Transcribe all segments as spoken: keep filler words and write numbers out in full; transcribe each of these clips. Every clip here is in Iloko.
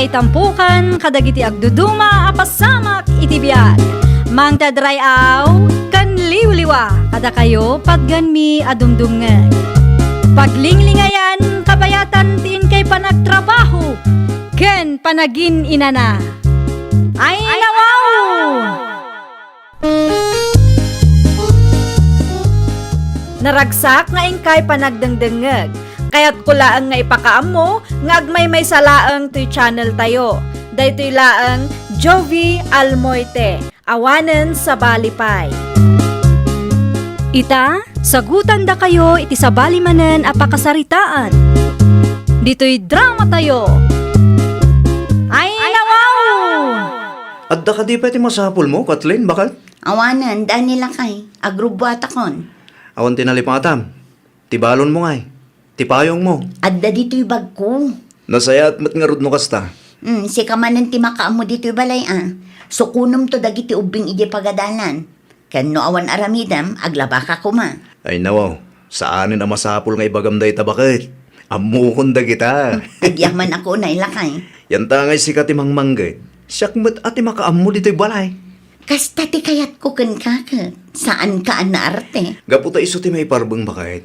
Itampukan kadagiti agduduma a pasamak iti biag. Mangted ray-aw ken liwliwa kadakayo patgenmi a dumdumngeg. Paglinglingayan kabayatan ti inkay panagtrabaho ken panagin-inana. Ay, nawaw! Naragsak nga inkay panagdengdengngeg. Kayatko laeng nga ipakaammo nga agmaymaysa laeng toy channel tayo. Daytoy laeng Jovie Almoite, awanen sabali pay. Ita, sagutandakayo iti sabali manen a pakasaritaan. Ditoy drama tayo. Ay, nawaw! Adda kadi pay ti masapulmo, Kathleen, baket? Awanen, Dani lakay, agrubbuatakon. Awan ti nalipatam. Ti balonmo ngay, ti payongmo. Adda ditoy bagko. Nasayaat met ngarud no kasta. Hmm, sika manen ti makaammo ditoy balay a. Sukonemto dagiti ubbing idiay pagadalan. Ken no awan aramidem, aglabaka koma. Ay nawaw, saanen a masapul nga ibagam dayta baket. Ammokon dagita. Agyaman ako unay lakay. Yanta ngay sika ti mangmangged. Siak met a ti makaammo ditoy balay. Kasta ti kayatko kenka ket, saanka a naarte. Gapu ta isu ti maiparbeng baket.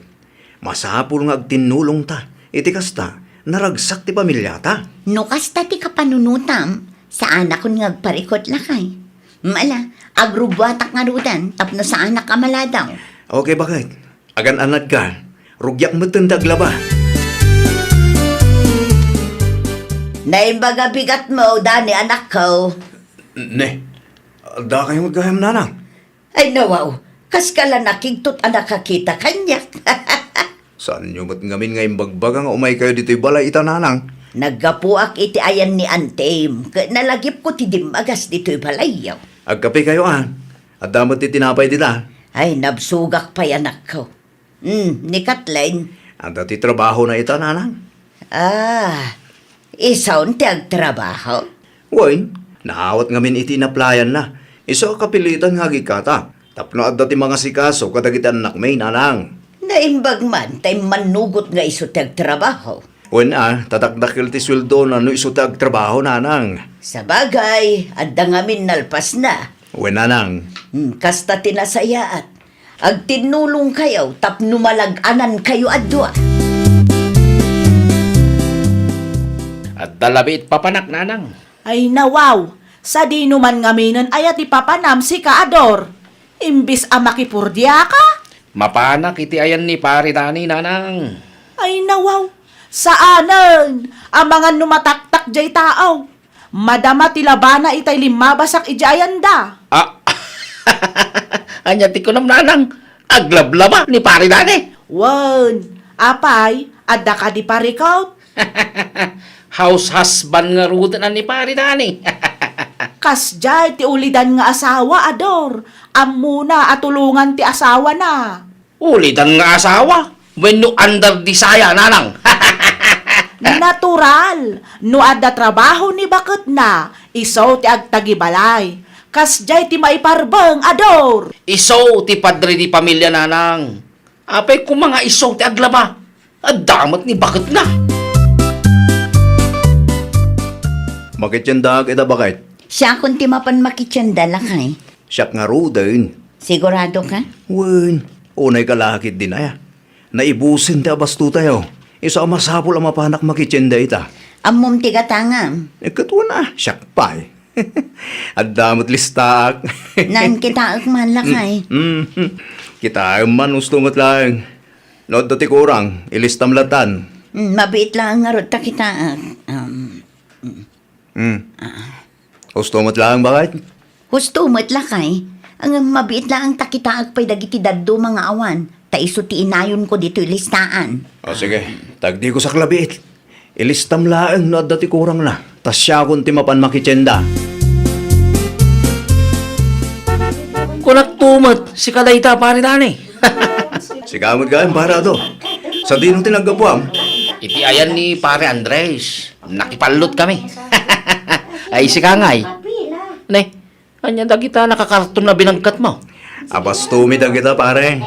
Masapul nga agtinnulongta. Iti kasta, naragsak ti pamiliata. No kasta ti kapanunotam, saanakon nga agparikut lakay. Mala, agrubbuatak ngaruden tapno saanak a maladaw. Okay, baket. Agan-anadka, rugiak metten ti aglaba. Naimbag a bigatmo, Dani, anakko. Ne, adda kayo gayam, nanang? Ay, nawaw, kaska la nakigtot a nakakita kaniak. Saanyo met ngamin nga imbagbaga nga umay kayo ditoy balay ita, nanang? Naggapuak iti ayan ni Antem, ket nalagipko ti dimmagas ditoy balayyo. Agkape kayo, a. Adda met ti tinapay dita. Ay, nabsogak pay, anakko. Hmm, ni Kathleen? Adda ti trabahona ita, nanang. Ah, isun ti agtrabaho? Wen, naawat ngamin iti inaplayanna. Isu a kapilitan nga agikata. Tapno adda ti mangasikaso kadagiti annakmi, nanang. Naimbag man ta immannugot nga isu ti agtrabaho. Wen a, ta dakdakkel ti sueldona no isu ti agtrabaho, nanang. Sabagay, adda ngamin nalpasna. Wen, nanang. Hmm, kasta ti nasayaat. Agtinnulongkayo tapno malag-anankayo a dua. Adda labi it papanak, nanang. Ay, nawaw, sadino man ngaminen aya ti papanam, sika a Dor? Imbis a makipurdiaka? Mapanak iti ayan ni Pare Dani, nanang. Ay, nawaw, saanen, amangan no mataktak jay tao. Madama ti labana itay limmabasak idiay ayanda. Ah, ania ti kunam, nanang? Aglablaba ni Pare Dani? Wen, apay, adda kadi parikut? House husband ngaruden a ni Pare Dani. Kasdiay ti ulidan nga asawa, a Dor. Ammona a tulongan ti asawana. Ulidan nga asawa wenno under the saya, nanang? Natural, no adda trabaho ni baketna, isu ti agtagibalay. Kasdiay ti maiparbeng, a Dor. Isu ti padre di pamilya, nanang. Apay koma nga isu ti aglaba? Adda met ni baketna. Makitiendaak ita, baket. Siakon ti mapan makitienda, lakay. Siak ngaruden. Sigurado ka? Wen, unay ka lakit din aya. Naibusen ti abasto tayo. Isu a masapul a mapanak makitienda ita. Ammom ti gatangam? Eh, ket wen a, siak pay. Adda met listaak. Naan kitaek man, lakay. Mm, mm. Kitaem man, husto met laeng. No adda ti kurang, ilistam latan. Mm, mabiit laeng ngarud ta kitaek. Um, mm. Hmm. Ah. Husto met laeng, baket? Husto met, lakay. Ngem mabiit laeng ta kitaek pay dagiti dadduma nga awan, ta isu ti inayonko ditoy listaan. O, sige. Tagdigusak labiit. Ilistam laeng no adda ti kurangna, ta siakon ti mapan makitienda. Kunakto met, sika dayta, Pare Dani. Sika met gayam, Pare Ado. Sadino ti naggapuam? Iti ayan ni Pare Andres. Nakipallot kami. Ay, sika ngay. Ne, ania dagita nakakarton a binangkatmo? Abastomi dagita, pare.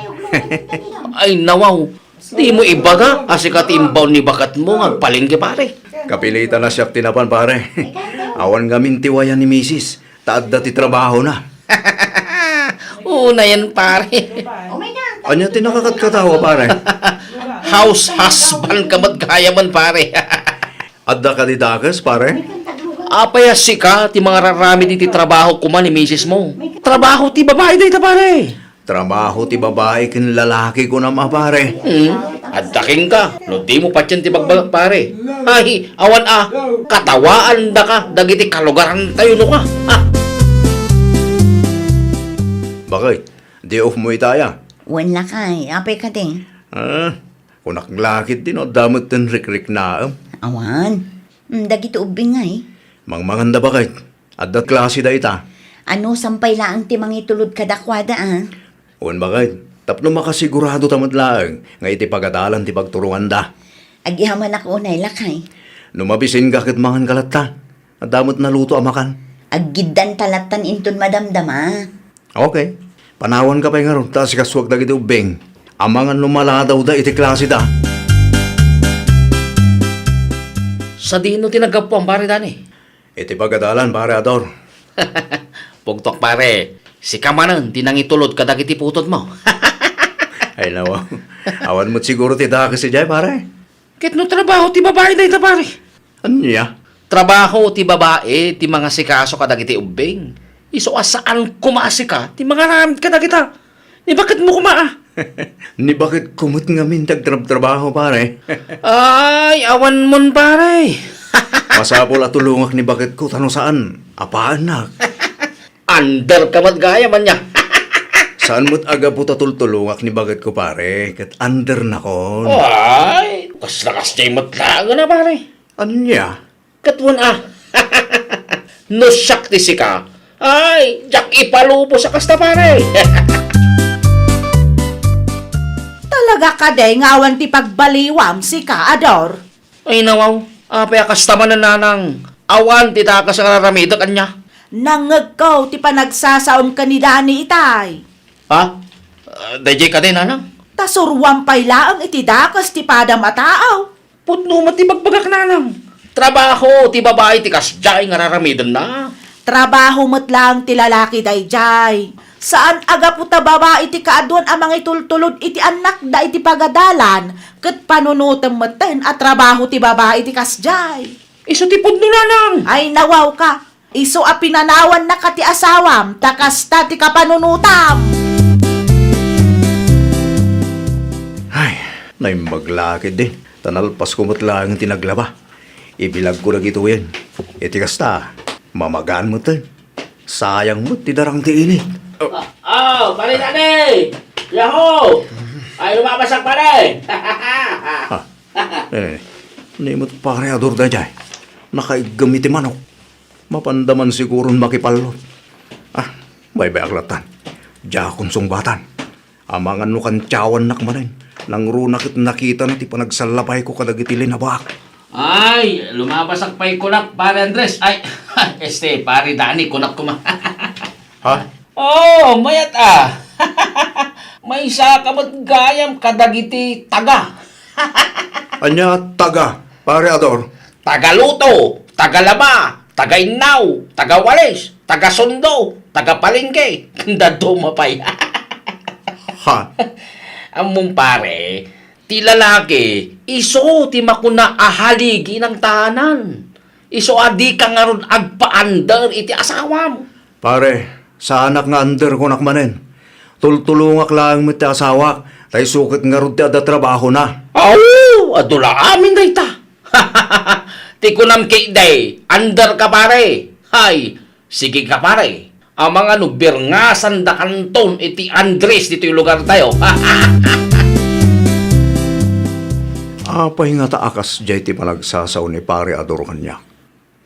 Ay, nawaw. Dimo ibaga a sika ti imbaon ni baketmo nga agpalengke, pare. Kapilitan a siak ti napan, pare. Awan ngamin ti wayan ni misis, ta adda ti trabahona. Unayen, pare. Ania ti nakakatkatawa, pare? House husband ka met gayamen, pare. Adda kadi dakes, pare? Apay a sika ti mangararamid iti trabaho koma ni misis mo? Trabaho ti babai dayta, pare. Trabaho ti babai ken lalaki, kunam a, pare. Hmm, adda kenka. No dimo patien ti bagbagak, pare. Ay, awan a, katawaandaka dagiti kalugarantayo no ka. Ha? Bakit? Day off mo ita, aya? Wen, lakay. Apay kadi? Ah, kunak la ketdi no adda met ten rikriknaem. Awan. Hmm, dagiti ubbing ngay? Mangmanganda, bakit? Adda klase dayta. Anusan pay laeng ti mangitulod kadakuada, a? Wen, bakit? Tapno makasigurado ta met laeng nga iti pagadalan ti pagturonganda. Agihamanak unay, lakay. No mabisinka ket manganka latta. Adda met naluto a makan. Aggiddanta lattan inton madamdama. Okay. Panawanka pay ngarud ta asikasuak dagiti ubbing. Amangan no maladawda iti klaseda. Sadino ti naggapuan, pare Dani? Iti pagadalan, pare Ador. Pugtok, pare. Sika manen ti nangitulod kadagiti putodmo. Ay, nawa. Awan met siguro ti dakes idiay, pare. Ket no trabaho ti babai dayta, pare? Ania? Trabaho ti babai ti mangasikaso kadagiti ubbing. Isu a saan koma a sika ti mangaramid kadagita. Ni baketmo koma, a? Ni baketko met ngamin ti agtrabtrabaho, pare. Ay, awan mon, pare. Masapul a tulongak ni baketko ta no saan, apaannak. Under ka met gayam ania. Saan met a gapu ta tultulongak ni baketko, pare, ket undernakon. Ay, kasla kasdiay met laeng a, pare. Ania? Ket wen a. No siak ti sika, ay, diak ipalubos a kasta, pare. Talaga kadi nga awan ti pagbaliwam, sika, Ador? Ay, nawaw. Apay a kasta manen, nanang? Awan ti dakes nga raramidek, ania? Nangngegko ti panagsasaom ken ni Dani itay. Ha? Ah, daydiay kadi, nanang? Ta suroam pay laeng iti dakes ti padam a tao. Pudno met ti bagbagak, nanang. Trabaho ti babai ti kasdiay nga raramidenna. Trabaho met laeng ti lalaki daydiay. Saan a gapu ta babai ti kaaduan a mangitultulod iti annakda iti pagadalan, ket panunotem metten a trabaho ti babai ti kasdiay. Isu ti pudno, nanang. Ay, nawawka. Isu a pinanawannaka ti asawam, ta kasta ti kapanunotam. Ay, naimbag la ketdi, ta nalpasko met laeng ti naglaba. Ibilagko dagitoyen. Iti kasta, mamagaan metten. Sayang met ti darang ti init. Oh, pare Dani! Yahoo! Ay, lumabasak, pare! Ha? Eh, ni met pare Ador daydiay. Nakaiggem iti manok. Mapanda man siguron makipallot. Ah, baybay-ak lattan. Diakon sungbatan. Amangan no kantiawannak manen. Nangruna ket nakitana ti panagsallapayko kadagiti linabaak. Ay, lumabasak pay kunak, pare Andres. Ay, este, pare Dani, kunak koma. Ha? Oh, mayat a. Maysaka met gayam kadagiti taga. Ania taga, pare Ador? Taga luto, taga laba, taga innaw, taga walis, taga sundo, taga palengke, ken dadduma pay. Ha? Ammom, pare, ti lalaki, isu ti makuna a haligi nang tanan. Isu a dika ngarud agpa-under iti asawam. Pare, saanak nga under kunak manen. Tultulongak laeng met ti asawak, ta isu ket ngarud ti adda trabahona. Aw, adu la amin dayta. Ti kunam ketdi, under ka, pare. Hay, sige ka, pare. Amangan no birngasandakanton iti Andres ditoy lugartayo. Apay ngata a kasdiay ti panagsasao ni Pare Ador kaniak?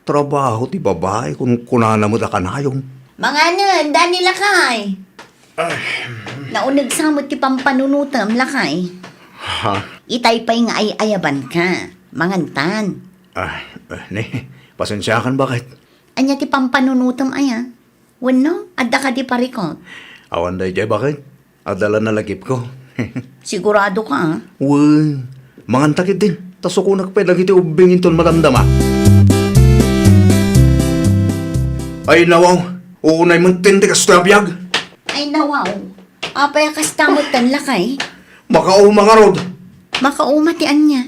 Trabaho ti babai, kunkunana met a kanayon. Manganen, Dani lakay. Nauneg sa met ti pampanunotem, lakay. Ha? Itay pay nga ay-ayabanka. Mangantan. Ah, eh, ni, pasensiakan, bakit? Ania ti pampanunotem aya? Wenno, adda kadi parikot? Awan daydiay, bakit? Adda la nalagipko. Sigurado ka, a? Wen, manganta ketdin. ta sukonak pay dagiti ubbing inton madamdama. Ay, nawaw, unay met ti kastoy a biag. Ay, nawaw, apay a kasta metten, lakay? Makauma ngarud. Makauma ti ania?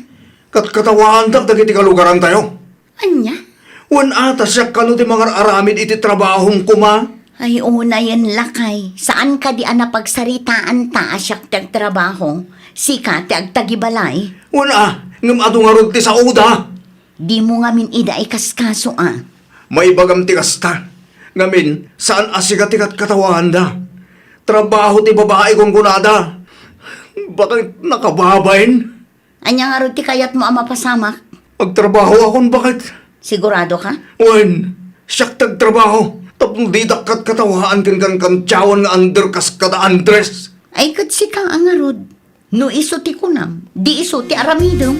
Katkatawaandak dagiti kalugarantayo. Ania? Wen a, ta siak kano ti mangar-aramid iti trabahom koma? Ay, unayen, lakay. Saan kadi a napagsaritaanta a siak ti agtrabaho, sika ti agtagibalay? Wen a, ngem adu ngarud ti saoda. Dimo ngamin ida ikaskaso a. Maibagam ti kasta. Ngamin, saan a sika ti katkatawaanda. Trabaho ti babai, kunkunada. Bakit nakababain? Ania ngarud ti kayatmo a mapasamak? Agtrabahoakon, bakit? Sigurado ka? Wen, siak ti agtrabaho. Tapno didak katkatawaan ken kankantiawan nga under kas kada Andres. Ay, ket sika a ngarud. No isu ti kunam, di isu ti aramidem.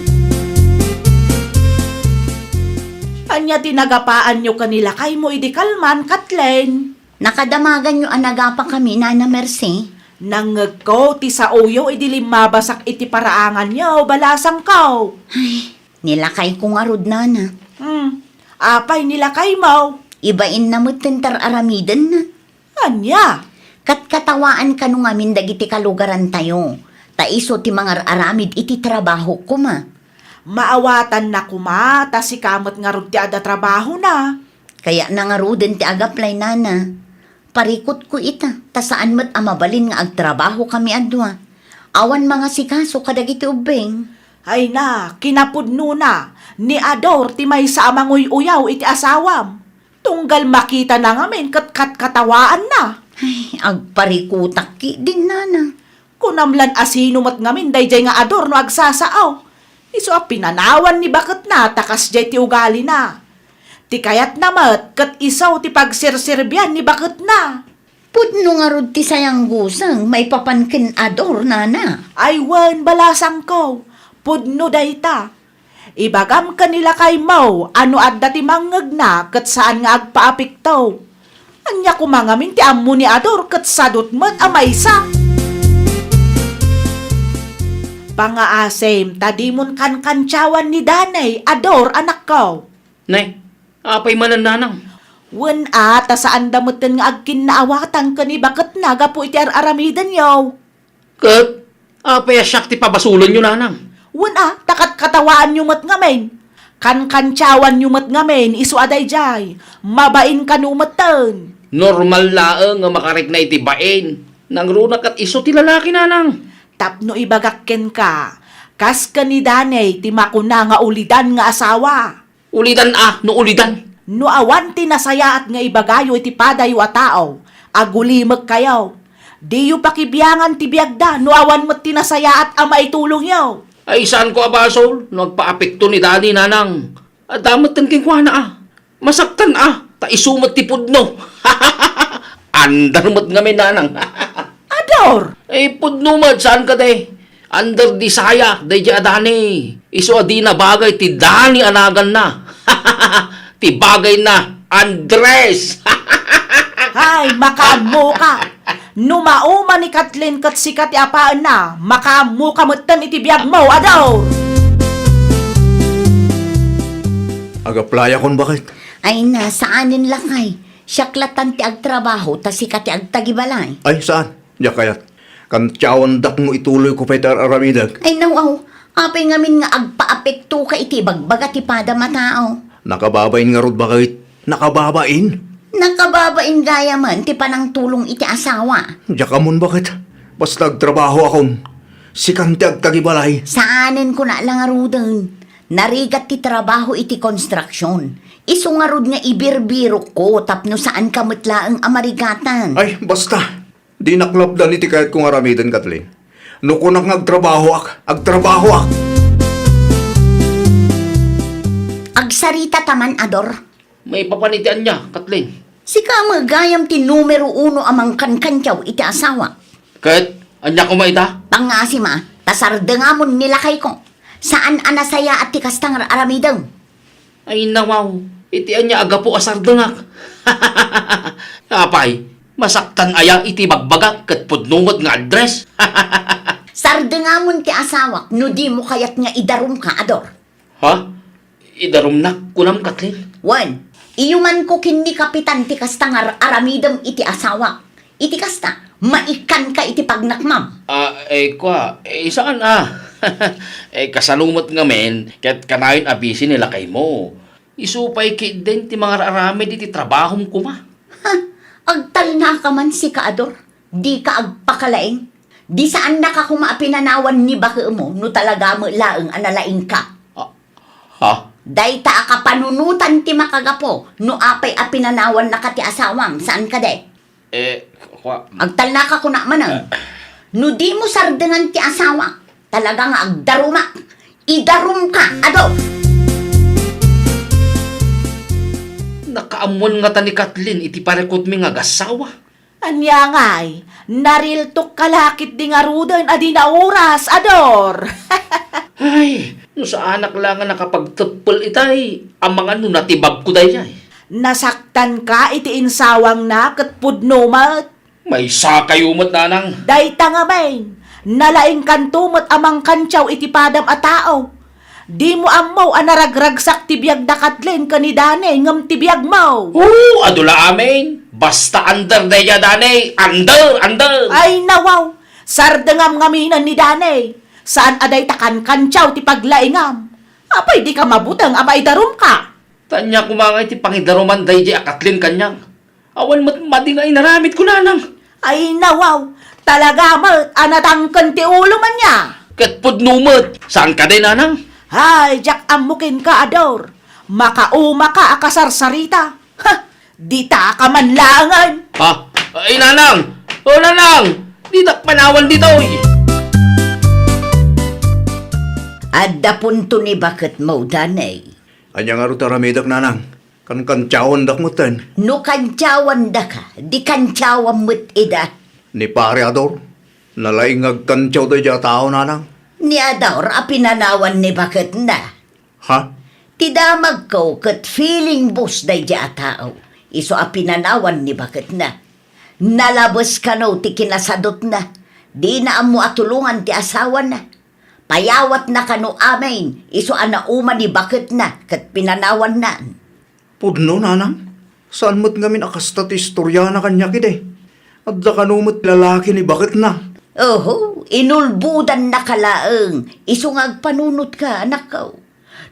Ania ti nagapaanyo ken ni lakaymo idi kalman, Kathleen? Nakadamaganyo a nagapakami, Nana Mercy? Nangngegko ti saoyo idi limmabasak iti paraanganyo, balasangko. Ay, ni lakayko ngarud, Nana. Hmm, apay ni lakaymo? Ibainna met ti ar-aramidenna. Ania? Katkatawaan kano ngamin dagiti kalugarantayo, ta isu ti mangar-aramid iti trabaho koma. Maawatanna koma, ta sika met ngarud ti adda trabahona. Kayatna ngaruden ti agaplay, Nana. Parikutko ita, ta saan met a mabalin nga agtrabahokami a dua. Awan mangasikaso kadagiti ubbing. Ay na, kinapudnona, ni Ador ti maysa a manguy-uyaw iti asawam. Tunggal makitana ngamin ket katkatawaanna. Ay, agparikutak ketdin, Nana. Kunam lan a sino met ngamin daydiay nga Ador no agsasao. Isu a pinanawan ni baketna ta kasdiay ti ugalina. Ti kayatna met ket isu ti pagserserbian ni baketna. Pudno ngarud ti sayangguseng maipapan ken Ador, Nana. Ay wen, balasangko. Pudno dayta. Ibagam ken ni lakaymo a no adda ti mangngegna ket saan nga agpaapekto. Ania koma ngamin ti ammo ni Ador ket sadut met a maysa? Pangaasim ta dimon kankantiawan ni Danay, Ador, anakko. Ne, apay manen, nanang? Wen a, ta saanda metten nga agkinnaawatan ken ni baketna gapu iti ar-aramidenyo. Ket apay a siak ti pabasolenyo, nanang? Wen a, ta katkatawaanyo met ngamin. Kankantiawanyo met ngamin, isu a daydiay. Mabain kano metten. Normal laeng nga makarikna iti bain. Nangruna ket isu ti lalaki, nanang. Tapno ibagak kenka, kas ken ni Danay ti makuna nga ulidan nga asawa. Ulidan a, no ulidan. No awan ti nasayaat nga ibagayo iti padayo a tao, agulimekkayo. Diyo pakibiangan ti biagda no awan met ti nasayaat a maitulongyo. Ay, saanko a basol no agpaapekto ni Dani, nanang. Adda metten kenkuana a. Masaktan a, ta isu met ti pudno. Andar met ngamin, nanang. Ador! Eh, pudno met, saan kadi? Under di saya, daydiay a Dani. Isu a dina bagay ti Dani a naganna. Ti bagayna, Andres. Hay, makaammoka. No mauma ni Kathleen ket sika ti apaenna, makaammoka metten iti biagmo, Ador! Agaplayakon, bakit? Ay na, saanen lakay. Siak latan ti agtrabaho, ta sika ti agtagibalay. Ay, saan? Diak kayat. Kantiawandak no ituloyko pay ti ar-aramidek. Ay, nawaw. Apay ngamin nga agpaapektoka iti ibagbaga ti padam a tao? Nakababain ngarud, bakit? Nakababain? Nakababain gayamen ti panangtulong iti asawa. Diak ammon, bakit? Basta agtrabahoakon. Sikan ti agtagibalay. Saanen, kuna la ngaruden. Narigat ti trabaho iti konstruksion. Isu ngarud nga ibirbirokko tapno saanka met laeng a marigatan. Ay, basta. Dinak lapdan iti kayatko nga aramiden, Kathleen. No kunak nga agtrabahoak, agtrabahoak. Agsarita ta man, Ador. Maipapan iti ania, Kathleen? Sika met gayam ti numero uno a mangkankantiaw iti asawa. Ket ania koma ita? Pangasim a, ta sardengamon ni lakayko. Saan a nasayaat ti kasta nga aramidem. Ay, nawaw, iti ania a gapu a sardengak? Apay, masaktan aya iti bagbagak ket pudno met nga Andres? Sardengamon ti asawak no dimo kayat nga idarumka, Ador. Ha? Idarumnak, kunam, Kathleen? Wen, iyumanko ken ni Kapitan ti kasta nga ar-aramidem iti asawak. Iti kasta, maikkanka iti pagnakmam. Ah, eh, kua, eh, saan a? Eh, kasano met ngamin, ket kanayon a busy ni lakaymo. Isu pay ketdin ti mangar-aramid iti trabahom koma. Ha? Agtalnaka man, sika, Ador. Dika agpakalaing. Di saannaka koma a pinanawan ni bakemo no talaga met laeng a nalaingka. Ah, ha? Dayta a kapanunotan ti makagapu no apay a pinanawannaka ti asawam, saan kadi? Eh, kua- Agtalnaka kuna manen. No dimo sardengan ti asawa, talaga nga agdarumak. Idarumka, Ador! Nakaammoan ngata ni Kathleen iti parikutmi nga agassawa. Ania ngay, nariltukka la ketdi ngaruden a di naoras, Ador! Ay, no saanak la nga nakapagteppel itay, amangan no natibagko daydiay. Nasaktanka iti insawangna ket pudno met. Maysakayo met, nanang. Dayta ngamin, nalaingkanto met a mangkantiaw iti padam a tao. Dimo ammo a naragragsak ti biag da Kathleen ken ni Danny ngem ti biagmo. Oo, adu la amin. Basta under daydiay, Danny. Under, under. Ay, nawaw. Sardengam ngaminen ni Danny. Saan a dayta kankantiaw ti paglaingam. Apay dika mabuteng a maidarumka? Ania koma ngay ti pangidaruman daydiay a Kathleen kaniak? Awan met madi nga inaramidko, nanang. Ay, nawaw. Talaga met a natangken ti ulom ania. Ket pudno met. Saan kadi, nanang? Ay, diak ammo kenka, Ador. Makaumaka a kasarsarita. Ha! Ditaka man laengen. Ha? Ay, nanang! O, nanang! Ditak panawan ditoy! Adda punto ni baketmo, Danny. Ania ngarud ti aramidek, nanang? Kankantiawandak metten. No kantiawandaka, di kantiawam met ida. Ni Pare Ador, nalaing nga agkantiaw daydiay a tao, nanang. Ni Ador a pinanawan ni baketna. Ha? Ti damagko ket feeling boss daydiay a tao. Isu a pinanawan ni baketna. Nalabes kano ti kinasadutna. Dina ammo a tulongan ti asawana. Payawatna kano amin, isu a nauma ni baketna ket pinanawanna. Pudno, nanang. Saan met ngamin a kasta ti istoriana kaniak idi. Adda kano met lalaki ni baketna. Oho, inulbodannaka laeng, isu nga agpanunotka, anakko.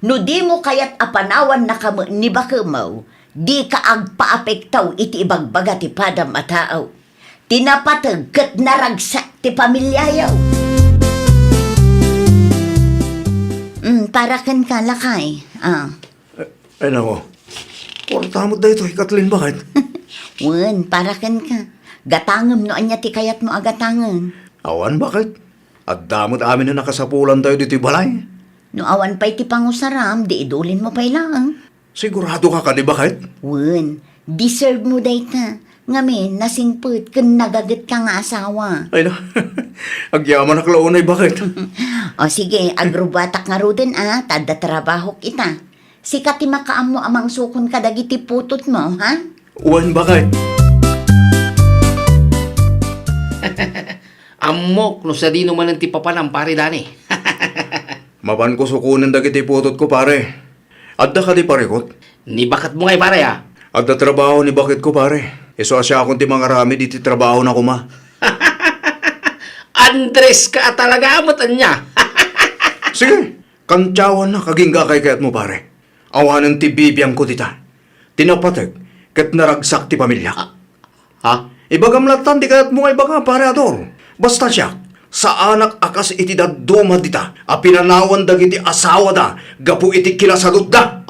No dimo kayat a panawannaka met ni bakemo, dika agpaapektaw iti ibagbaga ti padam a tao. Ti napateg ket naragsak ti pamiliayo. Mm, para kenka, lakay. Ah. Eh, ay, nako. Kwarta met daytoy, Kathleen, baket? Wen, para kenka. Gatangem no ania ti kayatmo a gatangen. Awan, baket. Adda met amin a nakasapulantayo ditoy balay. No awan pay ti pangusaram, di idulinmo pay laeng. Siguradoka kadi, baket? Wen, deserve mo dayta. Ngamin, nasingpet ken nagagetka nga asawa. Ay na, agyamanak la unay, baket? O sige, agrubbuatak ngaruden a, ta adda trabahok ita. Sika ti makaammo a mangsukon kadagiti putotmo, ha? Wen, baket. Ammok no sadino manen ti papanam, Pare Dani. Mapanko sukonen dagiti putotko, pare. Adda kadi parikut? Ni baketmo ngay, pare, a? Adda trabaho ni baketko, pare. Isu a siakon ti mangaramid iti trabahona koma. Andres ka a talaga met ania. Sige, kantiawannak, agingga a kayatmo, pare. Awanen ti bibiangko dita. Ti napateg ket naragsak ti pamiliak. Ah, ha? Ibagam latta ti kayatmo nga ibaga, Pare Ador. Basta siak, saanak a kas iti dadduma dita a pinanawan dagiti asawada gapu iti kinasadutda.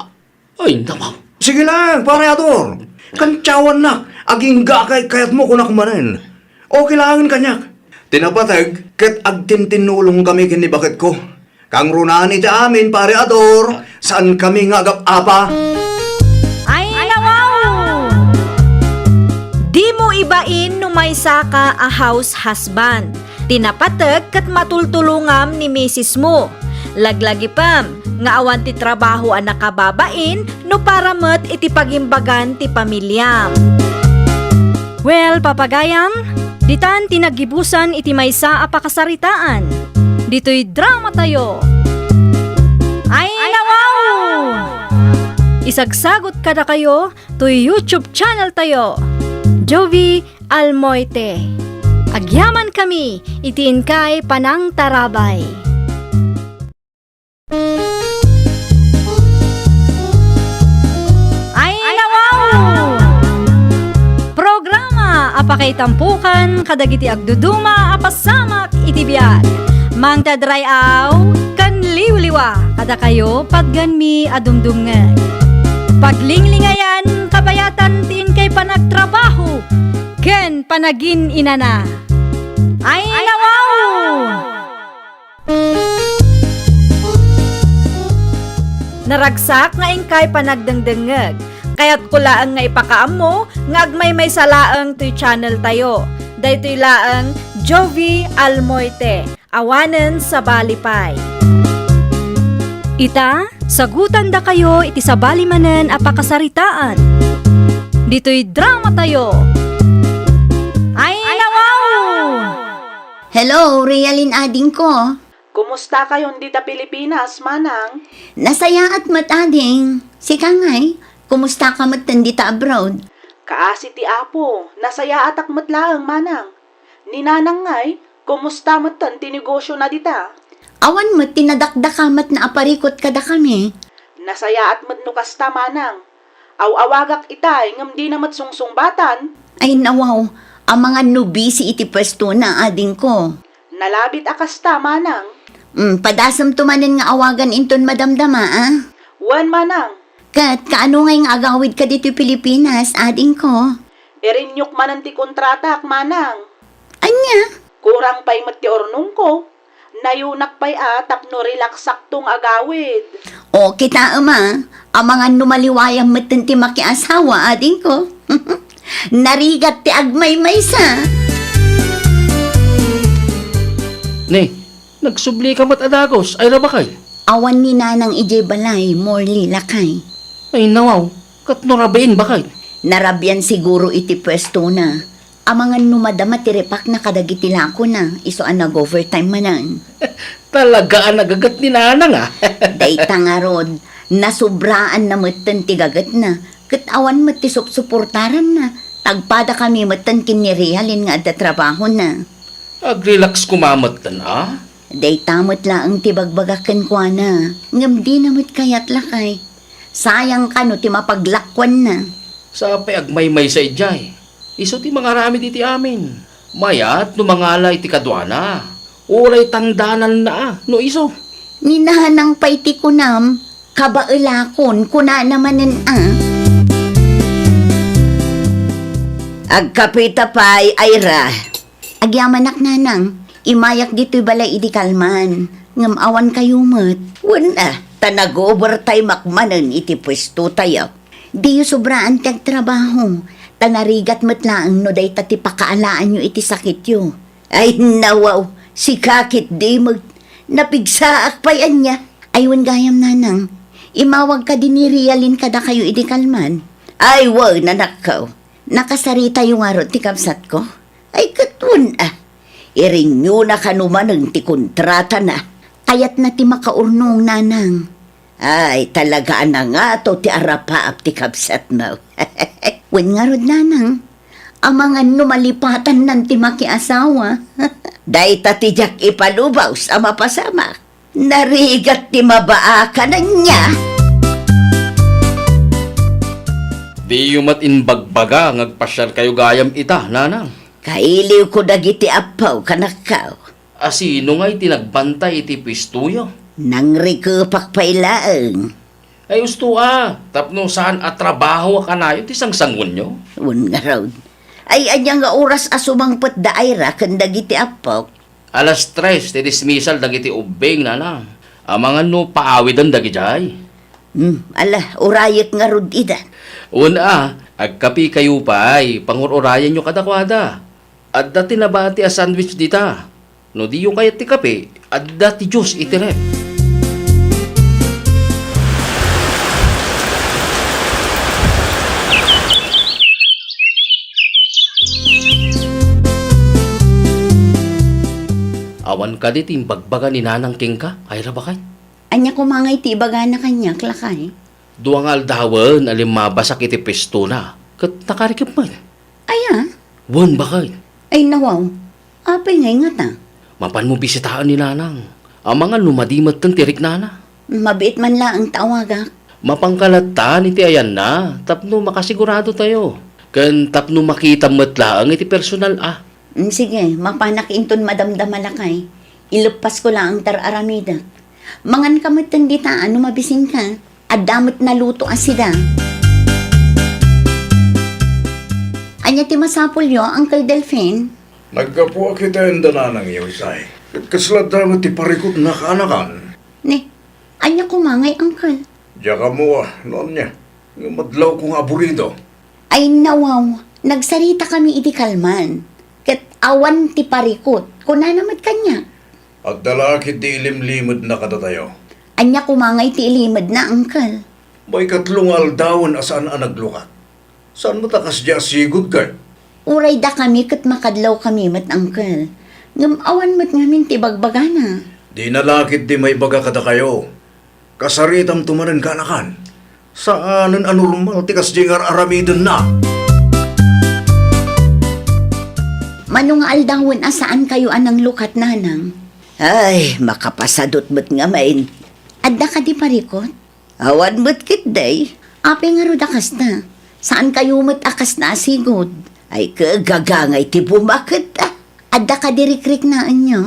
Ay, nako. Sige lang, Pare Ador. Kantiawannak, agingga a kayatmo, kunak manen. Okay laengen kaniak. Ti napateg ket agtintinnulongkami ken ni baketko. Kangrunaan iti amin, Pare Ador, saankami nga agap-apa. Ay, nawaw! Dimo ibain no maysaka a house husband. Ti napateg ket matultulongam ni misismo. Laglagipem nga awan ti trabaho a nakababain no para met iti pagimbagan ti pamiliam. Well, papagayam, ditan ti naggibusan iti maysa a pakasaritaan. Ditoy dramatayo. Ay, nawaw! Isagsagut kadakayo toy YouTube channel tayo, Jovie Almoite. Agyamankami iti inkay panangtarabay. Ay, nawaw! Programa a pakaitampukan kadagiti agduduma a pasamak iti biag. Mangted ray-aw ken liwliwa kadakayo patgenmi a dumdumngeg. Paglinglingayan, kabayatan ti inkay panagtrabaho ken panagin-inana. Ay, nawaw! Naragsak nga inkay panagdengdengngeg. Kayatko laeng nga ipakaammo nga agmaymaysa laeng toy channel tayo. Daytoy laeng Jovie Almoite, awanen sabali pay. Ita, sagutandakayo iti sabali manen a pakasaritaan. Ditoy drama tayo. Ay, nawaw! Hello, Realin adingko. Kumusta kayon dita Pilipinas, manang? Nasayaat met, ading. Sika ngay, kumusta ka met dita abroad? Kaasi ti Apo, nasayaatak met laeng, manang. Ni nanang ngay, kumusta met ti negosiona dita? Awan met ti nadakdakamatna a parikut kadakami. Nasayaat met no kasta, manang. Aw-awagak itay ngem dina met sungsungbatan. Ay nawaw, amangan no busy iti puestona, adingko. Nalabit a kasta, manang. Mm, padasemto manen nga awagan inton madamdama, a? Wen, manang. Ket kaano ngay nga agawidka ditoy Pilipinas, adingko? I-renew-k manen ti kontratak, manang. Ania? Kurang pay met ti urnongko. Nayunak pay a tapno relaxakto nga agawid. O, kitaem a, amangan no maliwayam metten ti makiasawa, adingko. Narigat ti agmaymaysa. Ne, nagsublika met a dagus, Ira, bakay? Awan ni nanang idiay balay, Morley, lakay. Ay, nawaw, ket no rabiin, bakay? Narabian siguro iti puestona. Amangan no madama ti ripakna kadagiti lakona, isu a nag-overtime manen. Talaga a nagaget ni nanang, a. Dayta ngarud, nasubraanna metten ti gagetna, ket awan met ti supsuportaranna. Tagpadakami metten ken ni Realin nga adda trabahona. Ag-relax koma metten, a? Dayta met laeng ti bagbagak kenkuana, ngem dina met kayat, lakay. Sayang kano ti mapaglakuanna. Sapay agmaymaysa idiay. Isu ti mangaramid iti amin. Mayat no mangala iti kaduana. Uray tangdananna a no isu. Ni nanang pay ti kunam, kabaelakon, kunana manen a. Agkapita pay, Ira. Agyamanak, nanang. Imayak ditoy balay idi kalman. Ngem awan kayo met. Wen a, ta nag-overtime-ak manen iti puesto tayo. Diyo sobraan ti agtrabaho, ta narigat met laeng no dayta ti pakaalaanyo iti sakityo. Ay, nawaw, sika ketdi met. Napigsaak pay ania. Ay, wen gayam, nanang. Imawag kadi ni Realin kadakayo idi kalman. Ay, wen, anakko. Nakasaritayo ngarud ti kabsatko? Ay, ket wen a. I-renew-na kano manen ti kontratana. Kayatna ti makaurnong, nanang. Ay, talaga a nangato ti arapaap ti kabsatmo. Wen ngarud, nanang. Amangan no malipatannan ti makiasawa. Dayta ti diak ipalubos a mapasamak. Narigat ti mabaakan ania. Diyo met imbagbaga nga agpasiarkayo gayam ita, nanang. Kailiwko dagiti appaw, kanakkaw. A sino ngay ti nagbantay iti puestoyo? Nangrikepak pay laeng. Ay, usto a, tapno saan a trabaho a kanayon ti sangsangonyo? Wen ngarud. Ay, ania nga oras a sumangpet da Ira ken dagiti appok? Alas tres ti dismissal dagiti ubbing, nanang. Amangan no paawiden dagidiay. Hmm, ala, urayek ngarud ida. Wen a, agkapikayo pay, pangur-urayenyo kadakuada. Adda ti nabati a sandwich dita. No diyo kayat ti kape, adda ti juice iti ref. Awan kadi ti imbagbaga ni Nanang kenka, Ira, bakay? Ania koma ngay ti ibagana kaniak, lakay? Dua nga aldawen a limmabasak iti pistona, ket nakarikep met. Aya? Wen, baket. Ay, nawaw. Apay ngay ngata? Mapanmo bisitaen ni Nanang. Amangan no madi metten ti riknana. Mabiit man laeng ta awagak. Mapanka lattan iti ayanna tapno makasigurado tayo. Ken tapno makitam met laeng iti personal a. Mm, sige, mapanak inton madamdama lakay. Ileppasko laeng ti ar-aramidek. Manganka metten dita no mabisinka. Adda met naluto a sida. Ania ti masapulyo, Uncle Delfin? Naggapuak iti ayan da nanangyo, Isay. Ket kasla adda met ti parikutna kaanakan. Ne, ania koma ngay, Uncle? Diak ammo a no ania. Ngem adlawko nga aburido. Ay, nawaw, nagsaritakami iti kalman. Ket awan ti parikut, kunana met kaniak. Adda la ketdi ilimlimedna kadatayo. Ania koma ngay ti ilimedna, Uncle? Maikatlo nga aldawen a saan a naglukat. Saan met a kasdiay a sigud kay? Uray dakami ket makadlawkami met, Uncle. Ngem awan met ngamin ti bagbagana. Dina la ketdi maibaga kadakayo. Kasaritamto manen kaanakan. Saanen a normal ti kasdiay nga ar-aramidenna. Mano nga aldawen a saankayo a nanglukat, Nanang? Ay, makapasadut met ngamin. Adda kadi parikut? Awan met ketdi. Apay ngarud a kasta? Saankayo met a kasta a sigud? Ay, kagagangay ti bumaket, a. Adda kadi rikriknaenyo?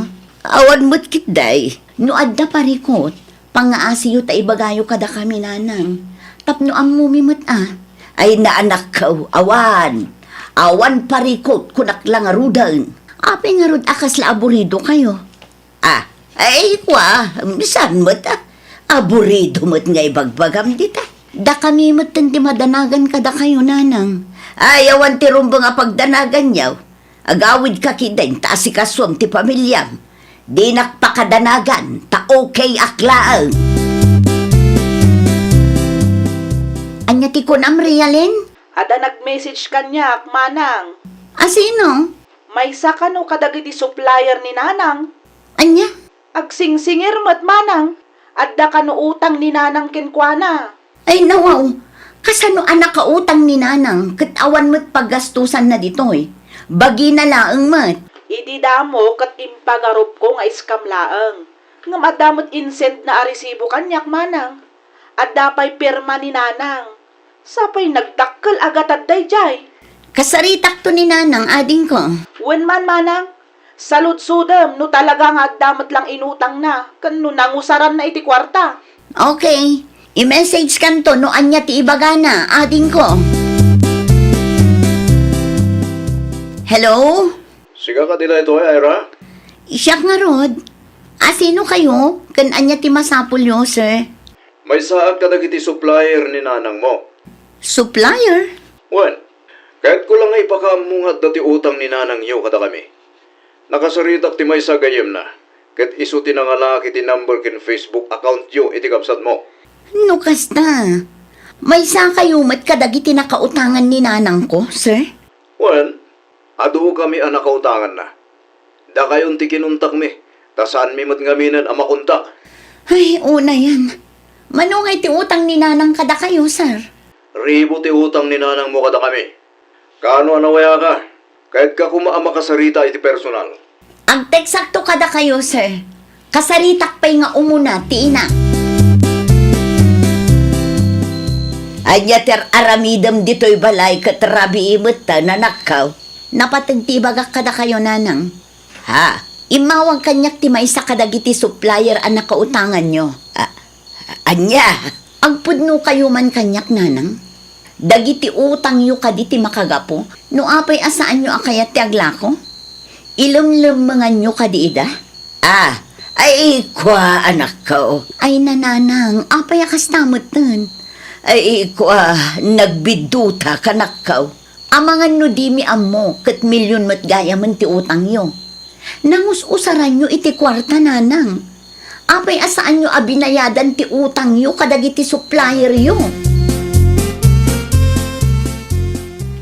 Awan met ketdi. No adda parikut, pangngaasiyo ta ibagayo kadakami, Nanang. Tapno ammomi met a. Ay, naanakko, awan. Awan parikut, kunak la ngaruden. Apay ngarud a kasla aburidokayo? Ah, ay, kua, saan met a. Aburido met nga ibagbagam dita. Dakami metten ti madanagan kadakayo, Nanang. Ay, awan ti rumbeng a pagdanaganyo. Agawidka ketdin ta asikasuam ti pamiliam. Dinak pakadanagan, ta okay ak laeng. Ania ti kunam, Realin? Adda nag-message kaniak, Manang. A sino? Maysa kano kadagiti supplier ni Nanang. Ania? Agsingsingir met, Manang. Adda kano utang ni Nanang kenkuana. Ay, nawaw. Kasano a nakautang ni Nanang ket awan met paggastusanna ditoy? Bagina laeng met. Idi damo ket impagarupko nga scam laeng. Ngem adda met insendna a resibo kaniak, Manang. Adda pay pirma ni Nanang. Sapay nagdakkel a gatad daydiay. Kasaritakto ni Nanang, adingko. Wen man, Manang. Saludsodem no talaga nga adda met lang inutangna ken no nangusaranna iti kuarta. Okay. I-message kanto no ania ti ibagana, adingko. Hello? Sika kadi daytoy, Ira? Siak ngarud. A, sino kayo? Ken ania ti masapulyo, sir? Maysaak kadagiti supplier ni nanangmo. Supplier? Wen, kayatko la nga ipakaammo nga adda ti utang ni nanangyo kadakami. Nakasaritak ti maysa gayyemna, ket isu ti nangalaak iti number ken Facebook accountyo iti kabsatmo. No kasta, maysakayo met kadagiti nakautangan ni nanangko, sir? Wen, adukami a nakautanganna. Dakayon ti kinuntakmi, ta saanmi met ngaminen a makontak. Ay, unayan. Mano ngay ti utang ni nanang kadakayo, sir? Ribu ti utang ni nanangmo kadakami. Kaano a nawayaka? Kayatka koma a makasarita iti personal. Agteksakto kadakayo, sir. Kasaritak pay nga umuna ti ina. Ania ti ar-aramidem ditoy balay ket rabii met ta nanakkaw? Napateg ti ibagak kadakayo, nanang. Ha? Immawag kaniak ti maysa kadagiti supplier a nakautanganyo. A-, ania? Agpudnokayo man kaniak, nanang. Dagiti utangyo kadi ti makagapu no apay a saanyo a kayat ti aglako? Ilemlemmenganyo kadi ida? Ah, ay, kua, anakko. Ay, nanang, apay a kasta metten? Ay, kua, nagbidduta, kanakko. Amangan no dimi ammo, ket milyon met gayamen ti utangyo. Nangus-usaranyo iti kuarta, nanang. Apay a saanyo a binayadan ti utangyo kadagiti supplieryo?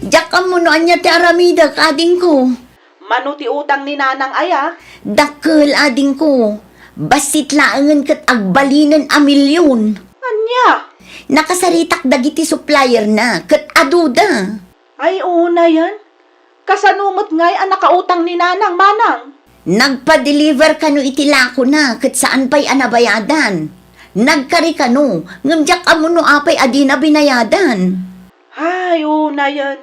Diak ammo no ania ti aramidek, adingko. Mano ti utang ni nanang aya? Dakkel, adingko. Bassit laengen ket agbalinen a milyon. Ania? Nakasaritak dagiti supplierna ket aduda. Ay, unayen. Kasano met ngay a nakautang ni Nanang, Manang? Nagpa-deliver kano iti lakona ket saan pay a nabayadan. Nagkari kano, ngem diak ammo no apay a dina binayadan. Ay, unayen.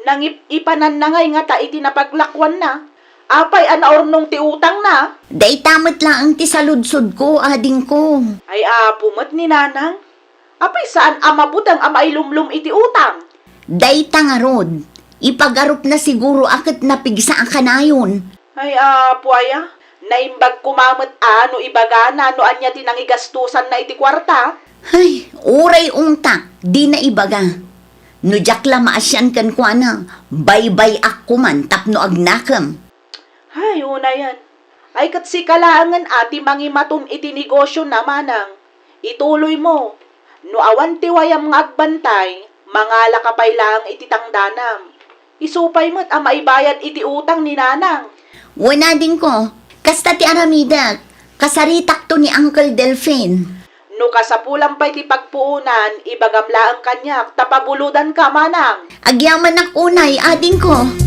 Nangip-ipananna ngay ngata iti napaglakuanna. Apay a naurnong ti utangna? Dayta met laeng ti saludsodko, adingko. Ay, apo met ni Nanang. Apay saan a mabuteng a mailumlom iti utang? Dayta ngarud, ipagarupna siguro a ket napigsa a kanayon. Ay, apo aya, naimbag koma met a no ibagana no ania ti nangigastosanna iti kuarta? Ay, uray ungtak, dina ibaga. No diak la maasian kenkuana, baybay-ak koman tapno agnakem. Ay, unayen. Ay, ket sika laengen a ti mangimaton iti negosiona, Manang. Ituloymo. No awan ti wayam nga agbantay, mangalaka pay laeng iti tangdanam. Isu pay met a maibayad iti utang ni Nanang. Wen, adingko, kasta ti aramidek. Kasaritakto ni Uncle Delfin. No kasapulan pay ti pagpuonan, ibagam laeng kaniak ta pabulodanka, Manang. Agyamanak unay, adingko.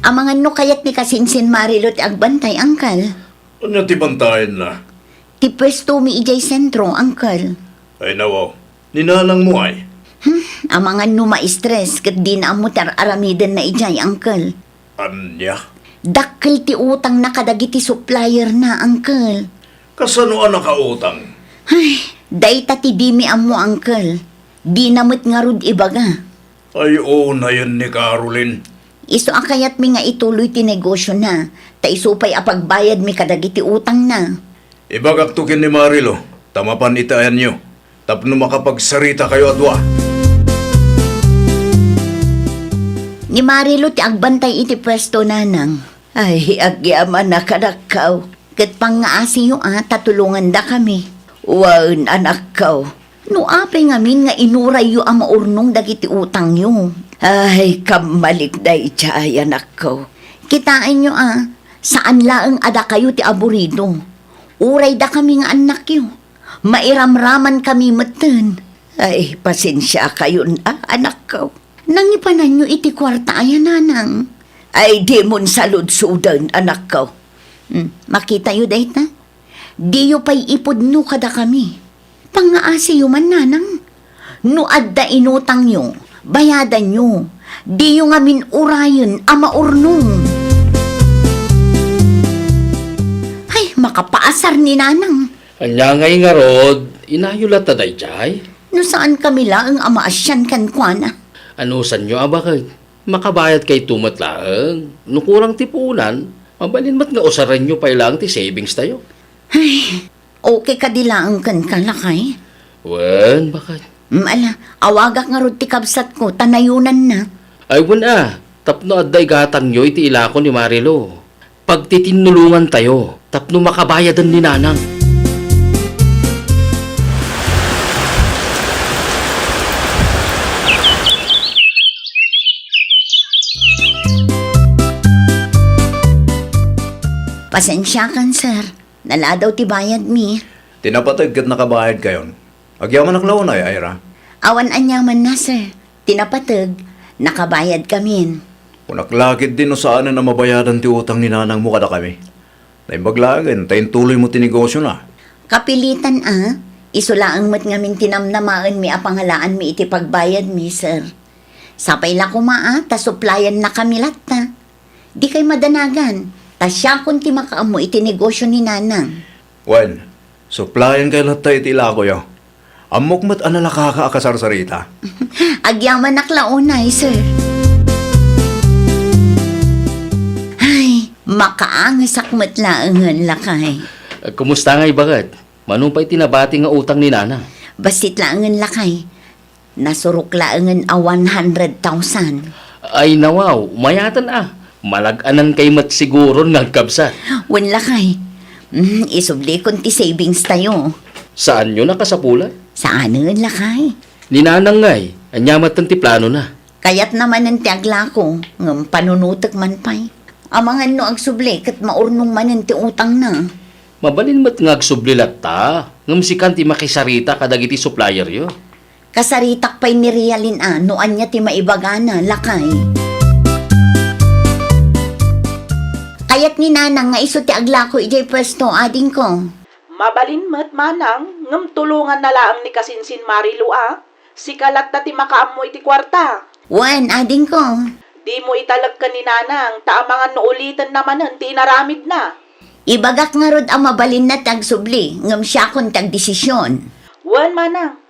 Amangan no kayat ni kasinsin Marilo ti agbantay, Uncle. Ania ti bantayenna? Ti puestomi idiay sentro, Uncle. Ay, nawaw. Ni Nanangmo ay? Hmm, amangan no ma-stress ket dina ammo ti ar-aramidenna idiay, Uncle. Ania? Dakkel ti utangna kadagiti supplierna, Uncle. Kasano a nakautang? Ay, dayta ti dimi ammo, Uncle. Dina met ngarud ibaga. Ay, unayen ni Caroline. Isu a kayatmi nga ituloy ti negosiona, ta isu pay a pagbayadmi kadagiti utangna. Ibagakto ken ni Marilo, ta mapan iti ayanyo, tapno makapagsarita kayo a dua. Ni Marilo ti agbantay iti puesto, Nanang. Ay, agyamanak, anakko. Ket pangngaasiyo a ta tulongandakami. Wen, anakko, no apay ngamin nga inurayyo a maurnong dagiti utangyo? Ay, kammalik daydiay, anakko. Kitaenyo a, saan laeng a dakayo ti aburido. Uray dakami nga annakyo. Mairamramankami metten. Ay, pasensiakayon a, anakko. Nangipananyo iti kuarta aya, Nanang? Ay, dimon saludsoden, anakko. Hmm, makitayo dayta? Diyo pay ipudno kadakami. Pangngaasiyo man, Nanang. No adda inutangyo, bayadanyo. Diyo ngamin urayen a maurnong. Ay, makapaasar ni Nanang. Ania ngay ngarud, inayo latta daydiay? No saankami laeng a maasian kenkuana. Anusanyo a baket? Makabayadkayto met laeng. No kurang ti puonan, mabalin met nga usarenyo pay laeng ti savings tayo. Ay, okay kadi laeng kenka, lakay? Wen, baket. Mm, ala, awagak ngarud ti kabsatko, ta nayonanna. Ay, wen a, tapno adda igatangyo iti ilako ni Marilo. Pagtitinnulongan tayo tapno makabayadan ni Nanang. Pasensiakan, sir. Naladaw ti bayadmi. Ti napateg ket nakabayadkayon. Agyamanak la unay, Ira. Awan aniamanna, sir. Ti napateg, nakabayadkamin. Kunak la ketdi no saanen a mabayadan ti utang ni nanangmo kadakami. Naimbag laengen ta intuloymo ti negosiona. Kapilitan a, isu laeng met ngamin ti namnamaenmi a pangalaanmi iti pagbayadmi, sir. Sapay la koma a ta suppliennakami latta. Dikay madanagan, ta siakon ti makaammo iti negosio ni Nanang. Wen, supplienkay latta iti ilakoyo. Ammok met a nalakaka a kasarsarita. Agyamanak la unay, sir. Ay, makaangesak met laengen, lakay. Kumusta ngay, baket? Mano pay ti nabati nga utang ni Nanang? Bassit laengen, lakay. Nasurok laengen a one hundred thousand. Ay, nawaw, mayaten a. Malag-anankay met siguron nga agkabsat. Wen, lakay. Mm, isublikon ti savings tayo. Saanyo nakasapulan? Saanen, lakay. Ni Nanang ngay, ania metten ti planona? Kayatna manen ti aglako, ngem panunotek man pay. Amangan no agsubli ket maurnong manen ti utangna. Mabalin met nga agsubli latta, ngem sikan ti makisarita kadagiti supplieryo. Kasaritak pay ni Realin a no ania ti maibagana, lakay. Kayat ni Nanang nga isu ti aglako idiay pwesto, adingko. Mabalin met, Manang, ngem tulonganna laeng ni kasinsin Marilu a. Sika latta ti makaammo iti kuarta. Wen, adingko. Dimo italek ken ni Nanang, ta amangan no ulitenna manen ti inaramidna. Ibagak ngarud a mabalinna ti agsubli, ngem siakon ti agdesision. Wen, Manang.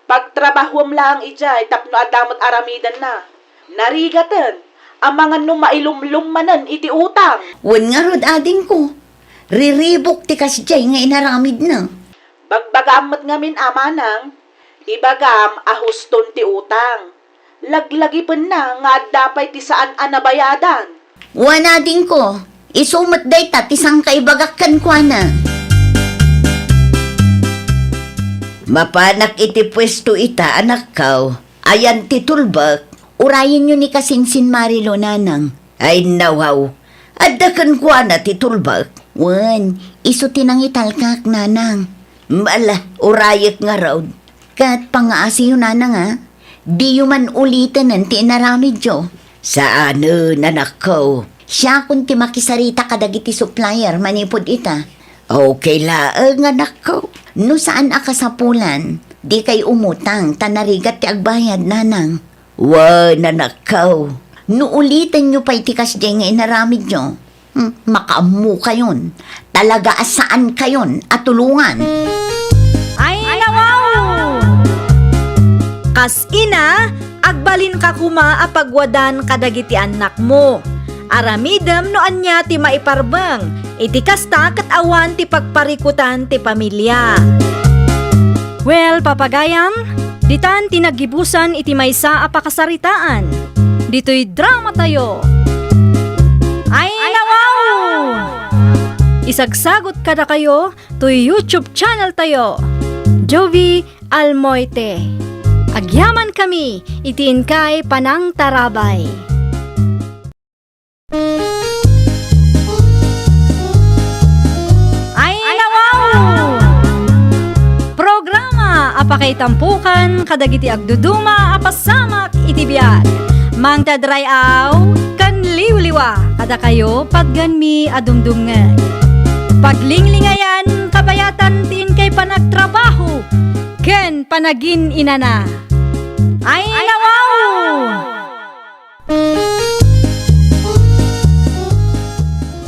Pagtrabahuem laeng idiay tapno adda met aramidenna. Narigaten, amangan no mailumlom manen iti utang. Wen ngarud, adingko. Riribuk ti kasdiay nga inaramidna. Bagbagaam met ngamin a, Manang. Ibagam a huston ti utang. Laglagipenna nga adda pay ti saan a nabayadan. Wen, adingko, isu met dayta ti sangkaibagak kenkuana. Mapanak iti puesto ita, anakko. Ayan ti tulbek. Urayenyo ni kasinsin Marilu, Nanang. Ay, nawaw. Adda kenkuana ti tulbek. Wen, isu ti nangitalkak, Nanang. Ala, urayek ngarud. Ket pangngaasiyo, Nanang, a. Diyo man ulitenen ti inaramidyo. Saanen, anakko. Siakon ti makisarita kadagiti supplier manipud ita. Okay laeng, anakko. No saan a kasapulan, dikay umutang ta narigat ti agbayad, Nanang. Wen, anakko, no ulitenyo pay ti kasdiay nga inaramidyo, hmm, makaammokayon. Talaga a saankayon a tulongan. Ay, nawaw! Kas ina, agbalinka koma a pagwadan kadagiti annakmo. Aramidem no ania ti maiparbeng. Iti kasta ket awan ti pagparikutan ti pamilia. Well, papagayam, ditan ti naggibusan iti maysa a pakasaritaan. Ditoy dramatayo. Ay, nawaw! Isagsagot kadakayo toy YouTube channeltayo, Jovie Almoite. Agyamankami iti inkay panangtarabay. Ay, nawaw! Programa a pakaitampokan kadagiti agduduma a pasamak iti biag. Mangted ray-aw ken liwliwa kadakayo patgenmi a dumdumngeg. Paglinglingayan, kabayatan ti inkay panagtrabaho ken panagin-inana. Ay, nawaw!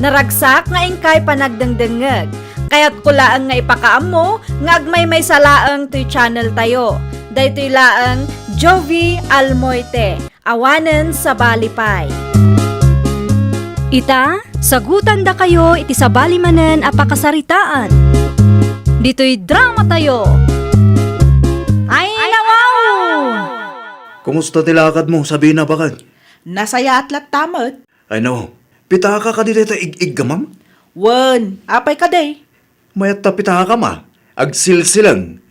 Naragsak nga inkay panagdengdengngeg. Kayatko laeng nga ipakaammo nga agmaymaysa laeng toy channeltayo. Daytoy laeng Jovie Almoite, awanen sabali pay. Ita, sagutandakayo iti sabali manen a pakasaritaan. Ditoy dramatayo. Ay, nawaw! Kumusta ti lakadmo, Sabina, baket? Nasayaat latta met. Ay, no. Pitaka kadi dayta ig-iggamam? Wen, apay kadi? Mayat ta pitakam a. Agsilsilang.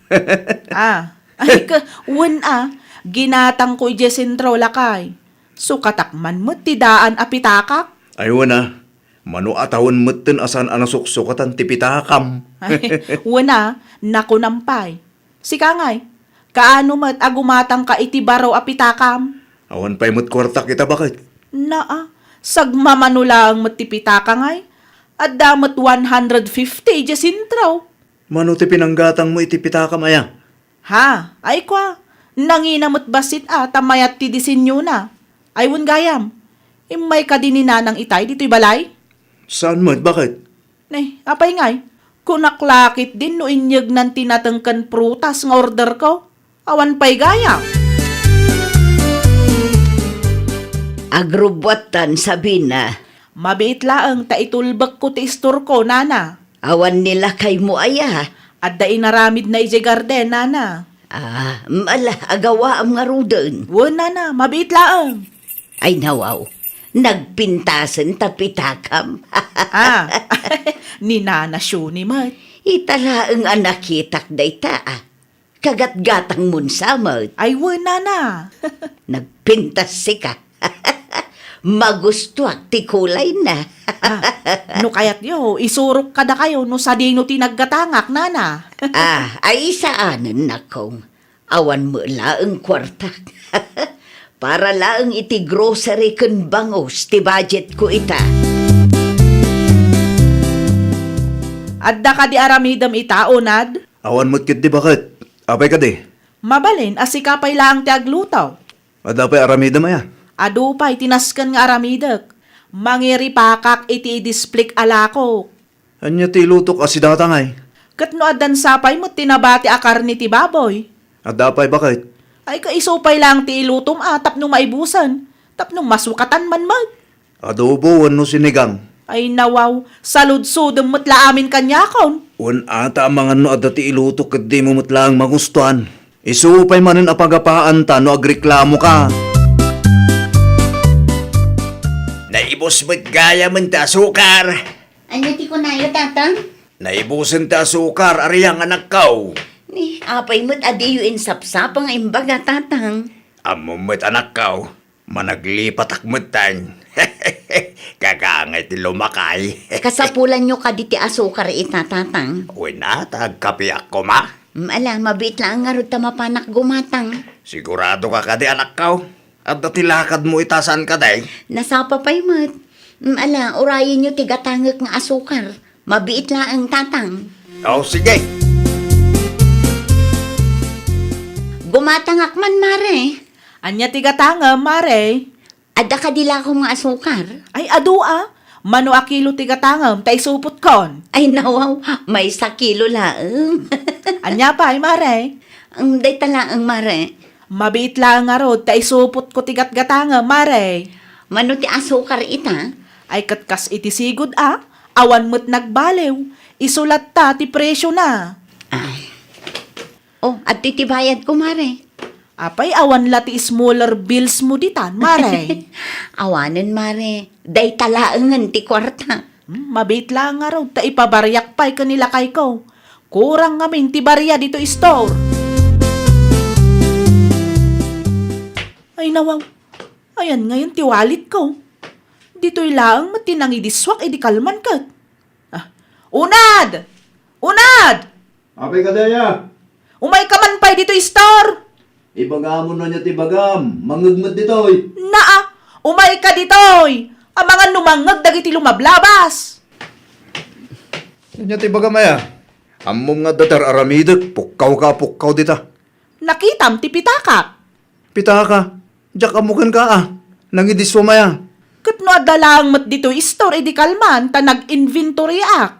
Ah. Ay, ka, wen a. Ginatangko idiay sentro, lakay. Sukatak man met ti daan a pitakak. Ay, wen a. Mano a tawen metten a saan a nasuksukatan ti pitakam. Ay, wen a. Nakunam pay. Sika ngay, kaano met a gumatangka iti baro a pitakam? Awan pay met kuartak ita, baket. Naa, sagmamano laeng met ti pitaka ngay. Adda met one hundred fifty idiay sentro. Mano ti pinanggatangmo iti pitakam aya? Ha, ay kua, nangina met bassit a ta mayat ti disenyona. Ay wen gayam, immay kadi ni Nanang itay ditoy balay? Saan met, baket? Ne, apay ngay? Kunak la ketdin no inyegnan ti nateng ken prutas nga orderko. Awan pay gayam. Agrubbuattan, Sabina. Mabiit laeng ta itulbekko ti istorko, nana. Awan ni lakaymo aya? Adda inaramidna idiay garden, nana. Ah, ala, agawaam ngaruden. Wen, nana, mabiit laeng. Ay, nawaw, nagpintasen ta pitakam. Ah, ni Nana Shuni met. Ita laeng a nakitak dayta, ah. Kagatgatangmon sa met. Ay, wen, nana. Nagpintas sika. Magustuak ti kulayna. Ah, no kayatyo, isurok kadakayo no sadino ti naggatangak, nana. Ah, ay saanen, nakong. Awan met laeng kuartak. Para laeng iti grocery ken bangus ti budget ko ita. Adda kadi aramidem ita, Unad? Awan met ketdi, baket. Apay kadi? Mabalin a sika pay laeng ti agluto. Adda pay aramidem aya? Adu pay ti nasken nga aramidek. Mangiripakak iti idisplik a lakok. Ania ti ilutok a sidatangay? Ket no addan sapay met ti nabati a karne ti baboy? Adda pay, baket? Ay, kaiso pay laeng ti ilutom a tapno maibusen, tapno masukatan man met. Adobo wenno sinigang? Ay, nawaw, saludsodem met la amin kaniakon. Wen ata amangan no adda ti ilutok ket dimo met laeng magustuan. Isu pay manen a pagapaanta no agreklamoka. Naibus met gayamen ti asukar. Ania ti kunayo, Tatang? Naibusen ti asukar, Ariang, anakko. Ni, apay met a diyo insapsapa nga imbaga, Tatang? Ammom met, anakko. Managlipatak metten. Kakangay ti lumakay. Kasapulanyo kadi ti asukar ita, Tatang? Wen a, ta agkapiak koma. Mm, ala, mabiit laeng ngarud ta mapanak gumatang. Sigurado ka kadi, anakko? Adda ti lakadmo ita, saan kadi? Nasapa pay met. Mm, ala, urayenyo ti gatangek nga asukar. Mabiit laeng, Tatang. O, sige. Gumatangak man, Mare. Ania ti gatangem, Mare? Adda kadi lakom nga asukar? Ay, adu a. Mano a kilo ti gatangem, ta isupotkon. Ay, nawaw, maysa kilo laeng. Ania pay, Mare? Ang dayta laeng, Mare. Mabiit laeng ngarud, ta isupotko ti gatgatangem, Mare. Mano ti asukar ita? Ay, ket kas iti sigud a, awan met nagbaliw. Isu latta ti presiona. Ay. Oh, adtoy ti bayadko, Mare. Apay, awan la ti smaller bills mo ditan, Mare? Awanen, Mare. Dayta laengen ti kuarta. Hmm, mabiit laeng ngarud, ta ipabariak pay ken ni lakayko. Kurang ngamin ti baria ditoy store. Ay, nawaw. Ayan ngayon ti walletko. Ditoy laeng met ti nangidissuak idi kalman ket. Ah, Unad! Unad! Apay kadi aya? Umayka man pay ditoy store! Ibagam no ania ti ibagam, mangngeg met ditoy. Naa, umayka ditoy! Amangan no mangngeg dagiti lumablabas! Ania ti ibagam aya? Ammom nga adda ti ar-aramidek, pukkawka a pukkaw dita. Nakitam ti pitakak. Pitaka, diak ammo kenka a, nangidissuam aya. Ket no adda laeng met ditoy store idi kalman ta nag-inventoryak.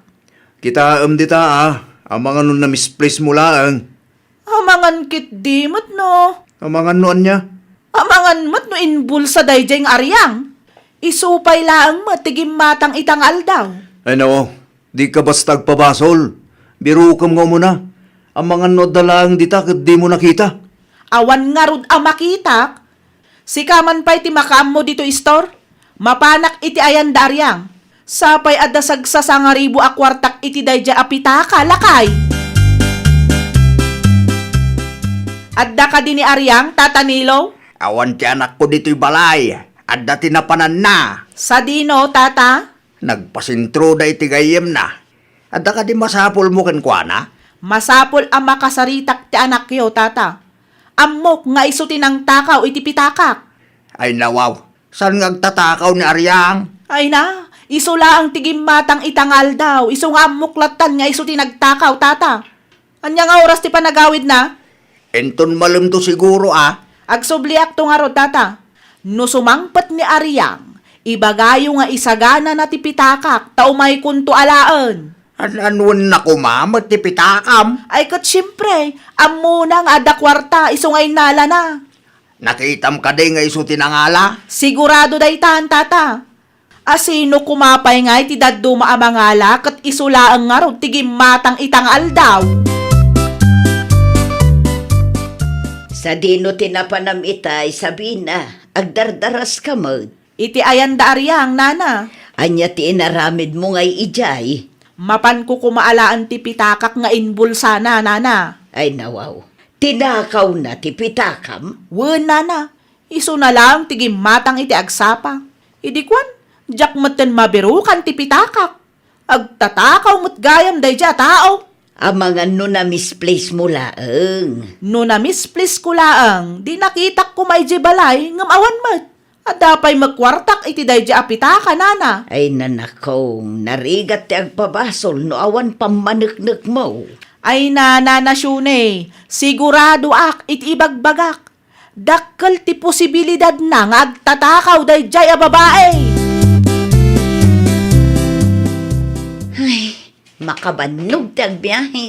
Kitaem dita a, amangan no na-misplace mo laeng. Amangan ketdi met no. Amangan no ania? Amangan met no inbulsa daydiay nga ariang. Isu pay laeng met ti gimmatang ita nga aldaw. Ay, nao, dika basta agpabasol. Birokem nga umuna. Amangan no adda laeng dita ket dimo nakita. Awan ngarud a makitak. Sika man pay ti makaammo ditoy store. Mapanak iti ayan da ariang. Sapay adda sagsasangaribu a kuartak iti daydiay a pitaka, lakay. Adda kadi ni ariang, Tata Nilo? Awan ti anakko ditoy balay. Adda ti napananna. Sadino, Tata? Nagpasentroda iti gayyemna. Adda kadi masapulmo kenkuana? Masapul a makasaritak ti anakyo, Tata. Ammok nga isu ti nangtakaw iti pitakak. Ay, nawaw, saan nga agtatakaw ni Ariang? Ay na, isu laeng ti gimmatang ita nga aldaw, isu nga ammok lattan nga isu ti nagtakaw, Tata. Ania nga oras ti panagawidna? Inton malemto siguro a. Agsubliakto ngarud, Tata. No sumangpet ni Ariang, ibagayo nga isaganana ti pitakak ta umaykonto alaen. An-anuen na koma met ti pitakam? Ay ket siempre, ammona nga adda kuarta isu nga innalana. Nakitam kadi nga isu ti nangala? Sigurado daytan, Tata. A sino koma pay ngay ti dadduma a mangala ket isu laeng ngarud ti gimmatang ita nga aldaw? Sadino ti napanam itay, Sabina? Agdardaras ka met. Iti ayan da Ariang, nana. Ania ti inaramidmo ngay idiay? Mapanko koma alaen ti pitakak nga inbulsana, nana. Ay, nawaw. Tinakawna ti pitakam? Wen, nana. Isuna laeng ti gimmatang iti agsapa. Idi kuan, diak metten mabirukan ti pitakak. Agtatakaw met gayam daydiay a tao. Amangan no na-misplace mo laeng. No na-misplace ko laeng, di nakitak koma idiay balay ngem awan met. Adda pay met kuartak iti daydiay a pitaka, nana. Ay nanakong, narigat ti agpabasol no awan pammaneknekmo. Ay nana, Nana Shune, siguradoak iti ibagbagak. Dakkel ti posibilidadna nga agtatakaw daydiay a babai. Ay, makabannog ti agbiahe.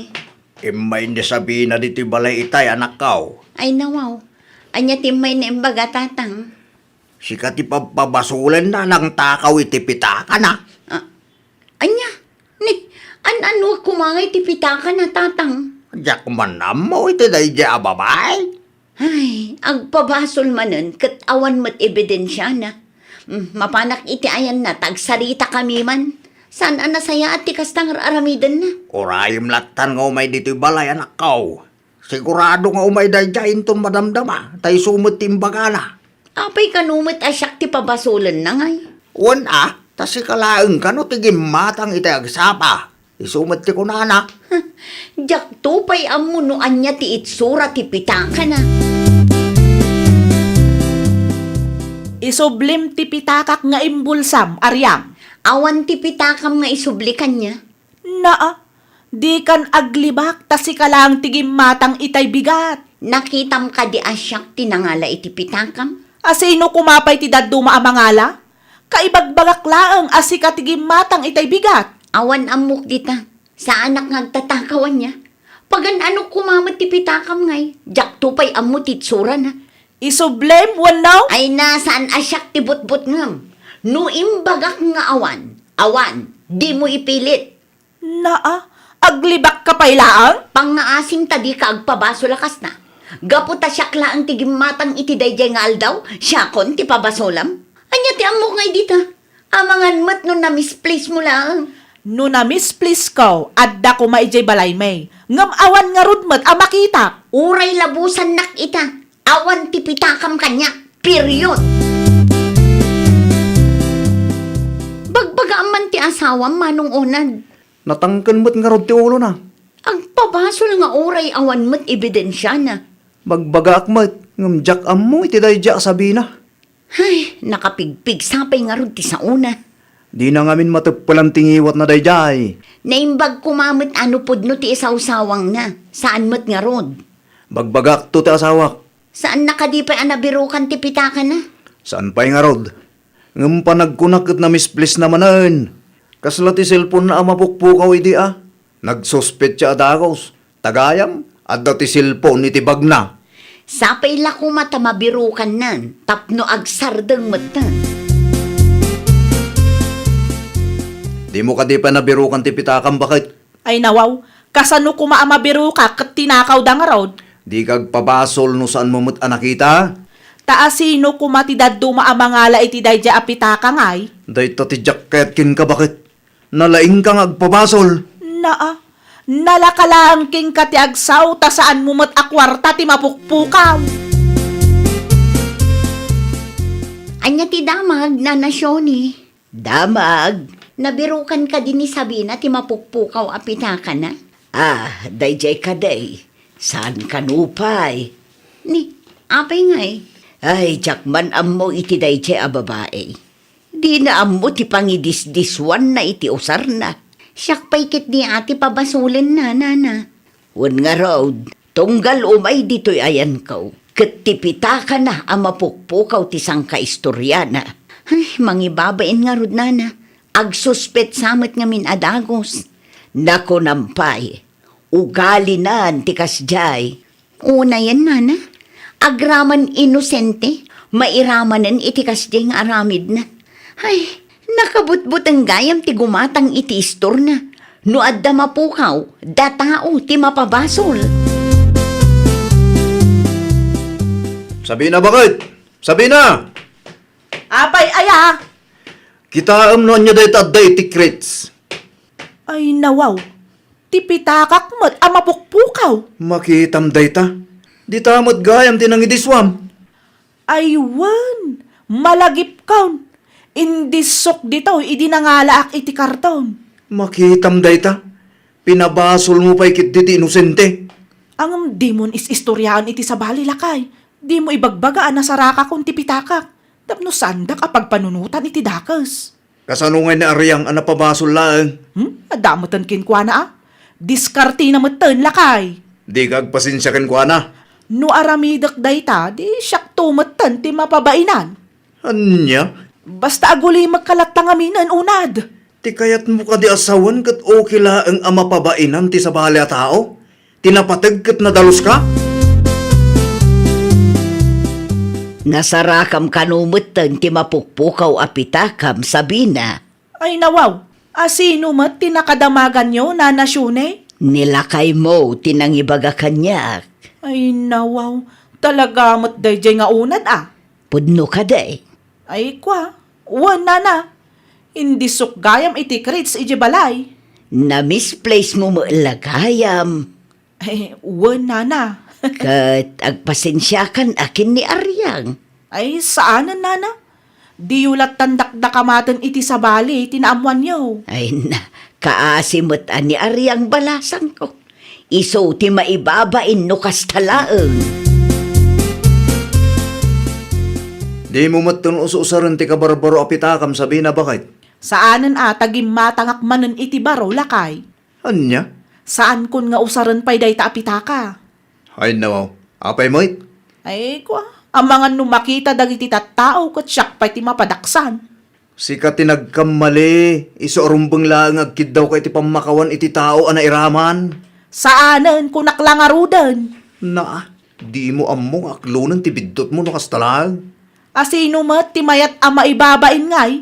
Immay ni Sabina ditoy balay itay, anakkaw. Ay, nawaw. Ania ti immay na imbaga, tatang? Sika ti pabpabasolenna, nangtakaw iti pitakana. Ah, ania? Ni, an-anuak koma ngay ti pitakana, tatang? Diak man ammo iti daydiay a babai. Ay, agpabasol manen ket awan met ebidensiana. Mm, mapanak iti ayanna ta agsaritakami man. Saan a nasayaat ti kasta nga ar-aramidenna. Urayem lattan nga umay ditoy balay, anakkaw. Sigurado nga umay daydiay inton madamdama, ta isu met ti imbagana. Apay kano met a siak ti pabasolenna ngay? Wen a, ta sika laeng kano ti gimmatang iti agsapa. Isu met ti kunana. Diakto pay ammo no ania ti itsura ti pitakana. Isublim ti pitakak nga imbulsam, Ariam. Awan ti pitakam nga isubli kaniak. Naa, dikan aglibak ta sika laeng ti gimmatang itay bigat. Nakitam kadi a siak ti nangala iti pitakam? A sino koma pay ti dadduma a mangala? Kaibagbagak laeng a sika ti gimmatang itay bigat. Awan ammok dita. Saanak nga agtatakaw ania. Pagan-anok koma met ti pitakam ngay. Diakto pay ammo ti itsurana. Isublim wenno? Ay na, saan a siak ti butbutngem. No imbagak nga awan, awan, dimo ipilit. Naa, aglibakka pay laeng? Pangngaasing ta dika agpabasol a kasta. Gapu ta siak laeng ti gimmatang iti daydiay nga aldaw, siakon ti pabasolam. Ania ti ammok ngay dita? Amangan met no na-misplace mo laeng. No na-misplaceko, adda koma idiay balaymi. Ngem awan ngarud met a makitak. Uray labusannak ita, awan ti pitakam kaniak. Period. Bagbagaam man ti asawam, Manong Onad. Natangken met ngarud ti ulona. Agpabasol nga uray awan met ebidensiana. Bagbagaak met, ngem diak ammo iti daydiay a Sabina. Ay, nakapigpigsa pay ngarud ti saona. Dina ngamin mateppelan ti ngiwatna daydiay. Naimbag koma met a no pudno ti isawsawangna. Saan met ngarud. Bagbagakto ti asawak. Saanna kadi pay a nabirukan ti pitakana? Saan pay ngarud. Ngem panagkunak ket na-misplacena manen. Kasla ti cellphone-na a mapukpukaw idi a. Nagsuspetsa a dagus. Ta gayam, adda ti cellphone iti bagna. Sapay la koma ta mabirukannan tapno agsardeng metten. Dimo kadi pay nabirukan ti pitakam, baket? Ay nawaw, kasano koma a mabiruka ket tinakawda ngarud? Dika agpabasol no saanmo met a nakita. Ta asino koma ti dadduma a mangala iti daydiay a pitaka ngay? Dayta ti jacket kenka, baket. Nalaingka nga agpabasol. Naa, nalaka laeng kenka ti agsao ta saanmo met a kuarta ti mapukpukaw. Ania ti damag, Nana Shoni? Damag, nabirukan kadi ni Sabina ti mapukpukaw a pitakana? Ah, daydiay kadi. Saan kano pay? Ni, apay ngay? Ay, diak man ammo iti daydiay a babai. Dina ammo ti pangidisdiswanna iti usarna. Siak pay ketdi a ti pabasolenna, nana. Wen ngarud, tunggal umay ditoy ayanko, ket ti pitakana a mapukpukaw ti sangkaistoriana. Ay, mangibabain ngarud, nana. Agsuspetsa met ngamin a dagus. Nakunam pay, ugalinan ti kasdiay. Unayen, nana, agraman inosente, mairamanen iti kasdiay nga aramidna. Ay, nakabutbuteng gayam ti gumatang iti istorna. No adda mapukaw, datao ti mapabasol. Sabina, baket? Sabina! Apay aya? Kitaem no ania dayta adda iti crates. Ay, nawaw. Ti pitakak met a mapukpukaw. Makitam dayta. Dita met gayam ti nangidiswam. Ay, wen, malagipkon. Indissok ditoy idi nangalaak iti karton. Makitam dayta. Pinabasolmo pay ketdi ti inosente. Ngem dimon is-istoriaan iti sabali, lakay. Dimo ibagbaga a nasarakakon ti pitakak tapno saandak a pagpanunotan iti dakes. Kasano ngay ni Ariang a napabasol laeng? Hmm? Adda metten kenkuana a? Diskartena metten, lakay. Dika agpasensia kenkuana. No aramidek dayta, di siakto metten ti mapabainan. Ania? Basta agulimekka latta ngaminen, unad. Ti kayatmo kadi a sawen ket okay laeng a mapabainan ti sabali a tao? Ti napateg ket nadaluska? Nasarakam kano metten ti mapukpukaw a pitakam, Sabina. Ay, nawaw. A sino met ti nakadamaganyo, Nana Shune? Ni lakaymo ti nangibaga kaniak. Ay, nawaw. Talaga met daydiay nga unad a. Pudno kadi? Ay, kua. Wen, nana. Indissok gayam iti crates idiay balay. Na-misplace mo met la gayam. Ay, wen, nana. Ket agpasensiakan a ken ni Ariang. Ay, saanen, nana. Diyo lattan dakdakamaten iti sabali ti naammoanyo. Ay na, kaasi met a ni Ariang balasangko. Isu ti maibabain no kasta laeng. Dimo metten us-usaren ti kabarbaro a pitakam, Sabina, baket? Saanen a ta gimmatangak manen iti baro, lakay. Ania? Saankon nga usaren pay dayta a pitaka. Ay, nawaw. Apay met? Ay, kua, amangan no makita dagiti tattao ket siak pay ti mapadaksan. Sika ti nagkammali, isu a rumbeng laeng nga agkiddawka iti pammakawan iti tao a nairaman. Saanen, kunak la ngaruden. Naa, dimo ammo nga aklonen ti biddutmo no kasta laeng. A sino met ti mayat a maibabain ngay?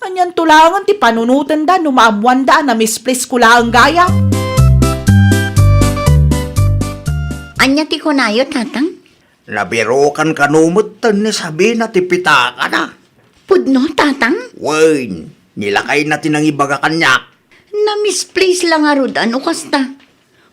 Anianto laengen ti panunotenda no maammoanda a na-misplace ko laeng gayam? Ania ti kunayo, Tatang? Nabirukan kano metten ni Sabina ti pitakana. Pudno, Tatang? Wen, ni lakayna ti nangibaga kaniak. Na-misplace la ngarud a no kasta.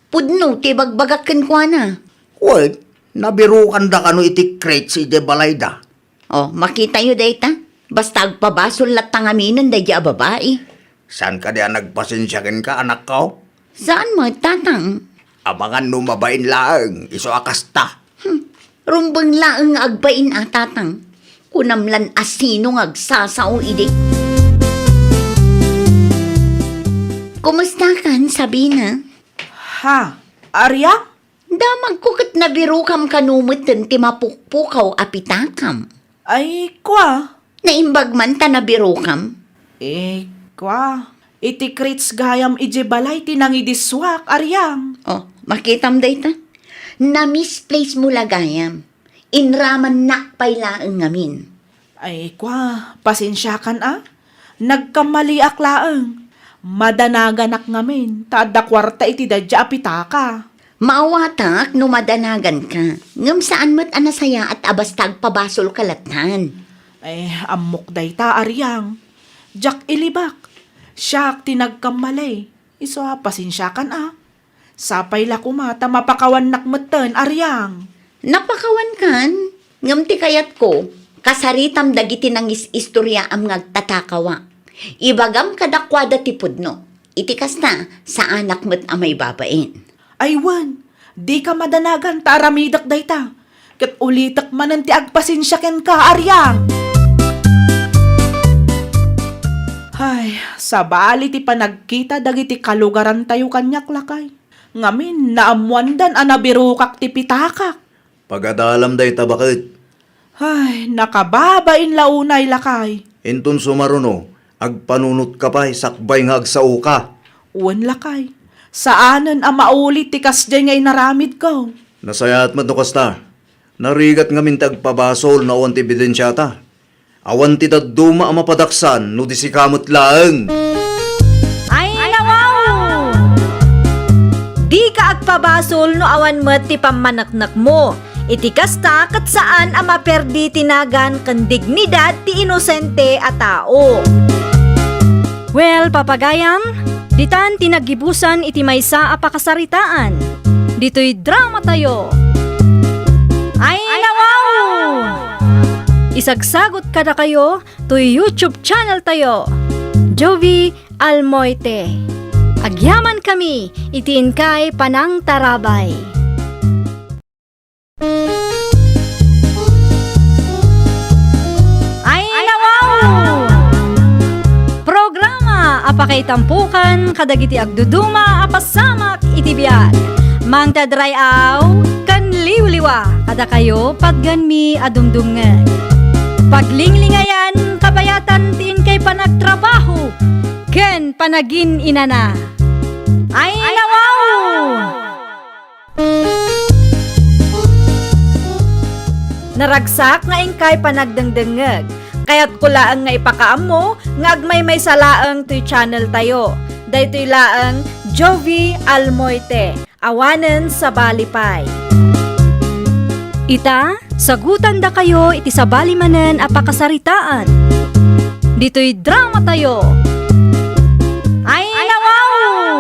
Pudno ti ibagbagak kenkuana. Wen, nabirukanda kano iti crates idiay balayda. O, makitayo dayta. Basta agpabasol latta ngaminen daydiay a babai. Saan kadi a nagpasensia kenka, anakko? Saan met, Tatang? Amangan no mabain laeng, isu a kasta. Hmm. Rumbeng laeng nga agbain a, Tatang. Kunam lan a sino nga agsasao idi. Kumustakan, Sabina? Ha? Aria? Damagko ket nabirukam kano metten ti mapukpukaw a pitakam. Ay, kua. Naimbag man ta nabirukam. Eh, kua. Iti crates gayam idiay balay ti nangidissuak, Ariang. O, makitam dayta. Na-misplace mo la gayam. Inramannak pay laeng ngamin. Ay, kua, pasensiakan a. Nagkammaliak laeng. Madanaganak ngamin, ta adda kuarta iti daydiay a pitaka. Maawatak no madanaganka, ngem saan met a nasayaat a basta agpabasolka lattan. Ay, ammok dayta, Ariang. Diak ilibak. Siak ti nagkammali. Isu a, pasensiakan a. Sapay la koma ta mapakawannak metten, Ariang. Napakawankan, ngem ti kayatko, kasaritam dagiti nangis-istoriaam nga agtatakawa. Ibagam kadakuada ti pudno. Iti kasta, saanak met a maibabain. Ay wen, dika madanagan ta aramidek dayta. Ket ulitek manen ti agpasensia kenka, Ariang. Ay, sabali ti panagkita dagiti kalugarantayo kaniak, lakay. Ngamin, naammoandan a nabirukak ti pitakak. Pagadalam dayta, baket. Ay, nakababain la unay, lakay. Inton sumaruno, agpanunotka pay sakbay nga agsaoka. Wen, lakay. Saanen a mauli ti kasdiay nga inaramidko. Nasayaat met no kasta. Narigat ngamin ti agpabasol no awan ti ebidensiata. Awan ti dadduma a mapadaksan no di sika met laeng. Ay, nawaw! Dika agpabasol no awan met ti pammaneknekmo. Iti kasta, ket saan a maperdi ti nagan ken dignidad ti inosente a tao. Well, papagayam, ditan ti naggibusan iti maysa a pakasaritaan. Ditoy dramatayo. Ay, nawaw! Isagsagut kadakayo toy YouTube channel tayo, Jovie Almoite. Agyamankami iti inkay panangtarabay. Ay, nawaw! Programa a pakaitampukan kadagiti agduduma a pasamak iti biag. Mangted ray-aw ken liwliwa kadakayo patgenmi a dumdumngeg. Paglinglingayan, kabayatan ti inkay panagtrabaho ken panagin-inana. Ay, nawaw! Naragsak nga inkay panagdengdengngeg. Kayatko laeng nga ipakaammo nga agmaymaysa laeng toy channel tayo. Daytoy laeng Jovie Almoite, awanen sabali pay. Ita, sagutandakayo iti sabali manen a pakasaritaan. Ditoy drama tayo. Ay, nawaw!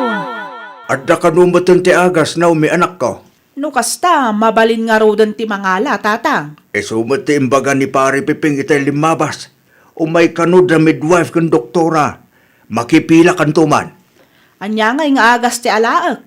Adda kano metten ti agas, Naomi, anakko? No kasta, mabalin ngaruden ti mangala, Tatang. Isu met ti imbaga ni Pari Piping itay limmabas. Umay kano da midwife ken doktora. Makipilakanto man. Ania ngay nga agas ti alaek?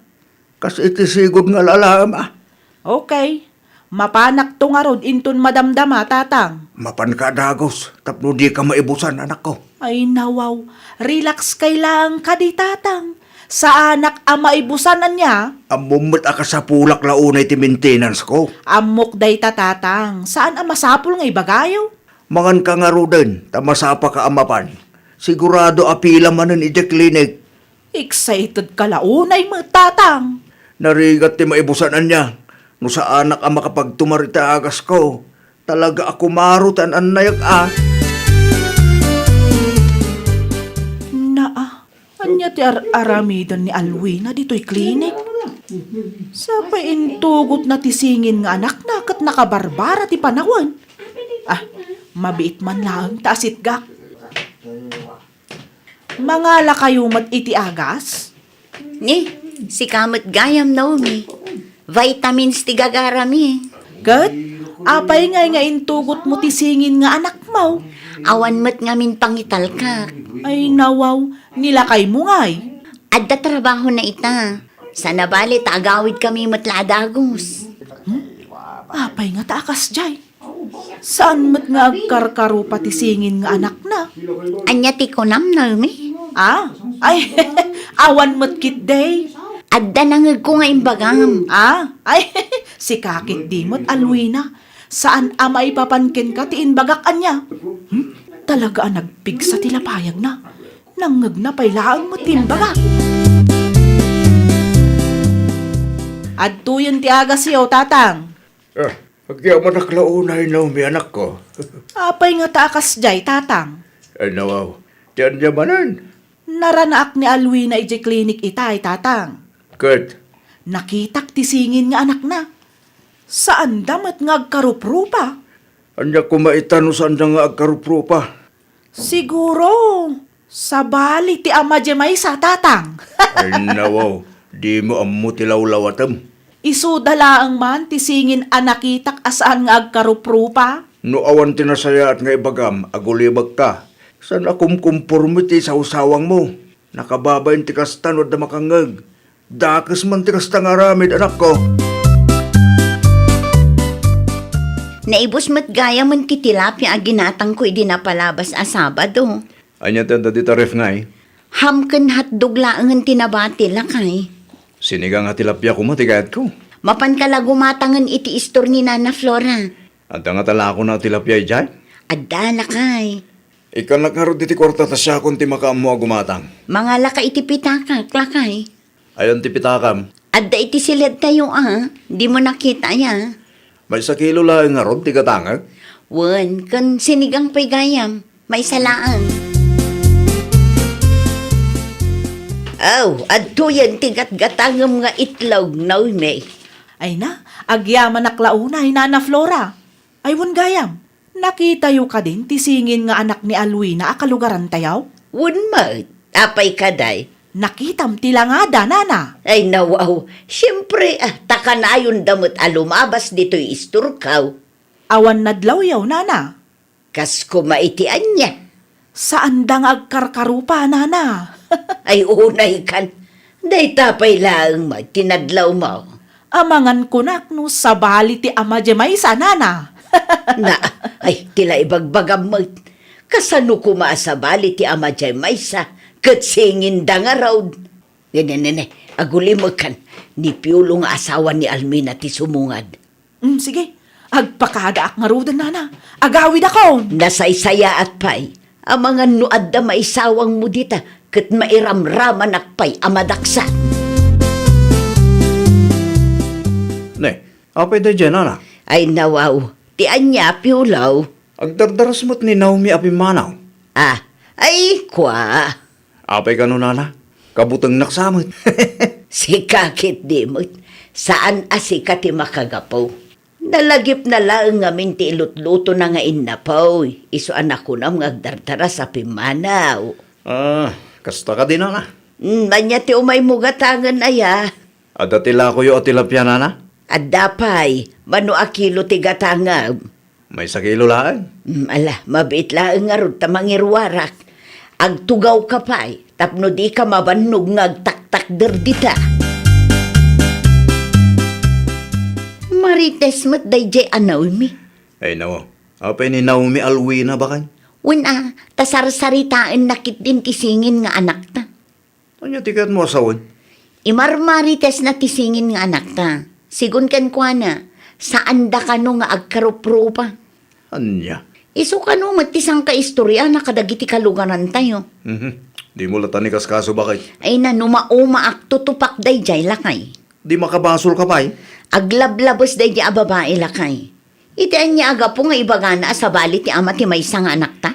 Kas iti sigud nga lalaem, a. Okay. Mapanakto ngarud inton madamdama, Tatang. Mapanka a dagus tapno dika maibusan, anakko. Ay, nawaw. Relax kay laeng kadi, Tatang. Saanak a maibusan, ania? Ammom met a kasapulak la unay ti maintenance ko. Ammok dayta, Tatang. Saan a masapul nga ibagayo? Manganka ngaruden, ta masapaka a mapan. Sigurado a pila manen idiay klinik. Excited ka la unay met, Tatang. Narigat ti maibusan, ania. No saanak a makapagtumar iti agasko, talaga a kumaro ti an-annayek, a. Naa, ania ti ar-aramiden ni Alwina ditoy klinik? Sapay intugotna ti singin nga anakna ket nakabarbara ti panawen. Ah, mabiit man laeng ta asitgak. Mangalakayo met iti agas? Ni, sika met gayam, Naomi. Vitamins ti gagarami. Ket, apay ngay nga intugotmo ti singin nga anakmo? Awan met ngamin pangitalkak. Ay, nawaw, nilakaymo ngay. Adda trabahona ita. Saan a bale ta agawidkami met la a dagus. Hmm? Apay nga ta a kasdiay? Saan met nga agkarkarupa ti singin nga anakna? Ania ti kunam, Naomi? Ah? Ay, awan met ketdi. Adda nangngegko nga imbagam. Ah? Ay, sika ketdi met, Alwina. Saan a maipapan kenka ti imbagak, ania? Hmm? Talaga a nagpigsa ti lapayagna. Nangngegna pay laeng met ti imbagak. Adtoyen ti agasyo, Tatang. Ah, agyamanak la unay, Naomi, anakko. Apay nga ta a kasdiay, Tatang? Ay, nawaw. Ti ania manen? Naranaak ni Alwina idiay klinik itay, Tatang. Ket? Nakitak ti singin nga anakna. Saanda met nga agkaruprupa. Ania koma ita no saanda nga agkaruprupa? Siguro, sabali ti ama diay maysa, Tatang. Ay, nawaw, dimo ammo ti lawlawatem. Isuda laeng man ti singin a nakitak a saan nga agkaruprupa. No awan ti nasayaat nga ibagam, agulibekka. Saan a kumkumporme ti sawsawangmo. Nakababain ti kasta no adda makangngeg. Dakes man ti kasta nga aramid, anakko. Naibus met gayamen ti tilapia a ginatangko idi napalabas a Sabado. Ania ti adda dita ref ngay? Ham ken hotdog laengen ti nabati, lakay. Sinigang a tilapia koma ti kayatko. Mapanka la gumatangen iti istor ni Nana Flora. Adda ngata lakona a tilapia idiay? Adda, lakay. Ikkanak ngarud iti kuarta ta siakon ti makaammo a gumatang. Mangalaka iti pitakak, lakay. Ayan ti pitakam. Adda iti siledtayo a, dimo nakita aya? Maysa kilo laeng ngarud ti gatangek? Wen, ken sinigang pay gayam, maysa laeng. Aw, adtoyen ti gatgatangem nga itlog, Naomi. Ay na, agyamanak la unay, Nana Flora. Ay, wen gayam, nakitayo kadin ti singin nga anak ni Alwina a kalugarantayo? Wen met, apay kadi? Nakitam ti langada, nana. Ay, nawaw, siempre, ah, ta kanayonda met a lumabas ditoy istorko. Awan nadlawyo, nana? Kas kuma iti ania? Saanda nga agkarkarupa, nana. Ay, unaykan. Dayta pay laeng met ti nadlawmo. Amangan kunak no sabali ti ama diay maysa, nana. Na, ay, ti la ibagbagam met. Kasano kuma a sabali ti ama diay maysa, ket singinda ngarud? Ne, ne, ne, ne, agulimekan, ni Piolo nga asawa ni Alwina ti sumungad. Mm, sige. Agpakadaak ngaruden, nana. Agawidakon. Nasaysayaat pay. Amangan no adda maisawangmo dita, ket mairamramanak pay a madaksan. Ne, apay daydiay, nana? Ay, nawaw. Ti ania, Piolo? Agdardaras met ni Naomi a pimmanaw. Ah, ay, kua. Apay kano, nana? Kabutengnak sa met. Sika ketdi met. Saan a sika ti makagapu. Nalagipna laeng ngamin ti ilutlutona nga innapoy. Isu a nakunam nga agdardaras a pimmanaw. Ah, kasta kadi, nana? Mm, ania ti umaymo gatangen aya? Adda ti lakoyo a tilapia, nana? Adda pay, mano a kilo ti gatangem? Maysa kilo laeng. Mm, ala, mabiit laeng ngarud ta mangiruarak. Agtugawka pay, tapno dika mabannog nga agtaktakder dita. Marites met daydiay a Naomi. Ay, nawaw. Apay ni Naomi Alwina, baket? Wen a, ta sarsaritaenna ketdin ti singin nga anakta. Ania ti kayatmo a sawen? Imarmaritesna ti singin nga anakta. Sigun kenkuana, saanda kano nga agkaruprupa. Ania? Isu kano met ti sangkaistoryana kadagiti kalugarantayo. Mhm. Dimo latta inkaskaso, baket? Ay na, no maumaak, tutupak daydiay, lakay. Di makabasolka pay? Aglablabes daydiay a babai, lakay. Iti ania a gapu nga ibagana a sabali ti ama ti maysa nga anakta?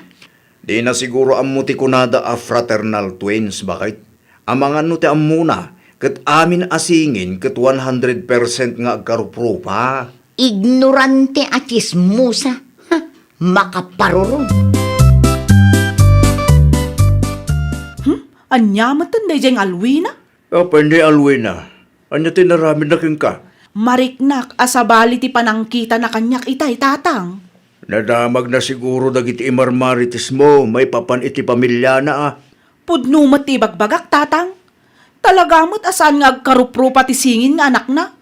Dina siguro ammo ti kunada a fraternal twins, baket? Amangan no ti ammona, ket amin a singin ket one hundred percent nga agkaruprupa. Ignorante a tsismosa. Ha, makaparurong. Hmm? Ania met daydiay nga Alwina? Apay ni Alwina? Ania ti inaramidna kenka? Mariknak a sabali ti panangkitana kaniak itay, tatang. Nadamagna siguro dagiti imarmaritesmo maipapan iti pamiliana a. Pudno met ti ibagbagak, tatang. Talaga met a saan nga agkaruprupa ti singin nga anakna.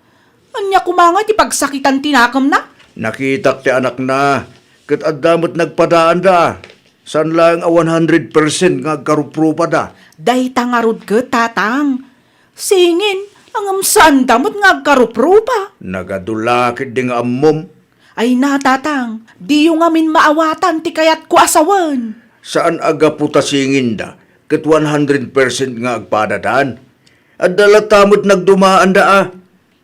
Ania koma nga ti pagsakitan ti nakemna? Nakitak ti anakna, ket adda met nagpadaanda. Saan laeng a one hundred percent nga agkaruprupada. Dayta ngarud ket, tatang. Singin, ngem saanda met nga agkaruprupa. Nagadula ketdi nga ammom. Ay na, tatang, diyo ngamin maawatan ti kayatko a sawen. Saan a gapu ta singinda ket one hundred percent nga agpadadan? Adda latta met nagdumaanda a.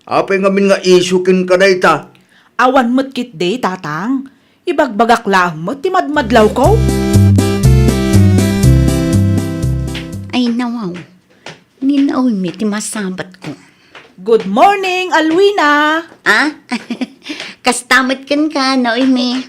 Apay ngamin nga isyu kenka dayta? Awan met ketdi, tatang. Ibagbagak laeng met ti madmadlawko. Ay, nawaw. Ni Naomi ti masabatko. Good morning, Alwina! Ah? Kasta met kenka, Naomi.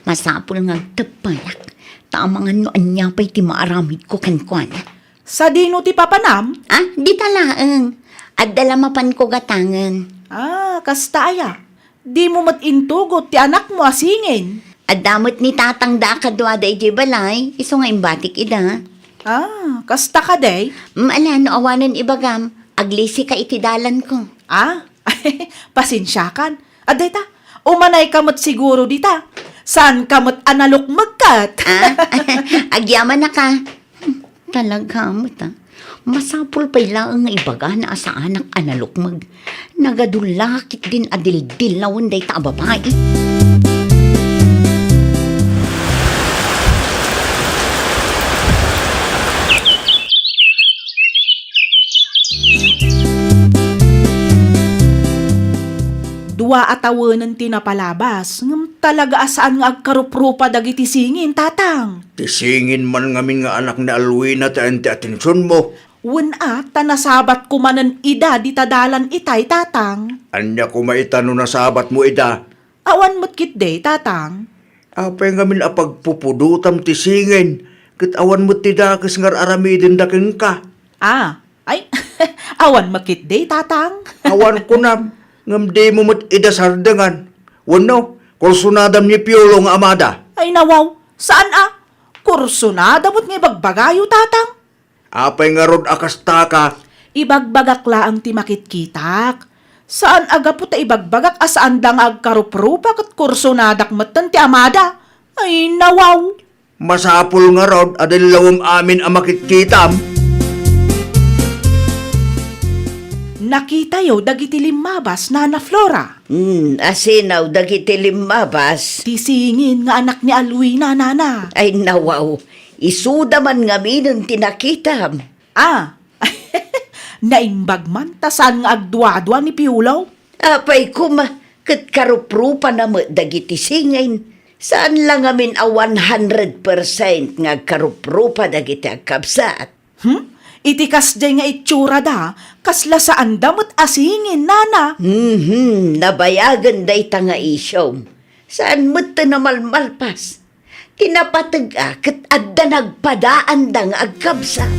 Masapul nga agteppayak, ta amangan no ania pay ti maaramidko kenkuana. Sadino ti papanam? Ah, dita laeng. Adda la mapanko gatangen. Ah, kasta aya? Dimo met intugot ti anakmo a singin? Adda met ni tatangda a kaduada idiay balay, isu nga imbatik ida. Ah, kasta kadi? Mm, ala, no awanen ibagam, aglisika iti dalanko. Ah, pasensiakan. Adda ita, umanayka met siguro dita. Saanka met a nalukmeg ket? Ah, agyamanaka. Hmm, talaga met, ah. Masapul pay laeng nga ibagana a saanak a nalukmeg. Nagadula ketdin a dildillawen dayta a babai. Dua a tawenen ti napalabas, ngem talaga a saan nga agkaruprupa dagiti singin, tatang. Ti singin man ngamin nga anak ni Alwina ti ayan ti atensionmo. Wen a, ta nasabatko manen ida dita dalan itay, tatang. Ania koma ita no nasabatmo ida? Awan met ketdi, tatang. Apay ngamin a pagpupudotam ti singin, ket awan met ti dakes nga ar-aramidenda kenka? Ah, ay, awan met ketdi, tatang. Awan kunam, ngem dimo met ida sardengan. Wenno, kursunadam ni Piolo nga amada. Ay, Nawaw, saan a? Kursonada met nga ibagbagayo, Tatang. Apay ngarud a kasta ka? Ibagbagak laeng ti makitkitak. Saan a gapu ta ibagbagak a saanda nga agkaruprupa ket kursonadak metten ti amada. Ay, nawaw. Masapul ngarud a dillawem amin a makitkitam. Nakitayo dagiti limmabas, Nana Flora. Hmm, asino dagiti limmabas? Ti singin nga anak ni Alwina, Nana. Ay, nawaw. Isuda man ngaminen ti nakitam. Ah, naimbag man ta saan nga agduadua ni Piolo? Apay koma, ket karuprupana met dagiti singin. Saan la ngamin a one hundred percent nga agkaruprupa dagiti agkabsat. Hmm? Iti kasdiay nga itsurada, kasla saanda met a singin, Nana. Mhm, nabayagen dayta nga isyom. Saan met ti namalmalpas. Ti napateg a ket adda nagpadaanda nga agkabsat.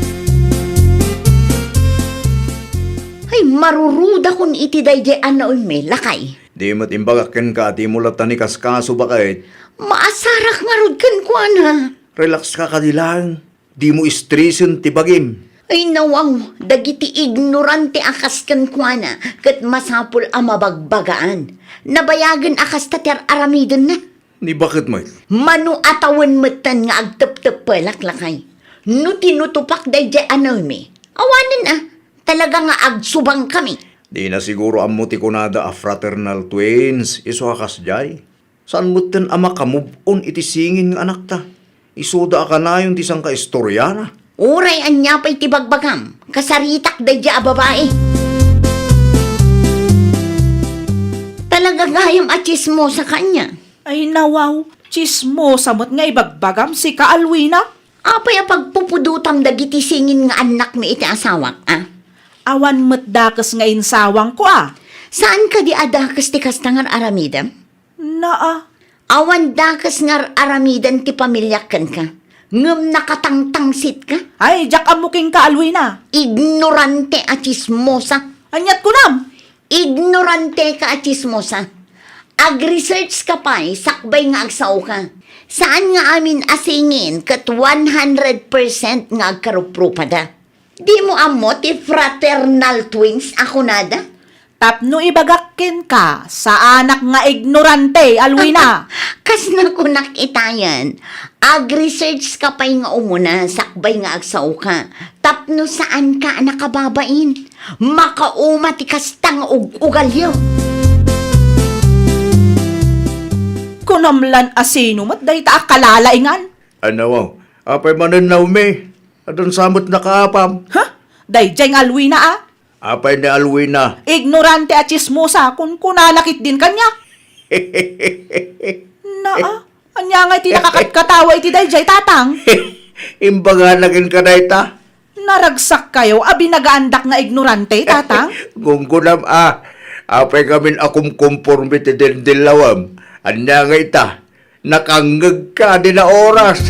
Ay, marurudakon iti daydiay a naemmi, lakay. Di met imbagak kenka a dimo latta ni kaskaso, baket. Maasarak ngarud kenkuana. Relax ka kadi laeng. Dimo stresen ti bagim. Ay, nawaw, dagiti ignorante a kas kenkuana, ket masapul a mabagbagaan. Nabayagen a kasta ti ar-aramidenna. Ni baket met? Mano a tawen metten nga agtepteppelak, lakay. No tinutupak daydiay a naemmi, awanen a, talaga nga agsubangkami. Dina siguro ammo ti kunada a fraternal twins, isu a kasdiay. Saan metten a makamove-on iti singin nga anakta? Isuda a kanayon ti sangkaistoriana. Uray ania pay ti bagbagam, kasaritak daydiay a babai. Talaga gayam a tsismosa ka ania. Ay, nawaw, tsismosa met nga ibagbagam, sika, Alwina. Apay a pagpupudotam dagiti singin nga annakmi iti asawak, a? Awan met dakes nga insawangko, a? Saan kadi a dakes ti kasta nga ar-aramidem? Naa. Awan dakes nga ar-aramiden ti pamiliak kenka, ngem nakatangtangsitka? Ay, diak ammo kenka, Alwina. Ignorante a tsismosa. Aniat kunam? Ignorante ka a tsismosa. Ag-research ka pay sakbay nga agsaoka. Saan nga amin a singin ket one hundred percent nga agkaruprupada. Dimo ammo ti fraternal twins a kunada? Tapno ibagak kenka, saanak nga ignorante, Alwina. Kasna kunak itayen, ag-research ka pay nga umuna sakbay nga agsaoka. Tapno saanka a nakababain, makauma ti kasta nga ug-ugalyo. Kunam lan a sino met dayta a kalalaingan? Anaw, apay manen Naomi? Addan sa met nakaapam? Ha? Daydiay nga Alwina a? Apay ni Alwina? Ignorante a tsismosa, kunkunana ketdin kaniak. Naa, ania nga iti nakakatkatawa iti daydiay, Tatang? Imbagana kenka dayta? Naragsak kayo a binagaandak nga ignorante, Tatang? Gunggunam a, apay ngamin a kumkumporme ti dindillawem? Ania nga ita? Nakangngegka dina oras.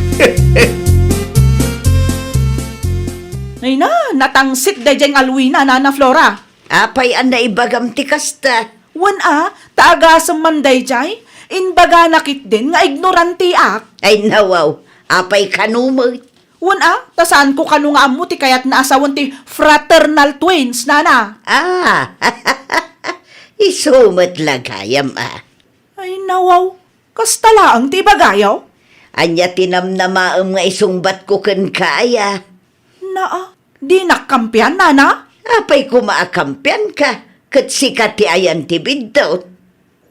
Ay na, natangsit daydiay nga Alwina, Nana Flora. Apay a naibagam ti kasta? Wen a, ta agasem man daydiay, imbagana ketdin nga ignoranteak. Ay nawaw, apay kano met? Wen a, ta saanko kano nga ammo ti kayatna a sawen ti fraternal twins, Nana. Ah, isu met la gayam a. Ay nawaw, kasta laeng ti ibagayo? Ania ti namnamaem nga isungbatko kenka aya? Naa, dinak kampian, Nana? Apay koma a kampianka, ket sika ti ayan ti biddut.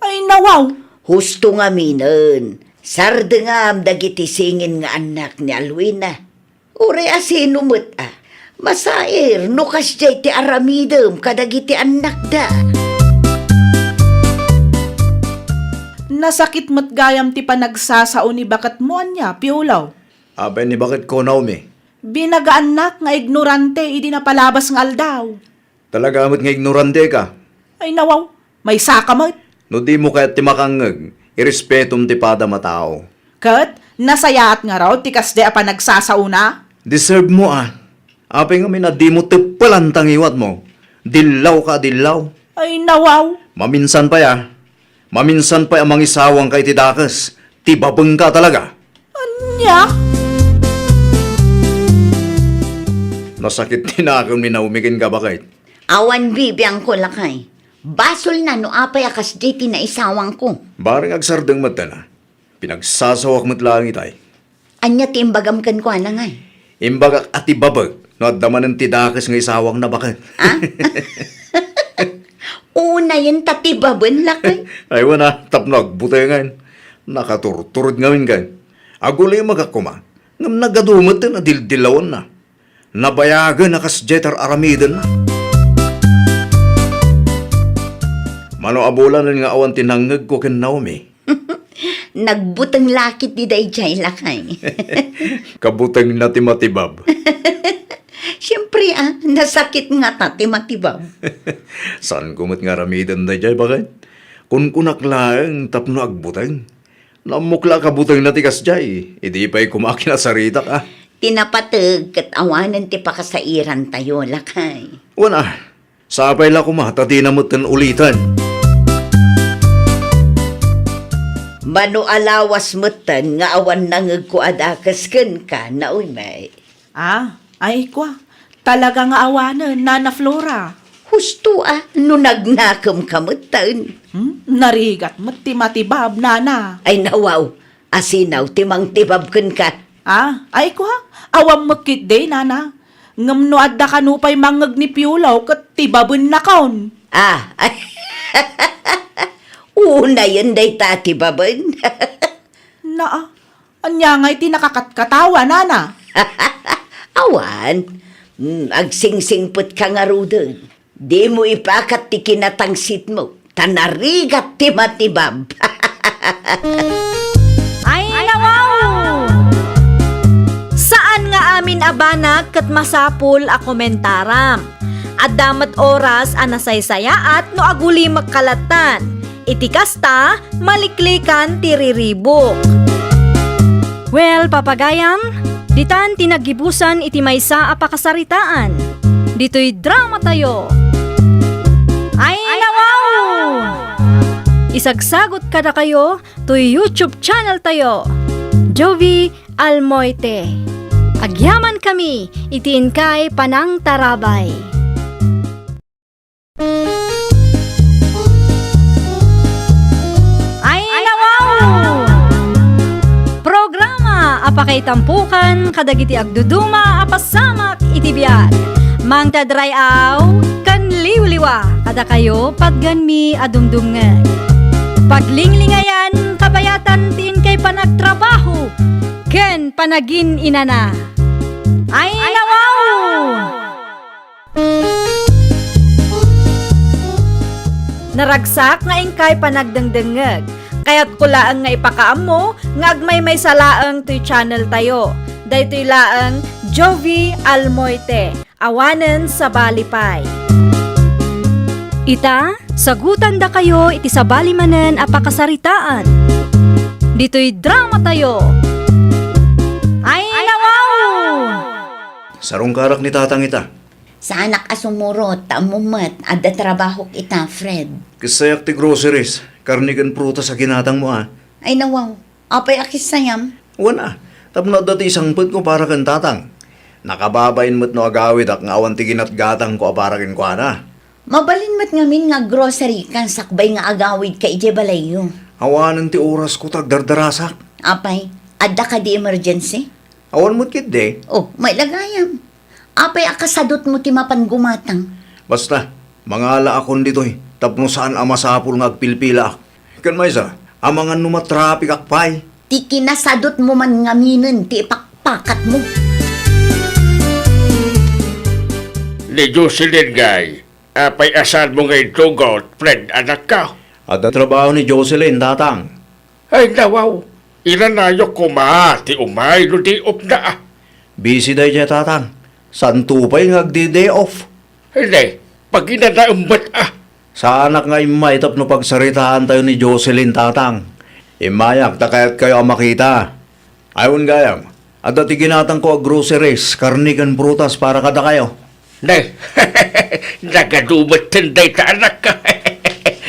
Ay nawaw. Husto ngaminen, sardengam dagiti singin nga annak ni Alwina. Uray a sino met a, masair no kasdiay ti aramidem kadagiti annakda. Nasakit met gayam ti panagsasao ni baketmo ania, Piolo? Apay ni baketko, Naomi? Binagaannak nga ignorante idi napalabas nga aldaw. Talaga met nga ignorante ka. Ay nawaw, maysa ka met. No dimo kayat ti makangngeg, irespetom ti padam a tao. Ket nasayaat ngarud ti kasdi a panagsasaona? Deserve mo a. Apay ngamin a dimo teppelan ta ngiwatmo? Dillaw ka a dillaw. Ay nawaw. Maminsan pay a. Maminsan pay a mangisawangka iti dakes. Ti babengka talaga. Nia? Nasakit ti nakem ni Naomi kenka, baket. Awan bibiangko, lakay. Basolna no apay a kasdiay ti naisawangko. Bareng agsardeng met, a. Pinagsasawak met laeng itay. Ania ti imbagam kenkuana ngay? Imbagak a tibabek no adda manen ti dakes nga isawangna, baket. Ah? Unayen ta tibaben, lakay. Ay, wen a, tapno agbutengen. Nakaturturod ngamin, kan. Agulimekak koma, ngem nagadu met ti nadildilawanna. Nabayagen a kasdiay ti ar-aramidenna. Mano a bulanen nga awan ti nangngegko ken Naomi. Nagbuteng la ketdi daydiay, lakay. Kabutengna ti matibab. Siempre, a, nasakit ngata ti matibab. Saanko met nga aramiden daydiay, baket. Kunkunak laeng tapno agbuteng. Nammok la a kabutengna ti kasdiay, idi pay koma kinasaritak, a. Ti napateg ket awanen ti pakasairantayo, lakay. Wen a, sapay la koma ta dina metten uliten. Mano a lawas metten nga awan nangngegko a dakes kenka, Naomi. Ah, ay, kua. Talaga nga awanen, Nana Flora. Husto a, no nagnakemka metten. Hmm? Narigat met ti matibab, Nana. Ay, nawaw. Asinaw ti mangtibab kenka. Ah, ay, kua. Awan met ketdi, Nana. Ngem no adda kano pay mangngeg ni Piolo ket tibabennakon. Ah, ay. Unayen dayta a tibaben. Naa, ania ngay ti nakakatkatawa, Nana? Awan. Hmm, agsingsingpetka ngaruden. Dimo ipakat ti kinatangsitmo, ta narigat ti matibab. Ay, nawaw! Saan nga amin a banag ket masapul a komentaram. Adda met oras a nasaysayaat no agulimekka lattan. Iti kasta, maliklikan ti riribuk. Well, papagayam, ditan ti naggibusan iti maysa a pakasaritaan. Ditoy dramatayo. Ay, nawaw! Isagsagot kadakayo toy YouTube channeltayo, Jovie Almoite. Agyamankami iti inkay panangtarabay. Ay, nawaw! Programa a pakaitampukan kadagiti agduduma a pasamak iti biag. Mangted ray-aw ken liwliwa kadakayo patgenmi a dumdumngeg. Paglinglingayan, kabayatan ti inkay panagtrabaho ken panagin-inana. Ay, nawaw! Naragsak nga inkay panagdengdengngeg. Kayatko laeng nga ipakaammo nga agmaymaysa laeng toy channeltayo. Daytoy laeng Jovie Almoite, awanen sabali pay. Ita, sagutandakayo iti sabali manen a pakasaritaan. Ditoy dramatayo. Ay, nawaw! Sarungkarak ni Tatang ita. Saanak a sumurot, ta ammom met, adda trabahok ita, Fred. Kessayak ti groceries, karne ken prutas a ginatangmo, a. Ay, nawaw. Apay a kessayam? Wen a, tapno adda ti isangpetko para ken Tatang. Nakababain met no agawidak nga awan ti ginatgatangko a para kenkuana. Mabalin met ngamin nga aggrocery kan sakbay nga agawidka idiay balayyo. Awanen ti orasko ta agdardarasak. Apay, adda kadi emergency? Awan met ketdi. Oh, mailagayam. Apay a kasadutmo ti mapan gumatang? Basta, mangalaakon ditoy tapno saan a masapul nga agpilpilaak. Ken maysa, amangan no matrapikak pay. Ti kinasadutmo man ngaminen ti ipakpakatmo. Ni Jocelyn ngay, apay a saanmo nga idugot, Fred, anakko? Adda trabaho ni Jocelyn, Tatang. Ay, nawaw, iranayok koma ti umay no day off na, a. Busy daydiay, Tatang. Saanto pay nga agdi-day off. Hindi, pag-inanaem met, a. Saanak nga immay tapno pagsaritaantayo ni Jocelyn, Tatang. Immayak ta kayatkayo a makita. Ay, wen gayam, adda ti ginatangko a groceries, karne ken prutas para kadakayo. Ne, nagadu metten dayta, anak.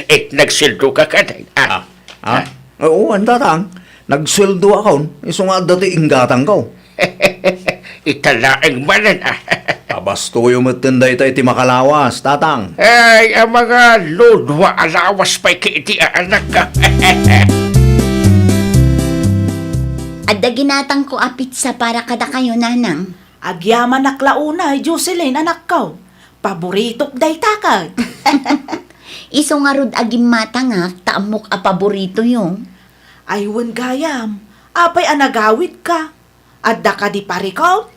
Eh, nagsueldoka kadi, a? Ah, ah? Ah? Oo, wen, Tatang. Nagsueldoakon, isu nga adda ti inggatangko. Ita laeng manen, a. Abastoyo metten dayta iti makalawas, Tatang. Ay, a mga ludwa a lawas pay iti aanakka. Adda ginatangko a pizza para kadakayo, Nanang. Agyamanak la unay, Jocelyn, anakko. Paboritok dayta ket. Isu ngarud a gimmatangak, ta ammok a paboritoyo. Ay, wen gayam, apay a nagawidka? Adda kadi parikut?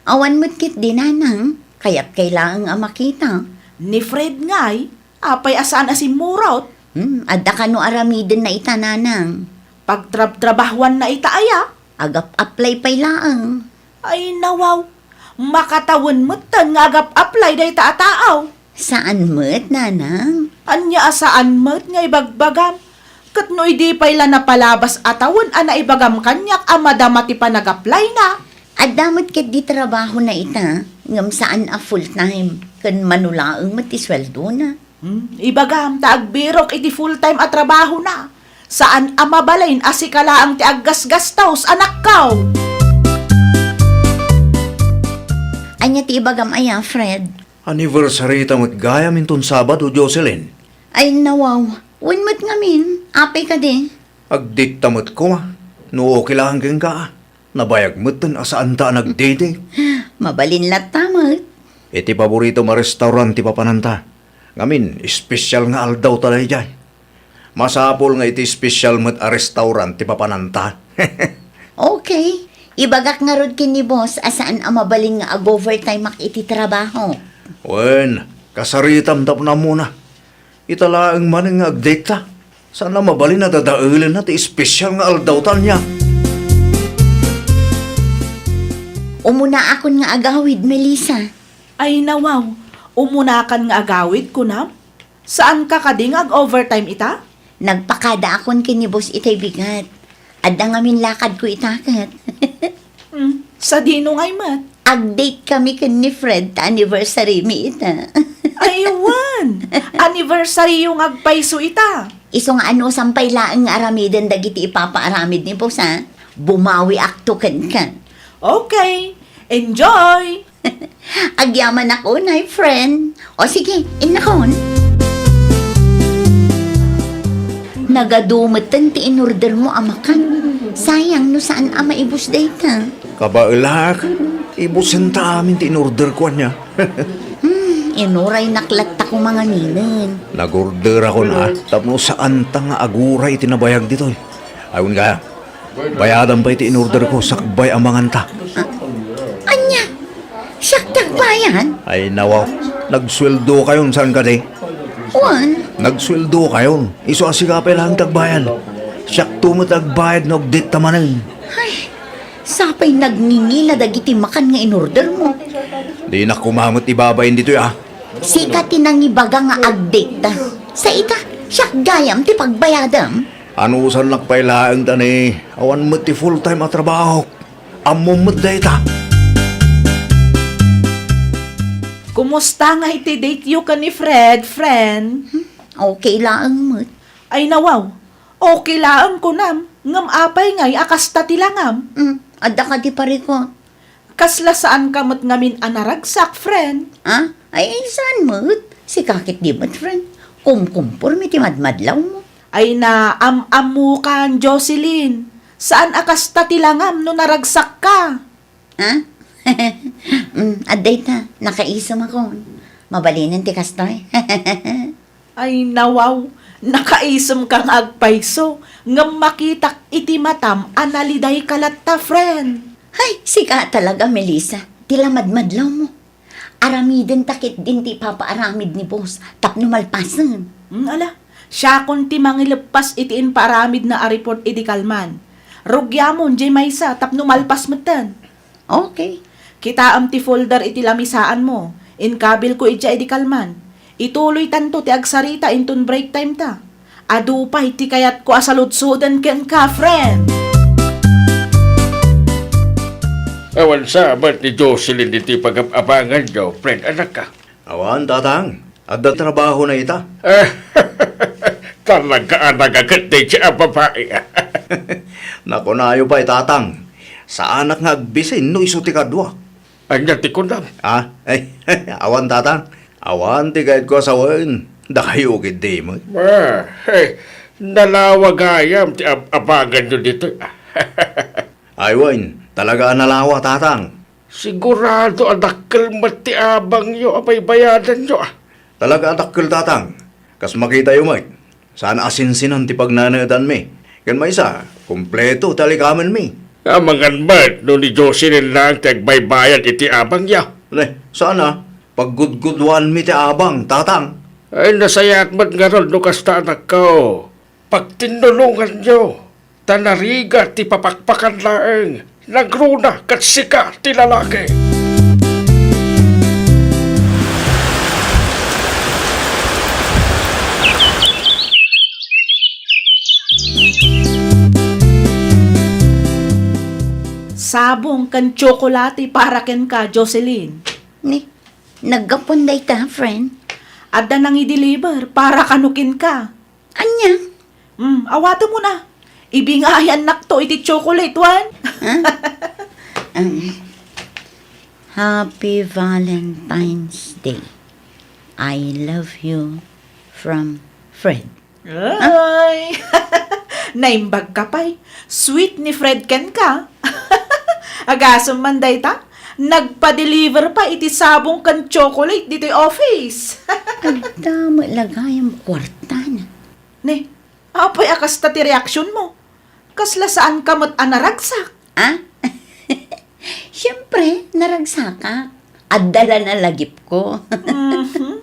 Awan met ketdi, Nanang, kayat kay laeng a makita. Ni Fred ngay, apay a saan a simmurot? Hmm, adda kano aramidenna ita, Nanang. Pagtrabtrabahuanna ita aya? Agap-apply pay laeng. Ay, nawaw. Makatawen metten nga agap-apply dayta a tao. Saan met, Nanang? Ania a saan met nga ibagbagam? Ket no idi pay la napalabas a tawen a naibagam kaniak a madama ti panag-apply-na. Adda met ketdi trabahona ita, ngem saan a full-time, ken mano laeng met ti sueldona. Hmm, ibagam ta agbirok iti full-time a trabahona. Saan a mabalin a sika laeng ti aggasgastos, anakko. Ania ti ibagam aya, Fred? Anniversary ta met gayam inton Sabado, Jocelyn. Ay, nawaw. Wen met ngamin, apay kadi? Agdate ta met koma. No okay laeng kenka, a. Nabayag metten a saanta a nagdate. Mabalin latta met. Iti paboritom a restaurant ti papananta. Ngamin, espesyal nga aldawta daydiay. Masapul nga iti espesyal met a restaurant ti papananta. Okay. Ibagak ngarud ken ni boss a saan a mabalin nga ag-overtime-ak iti trabaho. Wen, kasaritam tapno ammona. Ita laeng manen nga agdate ta. Saan a mabalin a dadaelenna ti espesyal nga aldawta ania. Umunaakon nga agawid, Melissa. Ay, nawaw. Umunakan nga agawid, kunam? Saanka kadi nga ag-overtime ita? Nagpakadaakon ken ni boss itay bigat. Adda ngamin lakadko ita ket. Hmm, sadino ngay met? Agdate kami ken ni Fred ta anniversary mi ita. Ay, wen! Anniversary-yo nga agpayso ita. Isu nga anusam pay laeng nga aramiden dagiti ipapaaramid ni boss, a. Bumawiakto kenka. Okay. Enjoy! Agyamanak unay, friend. O sige, innakon. Nagadu metten ti inordermo a makan. Sayang no saan a maibus dayta. Kabaelak, ibusenta amin ti inorderko ania. Hmm, inuraynak latta koma ngaminen. Nagorderakon a, tapno saanta nga aguray iti nabayag ditoy. Ay, wen gayam. Bayadam pay ti inorderko sakbay a manganta. Ah, ania? Siak ti agbayad? Ay, nawaw. Nagsueldokayon, saan kadi? Wen. Nagsueldokayon. Isu a sika pay laeng ti agbayad. Siakto met agbayad no agdate ta manen. Ay, sapay nagngingina dagiti makan nga inordermo. Dinak koma met ibabain ditoy, a. Sika ti nangibaga nga agdate ta. Sa ita, siak gayam ti pagbayadam. Anusannak pay laeng ta ni, awan met ti full-time a trabahok. Ammom met dayta. Kumusta ngay ti date-yo ken ni Fred, friend? Hmm, okay laeng met. Ay, nawaw. Okay laeng kunam, ngem apay ngay a kasta ti langam? Hmm, adda kadi parikut? Kasla saanka met ngamin a naragsak, friend? Ah? Ay, saan met? Sika ketdi met, friend. Kumkumporme ti madmadlawmo. Ay, naam-ammokan, Jocelyn. Saan a kasta ti langam no naragsakka? Ah? Mm, adda ita, nakaisem akon. Mabalinen ti kastoy. Ay, nawaw, nakaisemka nga agpayso, ngem makitak iti matam a nalidayka latta, friend. Hay, sika talaga, Melissa, ti lamadmadlawmo. Aramidenta ketdin ti ipapaaramid ni boss tapno malpasen. Hmm, ala, siakon ti mangileppas iti impaaramidna a report idi kalman. Rugiamon diay maysa tapno malpas metten. Okay. Kitaem ti folder iti lamisaanmo. Inkabilko idiay idi kalman. Ituloytanto ti agsarita inton break time ta. Adu pay ti kayatko a saludsoden kenka, friend. Awan sa met ni Jocelyn iti pagab-abanganyo, friend, anakka? Awan, tatang. Adda trabahona ita. Talaga a nagaget daydiay a babai. Nakunayo pay, Tatang. Saanak nga agbisin no isu ti kaduak. Ania ti kunam? Ah, ay, awan, Tatang. Awan ti kayatko a sawen. Dakayo ketdi met. Ah, eh, nalawa gayam ti ab-, abanganyo ditoy. Ay, wen, talaga a nalawa, Tatang. Sigurado a dakkel met ti abangyo a baybayadanyo, ah. Talaga a dakkel, Tatang. Kas makitayo met, saan a sinsinan ti pagnanaedanmi. Ken maysa, kompleto ti alikamenmi. Amangan met no ni Jocelyn laeng ti agbaybayad iti abangyo. Ne, saan a, paggudguduanmi ti abang, Tatang. Ay, nasayaat met ngarud no kasta, anakko. Pagtinnulonganyo, ta narigat ti papakpakan laeng, nagruna ket sika ti lalaki. Sabong ken tsokolate para kenka, Jocelyn. Ni, naggapuan dayta, friend? Adda nangi-deliver para kano kenka. Ania? Hmm, awatem una. Ibingayannakto iti chocolate, wen? Ha? Um, Happy Valentine's Day. I love you from Fred. Ay! Naimbag ka pay. Sweet ni Fred kenka. Agasem man dayta, nagpa-deliver pa iti sabong ken chocolate ditoy office. Adda met la gayam kuartana. Ne, apay a kasta ti reaksionmo? Kasla saanka met a naragsak? Ah? Siyempre, naragsakak. Adda la nalagipko. Mhm.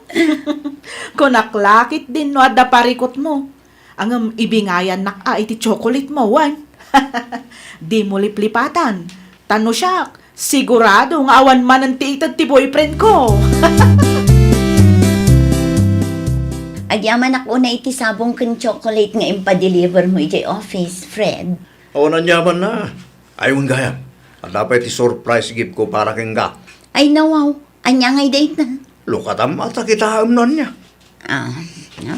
Kunak la ketdin no adda parikutmo. Ngem ibingayannak a iti chocolate mo, wen? Dimo liplipatan. Ta no siak, sigurado nga awan manen ti ited ti boyfriend ko. Agyamanak unay iti sabong ken chocolate nga impa-deliver mo idiay office, Fred. Awan aniamanna. Ay, wen gayam. Adda pay ti surprise gift ko para kenka. Ay, nawaw. Ania ngay dayta? Lukatam a ta kitaem no ania. Ah, no?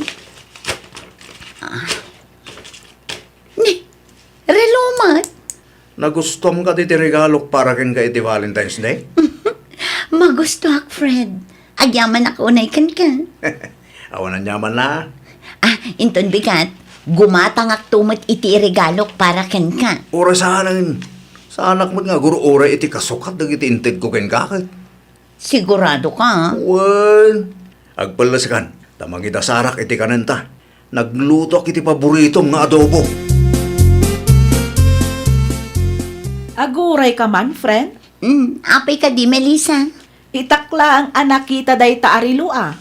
Ah. Ni, relo met? Nagustuam kadi ti regalok para kenka iti Valentine's Day? Magustuak, Fred. Agyamanak unay kenka. Awan aniamanna. Ah, inton bigat, gumatangakto met iti iregalok para kenka. Uray saanen. Saanak met nga agur-uray iti kasukat dagiti intedko kenka ket. Sigurado ka? Wen, agpellesekan, ta mangidasarak iti kanenta. Naglutoak iti paboritom nga adobo. Aguray ka man, friend? Mm, apay kadi, Melissa? Itak laeng a nakita dayta a relo, a.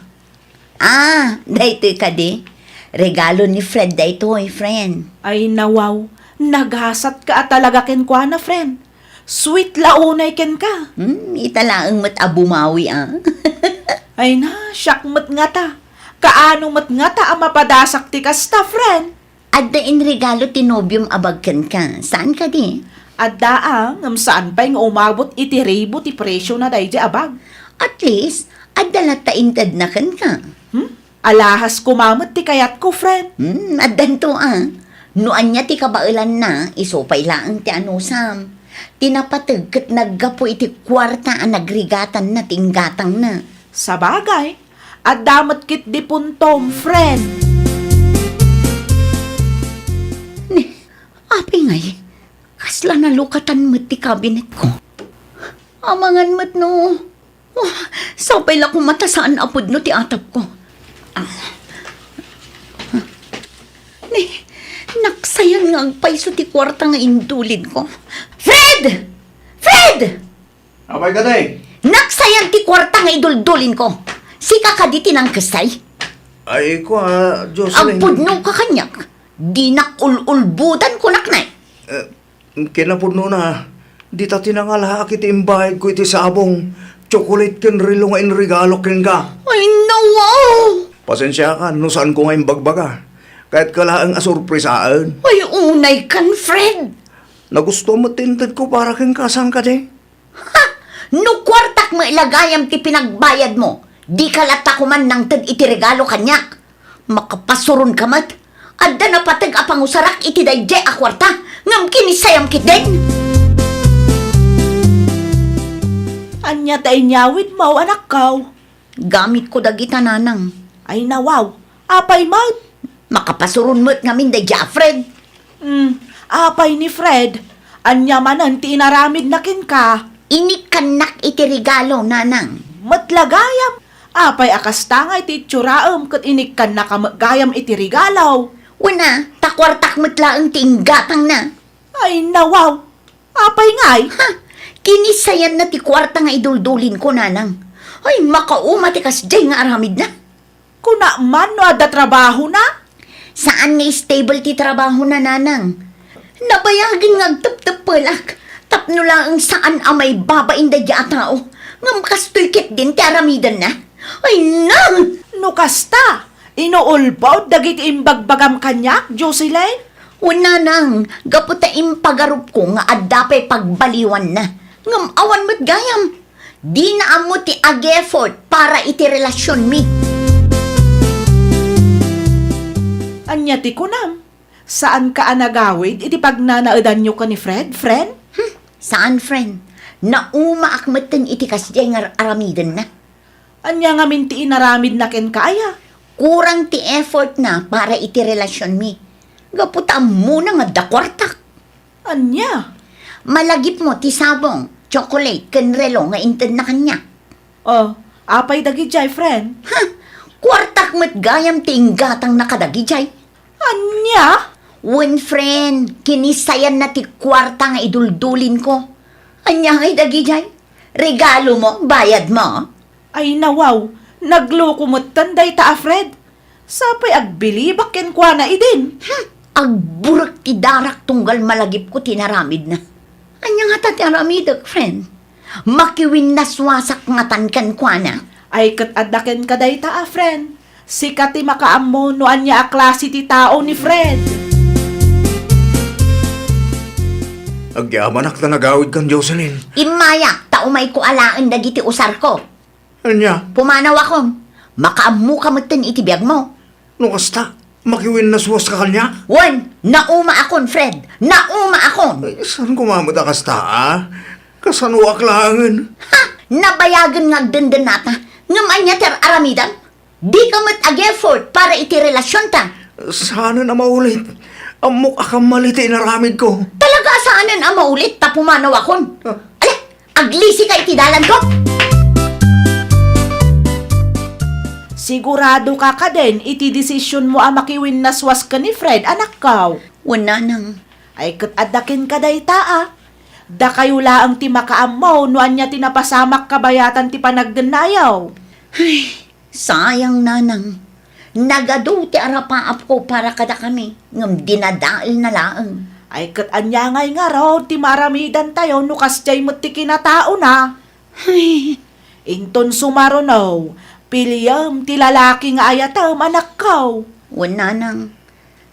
Ah, daytoy kadi. Regalo ni Fred daytoy, friend. Ay, nawaw. Nagasatka a talaga kenkuana, friend. Sweet la unay kenka. Hmm, ita laeng met a bumawi, a. Ay na, siak met ngata. Kaano met ngata a mapadasak ti kasta, friend? Adda inregalo ti nobiom a bag kenka. Saan kadi? Adda, a, ngem saan pay nga umabot iti ribu ti presiona daydi a bag. At least, adda latta intedna kenka. Hmm? Alahas koma met ti kayatko, friend. Hmm, addanto, a. No ania ti kabaelanna, isu pay laeng ti anusam. Ti napateg ket naggapu iti kuarta a nagrigatanna ti inggatangna. Sabagay, adda met ketdi puntom, friend. Ni, apay ngay, kasla nalukatan met ti kabinetko. Amangan met no. Oh, sapay la koma ta saan a pudno ti atapko. Ah. Ni, naksayan nga agpayso ti kuarta nga indulinko. Fred! Fred! Apay kadi? Naksayan ti kuarta nga iduldulinko. Sika kadi ti nangkessay? Ay, kua, Jocelyn. Agpudnoka kaniak. Dinak ul-ulbodan, kunak, nay. Eh, kinapudnona, dita ti nangalaak iti imbayadko iti sabong, tsokolit ken relo nga inregalo kenka. Ay, nawaw! Pasensiakan no saanko nga imbagbaga. Kayatka laeng a surprisaen. Ay, unay kan, Fred! Nagustuam met ti intedko para kenka, saan kadi? Ha! No kuartak met la gayam ti pinagbayadmo, dika latta koman nangted iti regalo kaniak. Makapasuronka met. Adda napateg a pangusarak iti daydiay a kuarta, ngem kinissayam ketdin. Ania ta inyawidmo, anakko? Gamitko dagita, nanang. Ay, nawaw. Apay met? Makapasuron met ngamin daydiay a Fred. Hmm, apay ni Fred? Ania manen ti inaramidna kenka? Inikkannak iti regalo, nanang. Met la gayam. Apay a kasta nga iti itsuraem ket inikkannaka met gayam iti regalo? Wen a, ta kuartak met laeng ti inggatangna. Ay, nawaw! Apay ngay? Ha? Kinissayanna ti kuarta nga iduldulinko, nanang. Ay, makauma ti kasdiay nga aramidna. Kuna man no adda trabahona? Saan nga stable ti trabahona, nanang. Nabayagen nga agtepteppelak tapno laeng saan a maibabain daydiay a tao. Ngem kastoy ketdin ti aramidenna. Ay, nang! No kasta, inuulbod dagiti imbagbagam kaniak, Jocelyn? Wen, nanang, gapu ta impagarupko nga adda pay pagbaliwanna. Ngem awan met gayam. Dina ammo ti ag-effort para iti relasionmi. Ania ti kunam? Saanka a nagawid iti pagnanaedanyo ken ni Fred, friend? Hmm, saan, friend. Naumaak metten iti kasdiay nga ar-, aramidenna. Ania ngamin ti inaramidna kenka aya? Kurang ti effortna para iti relasionmi. Gapu ta ammona nga adda kuartak. Ania? Malagipmo ti sabong, chocolate, ken relo nga intedna kaniak. Oh, apay dagidiay, friend? Ha? Kuartak met gayam ti inggatangna kadagidiay. Ania? Wen, friend, kinissayanna ti kuarta nga iduldulinko. Ania ngay dagidiay? Regalomo, bayadmo? Ay, nawaw, nagloko metten dayta a Fred. Sapay agbilibak kenkuana idin. Hmm, agburek ti darak tunggal malagipko ti inaramidna. Ania ngata ti aramidek, friend? Makiwinnaswasak ngatan kenkuana. Ay, ket adda kenka dayta a friend. Sika ti makaammo no ania a klase ti tao ni Fred. Agyamanak ta nagawidkan, Jocelyn. Immayak ta umayko alaen dagiti usarko. Ania? Pumanawakon. Makaammoka metten iti biagmo. No kasta, makiwinnaswaska kaniak? Wen, naumaakon, Fred. Naumaakon. Ay, saan koma met a kasta, a? Kasanoak laengen? Ha! Nabayagen nga agdendennata. Ngem ania ti ar-aramidem? Dika met ag-effort para iti relasionta. Saanen a maulit. Ammok a kammali ti inaramidko. Talaga a saanen a maulit ta pumanawakon. Ah. Ala, aglisika iti dalanko! Siguradoka kadin iti desisionmo a makiwinnaswas ken ni Fred, anakko? Wen, nanang. Ay, ket adda kenka dayta, a. Dakayo laeng ti makaammo no ania ti napasamak kabayatan ti panagdennayo. Ay, sayang, nanang. Nagadu ti arapaapko para kadakami, ngem dinadaelna laeng. Ay, ket ania ngay ngarud ti maaramidantayo no kasdiay met ti kinataona? Ay. Inton sumaruno, piliem ti lalaki nga ayatem, anakko. Wen, nanang.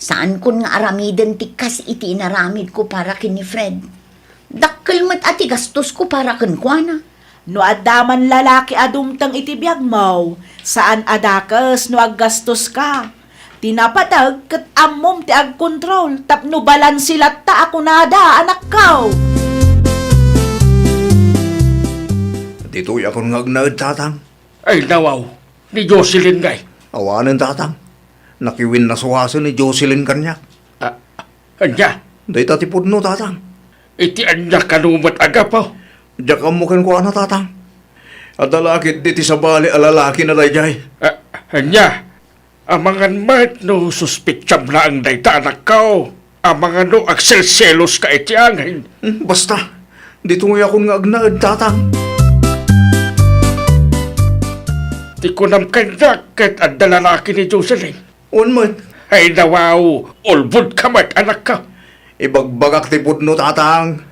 Saankon nga aramiden ti kas iti inaramidko para ken ni Fred. Dakkel met a ti gastosko para kenkuana. No adda man lalaki a dumteng iti biagmo, saan a dakes no aggastoska. Ti napateg ket ammom ti agkontrol tapno balanse latta a kunada, anakko. Ditoyakon nga agnaed, tatang. Ay, nawaw, ni Jocelyn ngay. Awanen, tatang. Nakiwinnaswasen ni Jocelyn kaniak. Ah, ania? Dayta ti pudno, tatang. Iti ania kano met a gapu? Diak ammo kenkuana, tatang. Adda la ketdi ti sabali a lalakina daydiay. Ah, ania? Amangan met no suspetsam laeng dayta, anakko. Amangan no agselseloska iti angin. Hmm, basta, ditoyakon nga agnaed, tatang. Ti kunam kaniak ket adda lalaki ni Jocelyn. Wen met. Ay, nawaw, ulbodka met, anakko. Ibagbagak ti pudno, tatang.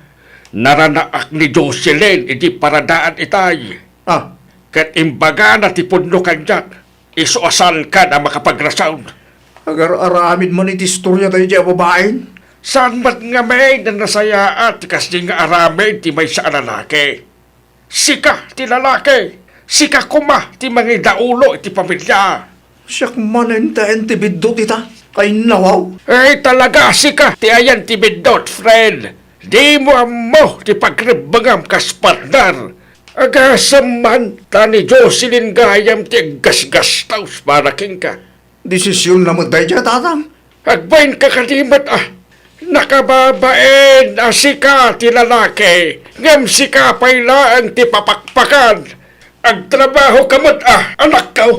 Naranaak ni Jocelyn idi paradaan itay. Ah. Ket imbagana ti pudno kaniak. Isu a saankan a makapagrason. Agar-aramid man iti istoria daydiay a babain? Saan met ngamin a nasayaat ti kasdi nga aramid ti maysa a lalaki? Sika ti lalaki, sika koma ti mangidaulo iti pamilia. Siak manen ti biddut ita. Ay, nawaw. Ay, talaga, sika ti ayan ti biddut, friend. Dimo ammo ti pagrebbengam kas partner. Agasem man, ta ni Jocelyn gayam ti aggasgastaus para kenka. Desisionna met daydiay, Tatang. Agbainka kadi met a nakababain a sika ti lalaki, ngem sika pay laeng ti papakpakan. Agtrabahoka met a, anakko.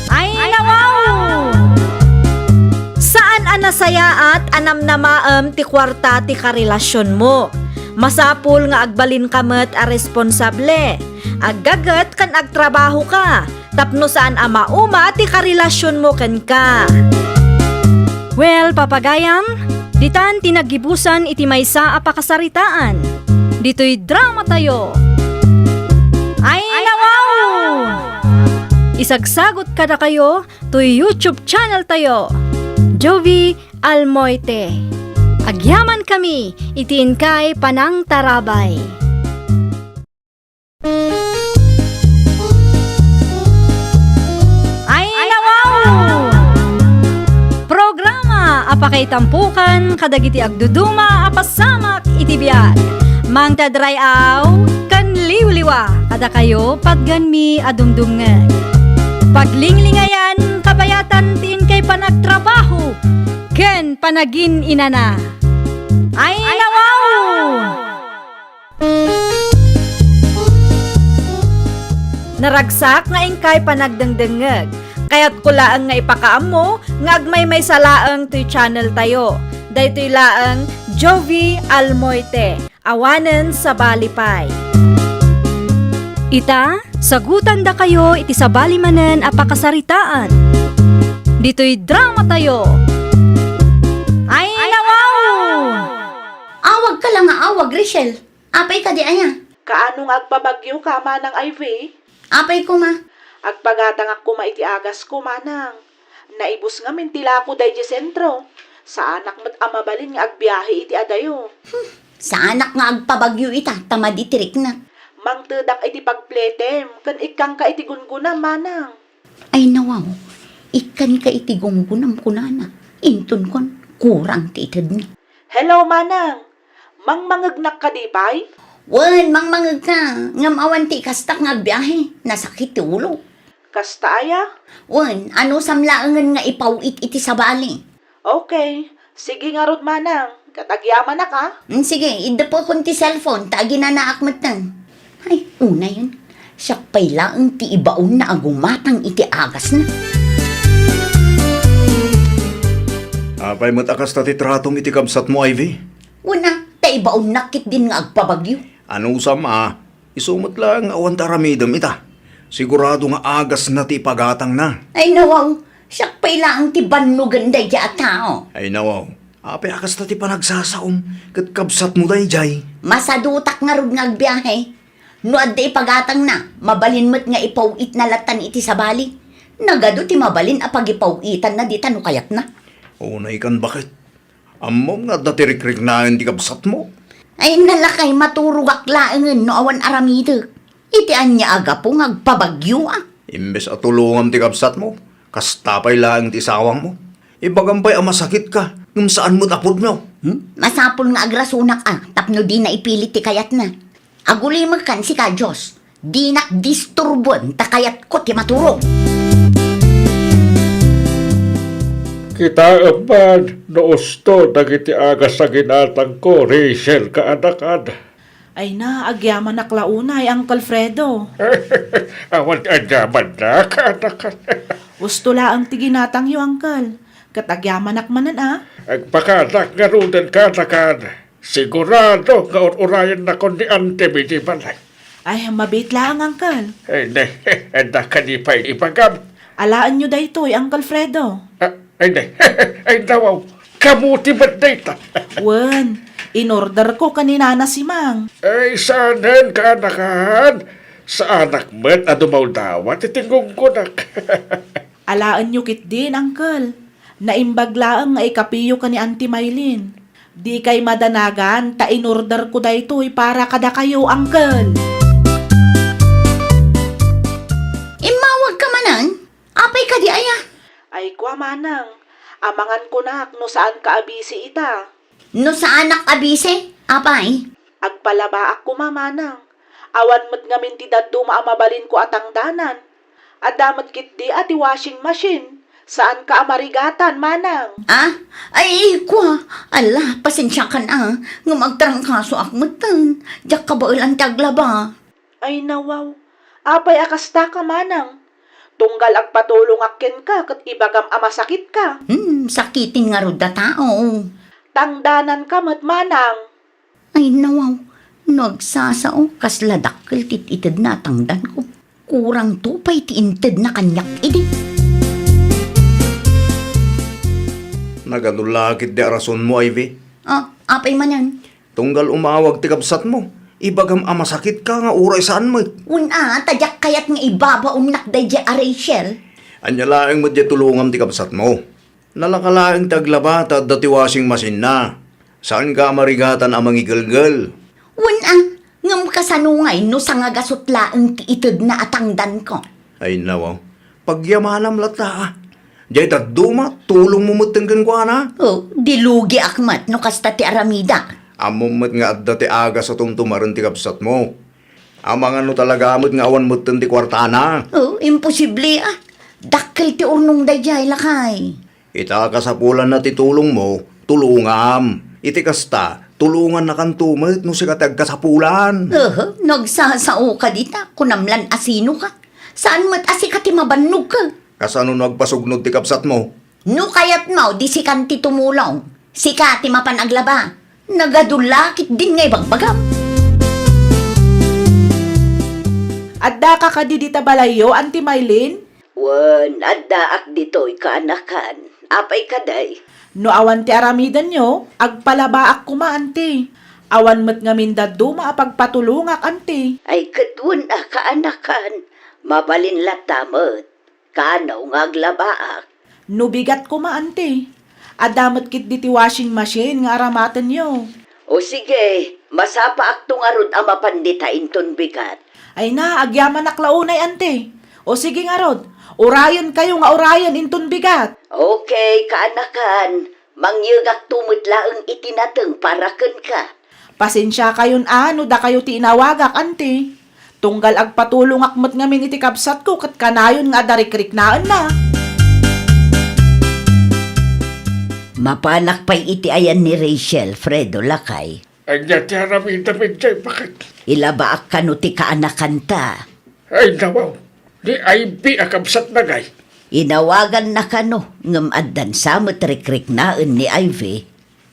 Ay, nawaw! Saan a nasayaat a namnamaem ti kuarta ti karelasionmo. Masapul nga agbalinka met a responsable. Aggaget ken agtrabahoka. Tapno saan a mauma ti karelasionmo kenka. Well, papagayam, ditan ti naggibusan iti maysa a pakasaritaan. Ditoy dramatayo. Ay, nawaw! Isagsagot kadakayo toy YouTube channel tayo, Jovi Almoite. Agyaman kami iti inkay panangtarabay. Ay, nawaw! Programa a pakaitampukan kadagiti agduduma a pasamak iti biag. Mangted ray-aw ken liwliwa kadakayo patgenmi a dumdumngeg. Paglinglingayan, kabayatan ti inkay panagtrabaho ken panagin-inana. Ay, nawaw! Naragsak nga inkay panagdengdengngeg. Kayatko laeng nga ipakaammo nga agmaymaysa laeng toy channel tayo. Daytoy laeng Jovi Almoite, awanen sabali pay. Ita, sagutandakayo iti sabali manen a pakasaritaan. Ditoy dramatayo. Ay, nawaw! Awagka la nga awag, Rachel. Apay kadi aya? Kaano nga agpabagyoka, Manang Ivy? Apay koma? Agpagatangak koma iti agasko, Manang. Naibus ngamin ti lako daydiay sentro. Saanak met a mabalin nga agbiahe iti adayo. Hmm, saanak nga agpabagyo ita, ta madi ti riknak. Mangtedak iti pagpletem, ken ikkangka iti gungunam, Manang. Ay, nawaw, ikkanka iti gungunam, kunana. Inton kuan, kurang ti itedna. Hello, Manang. Mangmangegnak kadi pay? Wen, mangmangegka. Ngem awan ti ikastak nga agbiahe. Nasakit ti ulo. Kasta aya? Wen, anusam laengen nga ipaw-it iti sabali. Okay. Sige ngarud, Manang. Ket agyamanak, a? Mm, sige, iddepekon ti cellphone, ta aginanaak metten. Ay, unayen. Siak pay laeng ti ibaonna a gumatang iti agasna. Apay met a kasta ti tratom iti kabsatmo, Ivy? Wen a, ta ibaonnak ketdin nga agpabagyo. Anusam a, isu met laeng nga awan ti aramidem ita. Sigurado nga agasna ti ipagatangna. Ay, nawaw, siak pay laeng ti bannogen daydiay a tao. Ay, nawaw, apay a kasta ti panagsasaom ket kabsatmo daydiay? Masadutak ngarud nga agbiahe. No adda ipagatangna, mabalin met nga ipaw-itna lattan iti sabali. Nagadu ti mabalin a pagipaw-itanna dita no kayatna. Unay kan baket. Ammom nga adda ti rikriknaen ti kabsatmo. Ay, nalakay, maturogak laengen no awan aramidek. Iti ania a gapu nga agpabagyo a? Imbes a tulongam ti kabsatmo, kasta pay laeng ti isawangmo. Ibagam pay a masakitka, ngem saan met a pudno. Hmm? Masapul nga agrasunak a, tapno dina ipilit ti kayatna. Agulimek kan sika, Dios. Dinak disturboen ta kayatko ti maturog. Kitaem man no usto dagiti agas a ginatangko, Rachel, kaanakan. Ay na, agyamanak la unay, Uncle Fredo. Awan ti agyamanna, kaanakan. Usto laeng ti ginatangyo, Uncle. Ket agyamanak manen a. Agpakanak ngaruden, kaanakan. Sigurado nga ur-urayennakon ni Auntie Bidi balay. Ay, mabiit laeng, Uncle. Ay, ne, adda kadi pay ibagam? Alaenyo daytoy, Uncle Fredo. Ah, ay, ne, ay, nawaw, kamuti met dayta. Wen, inorderko ken ni Nana Simang. Ay, saanen, kaanakan. Saanak met a dumawdawat iti gunggonak. Alaenyo ketdin, Uncle. Naimbag laeng nga ikapiyo ken ni Auntie Maylin. Dikay madanagan ta inorderko daytoy para kadakayo, Uncle. Immawagka manen? Apay kadi aya? Ay, kua, Manang. Amangan kunak no saanka a busy ita. No saanak a busy? Apay? Agpalabaak koma, manang. Awan met ngamin ti dadduma a mabalinko a tangdanan. Adda met ketdi a ti washing machine. Saanka a marigatan, manang. Ah? Ay, kua. Ala, pasensiakan a. Ngem agtarangkasoak metten. Diak kabaelan ti aglaba. Ay, nawaw. Apay a kastaka, manang? Tunggal agpatulongak kenka ket ibagam a masakitka. Hmm, sakiten ngarud a tao. Tangdananka met, manang. Ay, nawaw. No agsasao, kasla dakkel ti itedna a tangdanko. Kurangto pay ti intedna kaniak idi. Nagadu la ketdi a rasonmo, Ivy. Ah, apay manen? Tunggal umawag ti kabsatmo, ibagam a masakitka nga uray saan met. Wen a, ta diak kayat nga ibabaonnak daydiay a Rachel. Ania laeng met diay tulongam ti kabsatmo? Nalaka laeng ti aglaba ta adda ti washing machine-na. Saanka a marigatan a mangigelgel. Wen a, ngem kasano ngay no sangagasut laeng ti itedna a tangdanko? Ay, nawaw. Pagyamanam latta, a. Diay dadduma, tulongmo metten kenkuana. Oh, di lugiak met no kasta ti aramida. Ammom met nga adda ti agas a tumtumaren ti kabsatmo. Amangan no talaga met nga awan metten ti kuartana. Oh, imposible, a. Dakkel ti urnong daydiay, lakay. Ita kasapulanna ti tulongmo, tulongam. Iti kasta, tulongannakanto met no sika ti agkasapulan. Aha, no agsasaoka dita, kunam lan a sinoka. Saan met a sika ti mabannogka. Kasano no agpasugnod ti kabsatmo? No kayatmo, di sikan ti tumulong. Sika ti mapan aglaba. Nagadu la ketdin nga ibagbagam. Addaka kadi dita balayyo, Auntie Mylene? Wen, addaak ditoy, kaanakan. Apay kadi? No awan ti aramidenyo, agpalabaak koma, Auntie. Awan met ngamin dadduma a pagpatulongak, Auntie. Ay, ket wen a, kaanakan. Mabalin latta met. Kano nga aglabaak? No bigat koma, Auntie. Adda met ketdi ti washing machine nga aramatenyo. O sige, masapaakto ngarud a mapan dita inton bigat. Ay na, agyamanak la unay, Auntie. O sige ngarud, urayenkayo nga urayen inton bigat. Okay, kaanakan. Mangyegakto met laeng iti nateng para kenka. Pasensiakayon a no dakayo ti inawagak, Auntie. Tunggal agpatulongak met ngamin iti kabsatko ket kanayon nga adda rikriknaenna. Mapanak pay iti ayan ni Rachel, Fredo, lakay. Ania ti aramidem idiay, baket? Ilabaak kano ti kaanakanta. Ay, nawaw. Ni Ivy a kabsatna ngay? Inawaganna kano, ngem addansa met rikriknaen ni Ivy.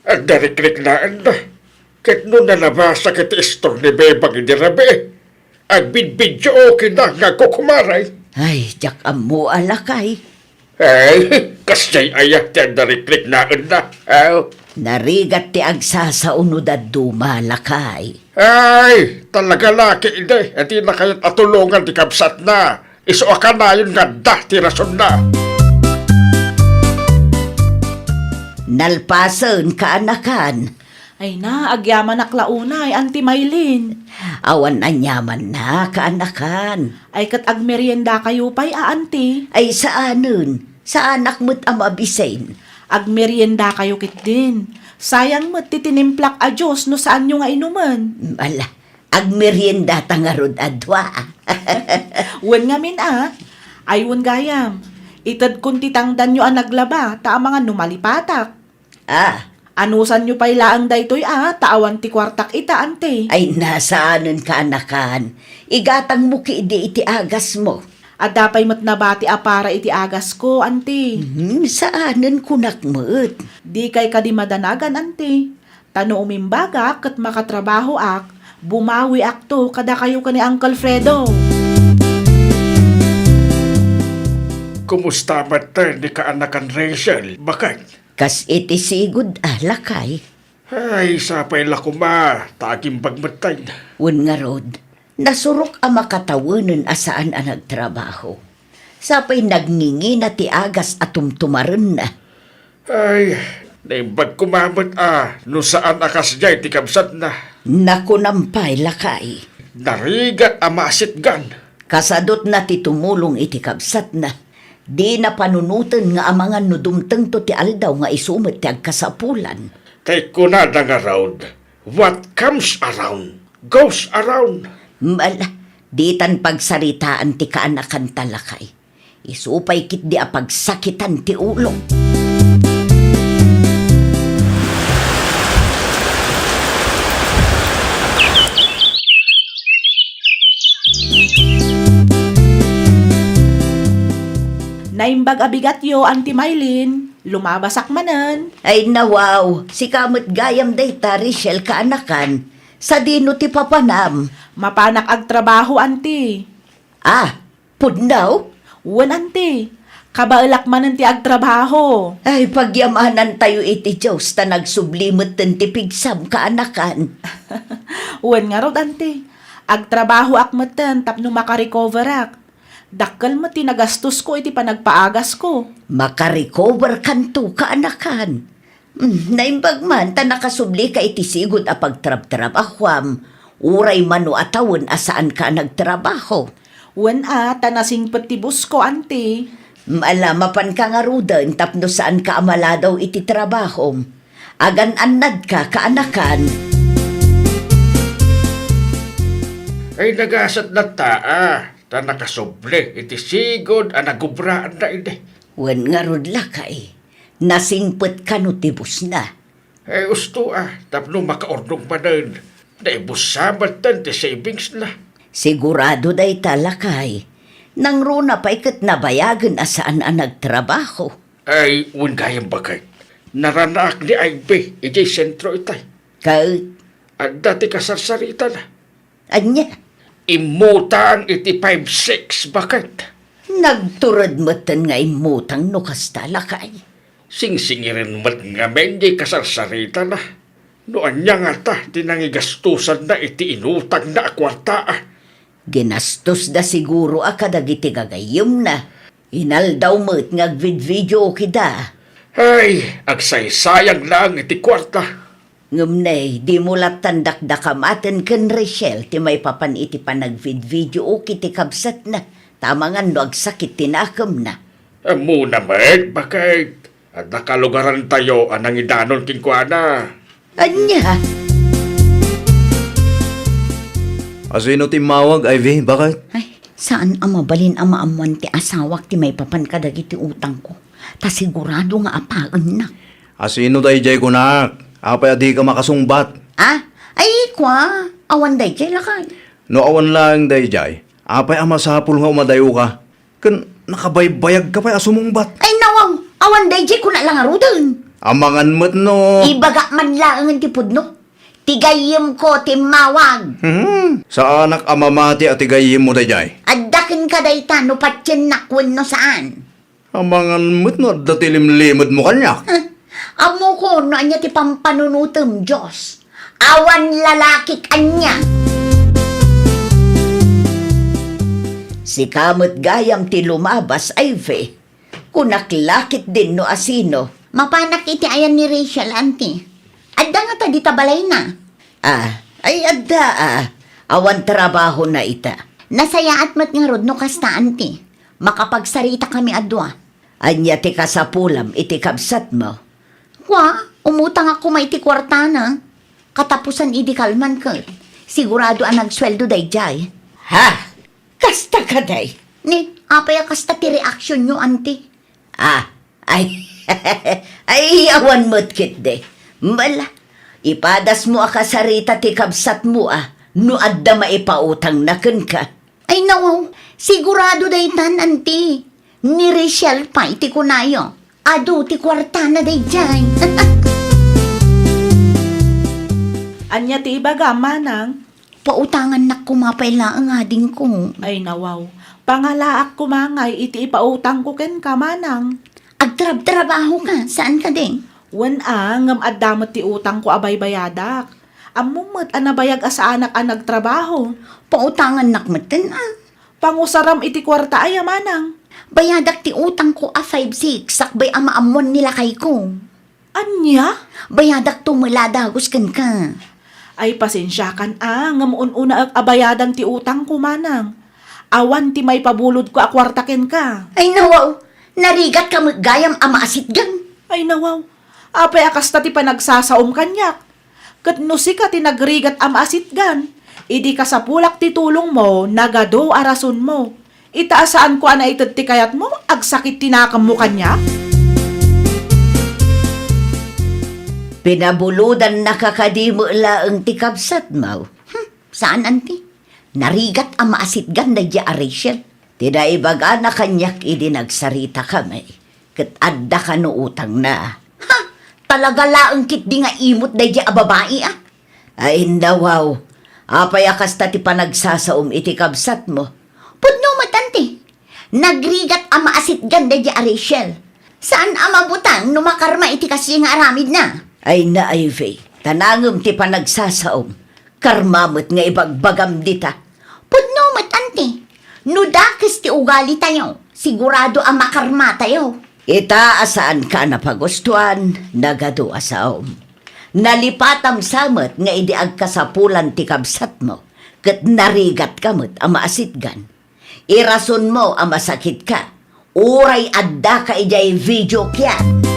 Adda rikriknaenna. Ket no nalabasa ket ti istor ni Bebang idi rabii, agbidbidyo, okay na nga agkukumaray. Ay, diak ammo a, lakay. Ay, kasdiay aya ti adda rikriknaenna? Aw. Narigat ti agsasao no dadduma, lakay. Ay, talaga la ketdi, a dina kayat a tulongan ti kabsatna. Isu a kanayon nga adda ti rasonna. Nalpasen, kaanakan. Ay na, agyamanak la unay, Auntie Mylene. Awan aniamanna, kaanakan. Ay ket agmeriendakayo pay a, Auntie? Ay saanen, saanak met a mabisin. Agmeriendakayo ketdin. Sayang met ti tinimplak a juice no saanyo nga inumen. Ala, agmeriendata ngarud a dua. Wen ngamin a. Ay wen gayam. Itedkon ti tangdanyo a naglaba, ta amangan no malipatak. Ah. Anusanyo pay laeng daytoy a, ta awan ti kuartak ita, Auntie. Ay, na, saanen, kaanakan. Igatangmo ketdi iti agasmo. Adda pay met nabati a para iti agasko, Auntie. Hmm, saanen, kunak met. Dikay kadi madanagan, Auntie. Ta no umimbagak ket makatrabahoak, bumawiakto kadakayo ken ni Uncle Fredo. Kumusta met ni kaanakan Rachel, baket? Kas iti sigud a, lakay. Ay, sapay la koma, ta agimbag metten. Wen ngarud, nasurok a makatawenen a saan a nagtrabaho. Sapay nagngingina ti agas a tumtumarenna. Ay, naimbag koma met a no saan a kasdiay ti kabsatna. Nakunam pay, lakay. Narigat a maasitgan. Kasadutna ti tumulong iti kabsatna. Dina panunoten nga amangan no dumtengto ti aldaw nga isu met ti agkasapulan. Tay kunada ngarud, "What comes around, goes around." Ala, ditan pagsaritaan ti kaanakanta, lakay. Isu pay ketdi a pagsakitan ti ulo. Naimbag a bigatyo, Auntie Mylene. Lumabasak manen. Ay, nawaw, sika met gayam dayta, Rachel, kaanakan. Sadino ti papanam? Mapanak agtrabaho, Auntie. Ah, pudno? Wen, Auntie. Kabaelak manen ti agtrabaho. Ay, pagyamanantayo iti Dios ta nagsubli metten ti pigsam, kaanakan. Wen ngarud, Auntie. Agtrabahoak metten tapno makarecoverak. Dakkel met ti nagastosko iti panagpaagasko. Makarecoverkanto, kaanakan. Hmm, naimbag man ta nakasublika iti sigud a pagtrabtrabahuam, uray mano a tawen a saanka a nagtrabaho. Wen a, ta nasingpet ti busko, Auntie. Hmm, ala, mapanka ngaruden tapno saanka a maladaw iti trabahom. Agan-annadka, kaanakan. Ay, nagasat latta, a, ta nakasubli iti sigud a nagubraanna idi. Wen ngarud, lakay, nasingpet kano ti busna? Eh, usto a, tapno makaurnong manen, naibussa metten ti savingsna. Sigurado dayta, lakay. Nangruna pay ket nabayagen a saan a nagtrabaho. Ay, wen gayam, baket. Naranaak ni Ivy idiay sentro itay. Ket? Adda ti kasarsaritana. Ania? Immutang iti five six, baket. Nagtured metten nga immutang no kasta, lakay. Singsingiren met ngamin diay kasarsaritana. No ania ngata ti nangigastosanna iti inutangna a kuarta, a? Ginastosda siguro a kadagiti gagayyemna. Inaldaw met nga agvidvideokida. Ay, agsaysayang laeng iti kuarta. Ngem ne, dimo lattan dakdakamaten ken Rachel ti maipapan iti panagvidvideoki ti kabsatna, ta amangan no agsakit ti nakemna. Ammona met, baket. Adda kalugarantayo a nangidanon kenkuana. Ania? Asino ti immawag, Ivy, baket? Ay, saan a mabalin a maammoan ti asawak ti maipapan kadagiti utangko. Ta sigurado nga apaennak. Asino daydiay kunak? Apay a dika makasungbat? Ah? Ay, kua, awan daydiay, lakay. No awan laeng daydiay, apay a masapul nga umadayoka? Ken nakabaybayagka pay a sumungbat. Ay, nawaw, awan daydiay kuna la ngaruden. Amangan met no. Ibagak man laengen ti pudno. Ti gayyemko ti immawag. Hmm, saanak a mamati a ti gayyemmo daydiay. Adda kenka dayta no patiennak wenno saan. Amangan met no adda ti limlimedmo kaniak. Huh? Ammokon no ania ti pampanunotem, Dios. Awan lalakik ania. Sika met gayam ti lumabas, Ivy. Kunak la ketdin no asino. Mapanak iti ayan ni Rachel, Auntie. Adda ngata dita balayna? Ah, ay adda, ah. Awan trabahona ita. Nasayaat met ngarud no kasta, Auntie. Makapagsaritakami a dua. Ania ti kasapulam iti kabsatmo? Kua, umutangak koma iti kuartana. Katapusan idi kalman ket. Sigurado a nagsueldo daydiay. Ha? Kasta kadi? Ni, apay a kasta ti reaksionyo, Auntie? Ah, ay, ay, awan met ketdi. Bala, ipadasmo a kasarita ti kabsatmo a no adda maipautangna kenka. Ay, nawaw, sigurado daytan, Auntie. Ni Rachel pay ti kunayo. Adu ti kuartana daydiay. Ania ti ibagam, Manang? Pautangannak koma pay laeng, adingko. Ay, nawaw. Pangalaak koma ngay iti ipautangko kenka, Manang. Agtrabtrabahoka, saan kadi? Wen a, ngem adda met ti utangko a baybayadak. Ammom met a nabayag a saanak a nagtrabaho. Pautangannak metten a. Pangusaram iti kuarta aya, Manang? Bayadak ti utangko a five six sakbay a maammoan ni lakayko. Ania? Bayadakto met la a dagus kenka. Ay, pasensiakan a, ngem un-unaek a bayadan ti utangko, Manang. Awan ti maipabulodko a kuarta kenka. Ay, nawaw! Narigatka met gayam a maasitgan. Ay, nawaw. Apay a kasta ti panagsasaom kaniak? Ket no sika ti nagrigat a maasitgan, idi kasapulak ti tulongmo, nagadu a rasonmo. Ita a saanko a naited ti kayatmo, agsakit ti nakemmo kaniak? Pinabulodannaka kadi met laeng ti kabsatmo? Hmm, saan, anti? Narigat a maasitgan daydiay a Rachel. Ti naibagana kaniak idi nagsaritaka met, ket adda kano utangna. Ha? Talaga laeng ketdi nga imot daydiay a babai, a? Ay, nawaw. Apay a kasta ti panagsasaom iti kabsatmo? Pudno met, anti. Nagrigat a maasitgan daydiay a Rachel. Saan a mabutang no makarma iti kasdiay nga aramidna. Ay na, Ivy, ta nangem ti panagsasaom. Karma met nga ibagbagam dita. Pudno met, anti. No dakes ti ugalitayo, sigurado a makarmatayo. Ita a saanka a napagustuan, nagadu a saom. Nalipatam sa met nga idi agkasapulan ti kabsatmo, ket narigatka met a maasitgan. Irasonmo a masakitka, uray addaka idiay video kiat.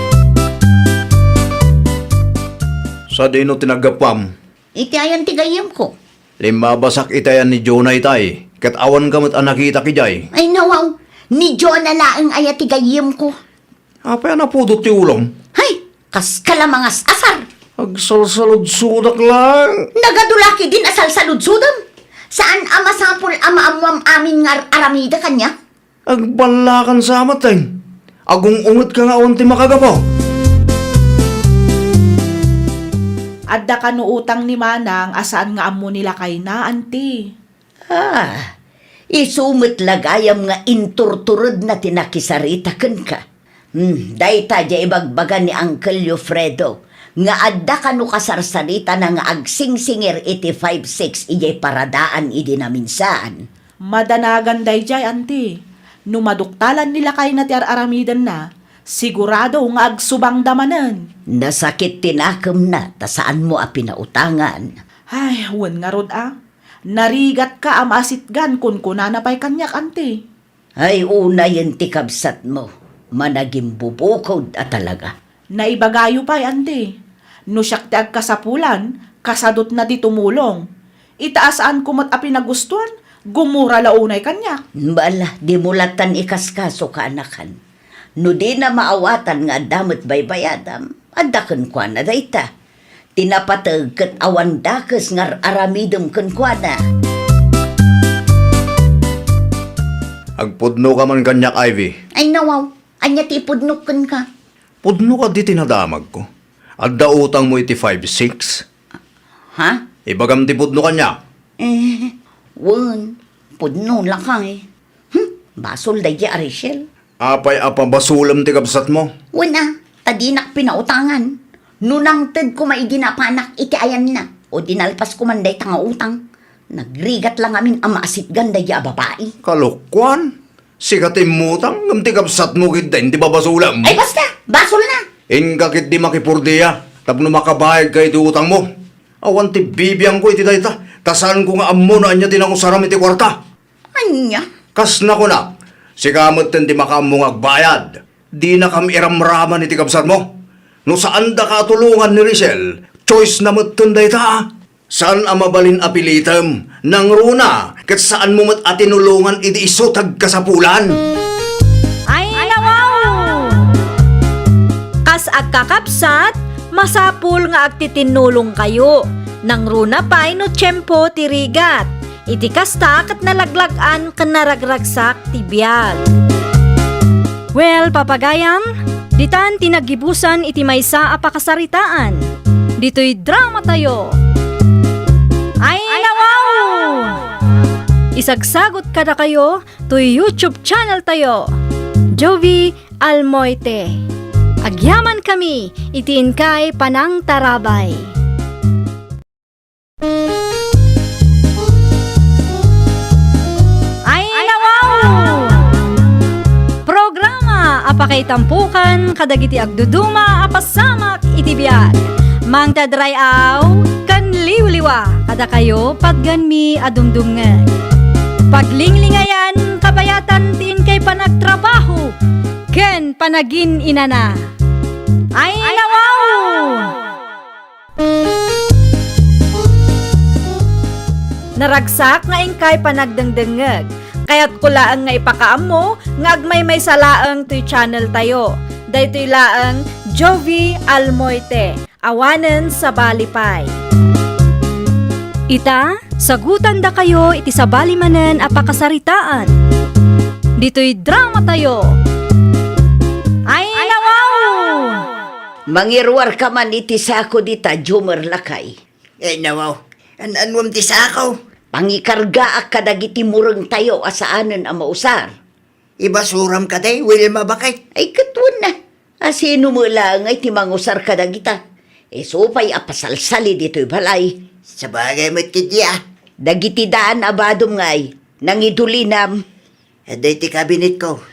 Sadino ti naggapuam? Iti ayan ti gayyemko. Limmabasak iti ayan ni Jonah itay, ket awanka met a nakitak idiay. Ay, nawaw, ni Jonah laeng aya ti gayyemko. Apay a napudot ti ulom? Hay, kaska la mangas-asar. Agsalsaludsodak laeng. Nagadu la ketdin a salsaludsodem. Saan a masapul a maammoam amin nga ar-aramidek kaniak? Agballakan sa met, Teng. Agung-ungetka nga awan ti makagapu. Adda kano utang ni Manang a saan nga ammo ni lakayna, anti. Ah, isu met la gayam nga inturturedna ti nakisarita kenka. Hmm, dayta diay ibagbaga ni Uncle Alfredo nga adda kano kasarsaritana nga agsingsingir iti five six idiay paradaan idi naminsaan. Madanagan daydiay, anti. No maduktalan ni lakayna ti ar-aramidenna, sigurado nga agsubangda manen. Nasakit ti nakemna ta saanmo a pinautangan. Ay, wen ngarud a. Narigatka a maasitgan, kunkunana pay kaniak, anti. Ay, unayen ti kabsatmo, managimbubukod a talaga. Naibagayo pay, anti. No siak ti agkasapulan, kasadutna ti tumulong. Ita a saanko met a pinagustuan, gumura la unay kaniak. Bala, dimo lattan ikaskaso, kaanakan. No dina maawatan nga adda met baybayadam, adda kenkuana dayta. Ti napateg ket awan dakes nga ar-aramidem kenkuana. Agpudnoka man kaniak, Ivy. Ay, nawaw. Ania ti ipudnok kenka? Pudno kadi ti nadamagko. Adda utangmo iti five six? Ha? Ibagam ti pudno kaniak. Eh, wen, pudno lakay. Hmm, basol daydiay a Rachel. Apay a pabasolem ti kabsatmo? Wen a, ta dinak pinautangan. No nangted koma idi napanak iti ayanna, o dinalpas koman dayta nga utang. Nagrigat la ngamin a maasitgan daydiay a babai. Kalokuan? Sika ti immutang, ngem ti kabsatmo ketdin ti babasolem. Ay, basta! Basolna! Inka ketdi makipurdia tapno makabayadka iti utangmo. Awan ti bibiangko iti dayta, ta saanko nga ammo no ania ti nangusaram iti kuarta. Ania? Kas nakunak, sika metten ti makaammo nga agbayad. Dinakam iramraman iti kabsatmo. No saandaka a tulongan ni Rachel, choice na metten dayta. Saan a mabalin a pilitem, nangruna, ket saanmo met a tinulongan idi isu ti agkasapulan. Ay, nawaw! Kas agkakabsat, masapul nga agtitinnulongkayo. Nangruna pay no tiempo ti rigat. Iti kasta ket nalaglag-an ken naragragsak ti biag. Well, papagayam, ditan ti naggibusan iti maysa a pakasaritaan. Ditoy dramatayo. Ay, nawaw! Isagsagot kadakayo toy YouTube channel tayo, Jovi Almoite. Agyaman kami iti inkay panangtarabay. Ay, nawaw! Programa a pakaitampokan kadagiti agduduma a pasamak iti biag. Mangted ray-aw ken liwliwa kadakayo, patgenmi a dumdumngeg. Paglinglingayan, kabayatan ti inkay panagtrabaho. ken panagin-inana. Ay, nawaw! Naragsak nga inkay panagdengdengngeg. Kayatko laeng nga ipakaammo nga agmaymaysa laeng toy channel tayo. Daytoy laeng Jovie Almoite, awanen sabali pay. Ita, sagutandakayo iti sabali manen a pakasaritaan. Ditoy drama tayo. Ay, nawaw! Mangiruarka man iti sako dita, Jomer lakay. Ay, nawaw. An-anuam ti sako? Pangikargaak kadagiti murengtayo a saanen a mausar. Ibasuram kadi, Wilma, baket? Ay, ket wen na. A sino met laeng ti mangusar kadagita? Isu pay a pasalsali ditoy balay. Sabagay met ketdi, a. Dagiti daan a badom ngay, nangidulinam. Adda iti kabinetko.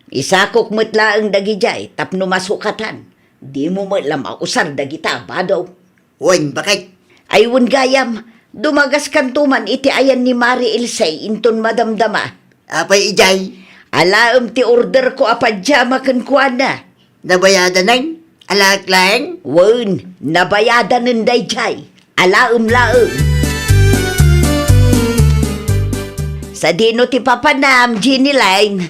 Isakok met laeng dagidiay tapno masukatan. Dimo met la mausar dagita a badom. Wen, baket? Ay, wen gayam, dumagaskanto man iti ayan ni Mari Ilse inton madamdama. Apay idiay? Alaem ti orderko a padiama kenkuana. Nabayadanen? Alaek laeng? Wen, nabayadanen daydiay. Alaem laeng. Sadino ti papanam, Jenny Line?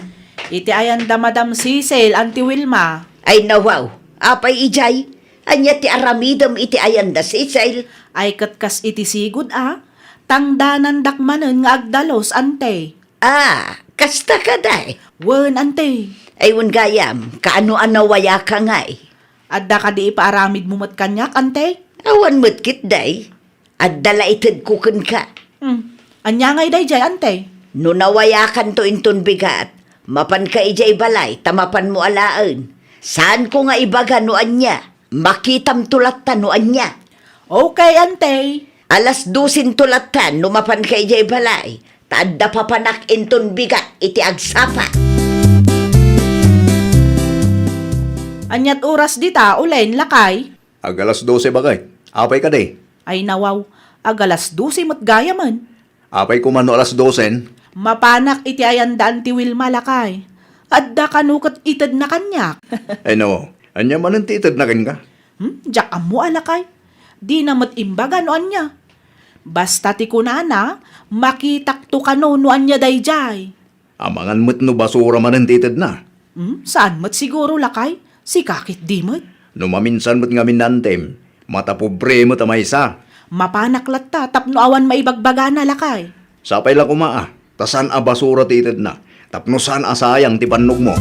Iti ayan da Madam Cecil, Auntie Wilma. Ay, nawaw. Apay idiay? Ania ti aramidem iti ayan da Cecil? Ay, ket kas iti sigud a, tangdanandak manen nga agdalus, ante. Ah, kasta kadi? Wen, ante. Ay, wen gayam, kaano a nawayaka ngay? Adda kadi ipaaramidmo met kaniak, ante? Awan met ketdi. Adda la itedko kenka. Hmm. Ania ngay daydiay, ante? No nawayakanto inton bigat, mapanka idiay balay ta mapanmo alaen. Saanko nga ibaga no ania. Makitamto latta no ania. Okay, ante. Alas dosento latta no mapanka idiay balay, ta adda papanak inton bigat iti agsapa. Aniat oras dita, ulen, lakay? Ag alas dose, baket. Apay kadi? Ay, nawaw. Ag alas dose met gayamen. Apay koma no alas dosen? Mapanak iti ayan da Auntie Wilma, lakay. Adda kano ket itedna kaniak. Ay, nawaw. Ania manen ti itedna kenka? Hmm? Diak ammo a, lakay. Dina met imbaga no ania. Basta ti kunana, makitakto kano no ania daydiay. Amangan met no basura manen ti itedna. Hmm, saan met siguro, lakay? Sika ketdi met. No maminsan met ngamin, antem, matapobre met a maysa. Mapanak latta tapno awan maibagbagana, lakay. Sapay la koma a, ta saan a basura ti itedna, tapno saan a sayang ti bannogmo.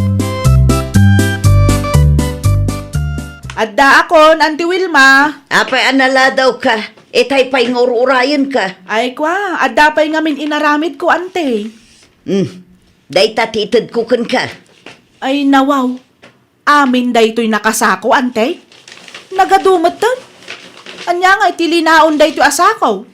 Addaakon, Auntie Wilma. Apay a naladawka, itay pay nga ur-urayenka. Ay, kua, adda pay ngamin inaramidko, ante. Hmm, dayta ti itedko kenka. Ay, nawaw. Amin daytoy nakasako, ante? Nagadu metten? Ania ngay ti linaon daytoy a sako?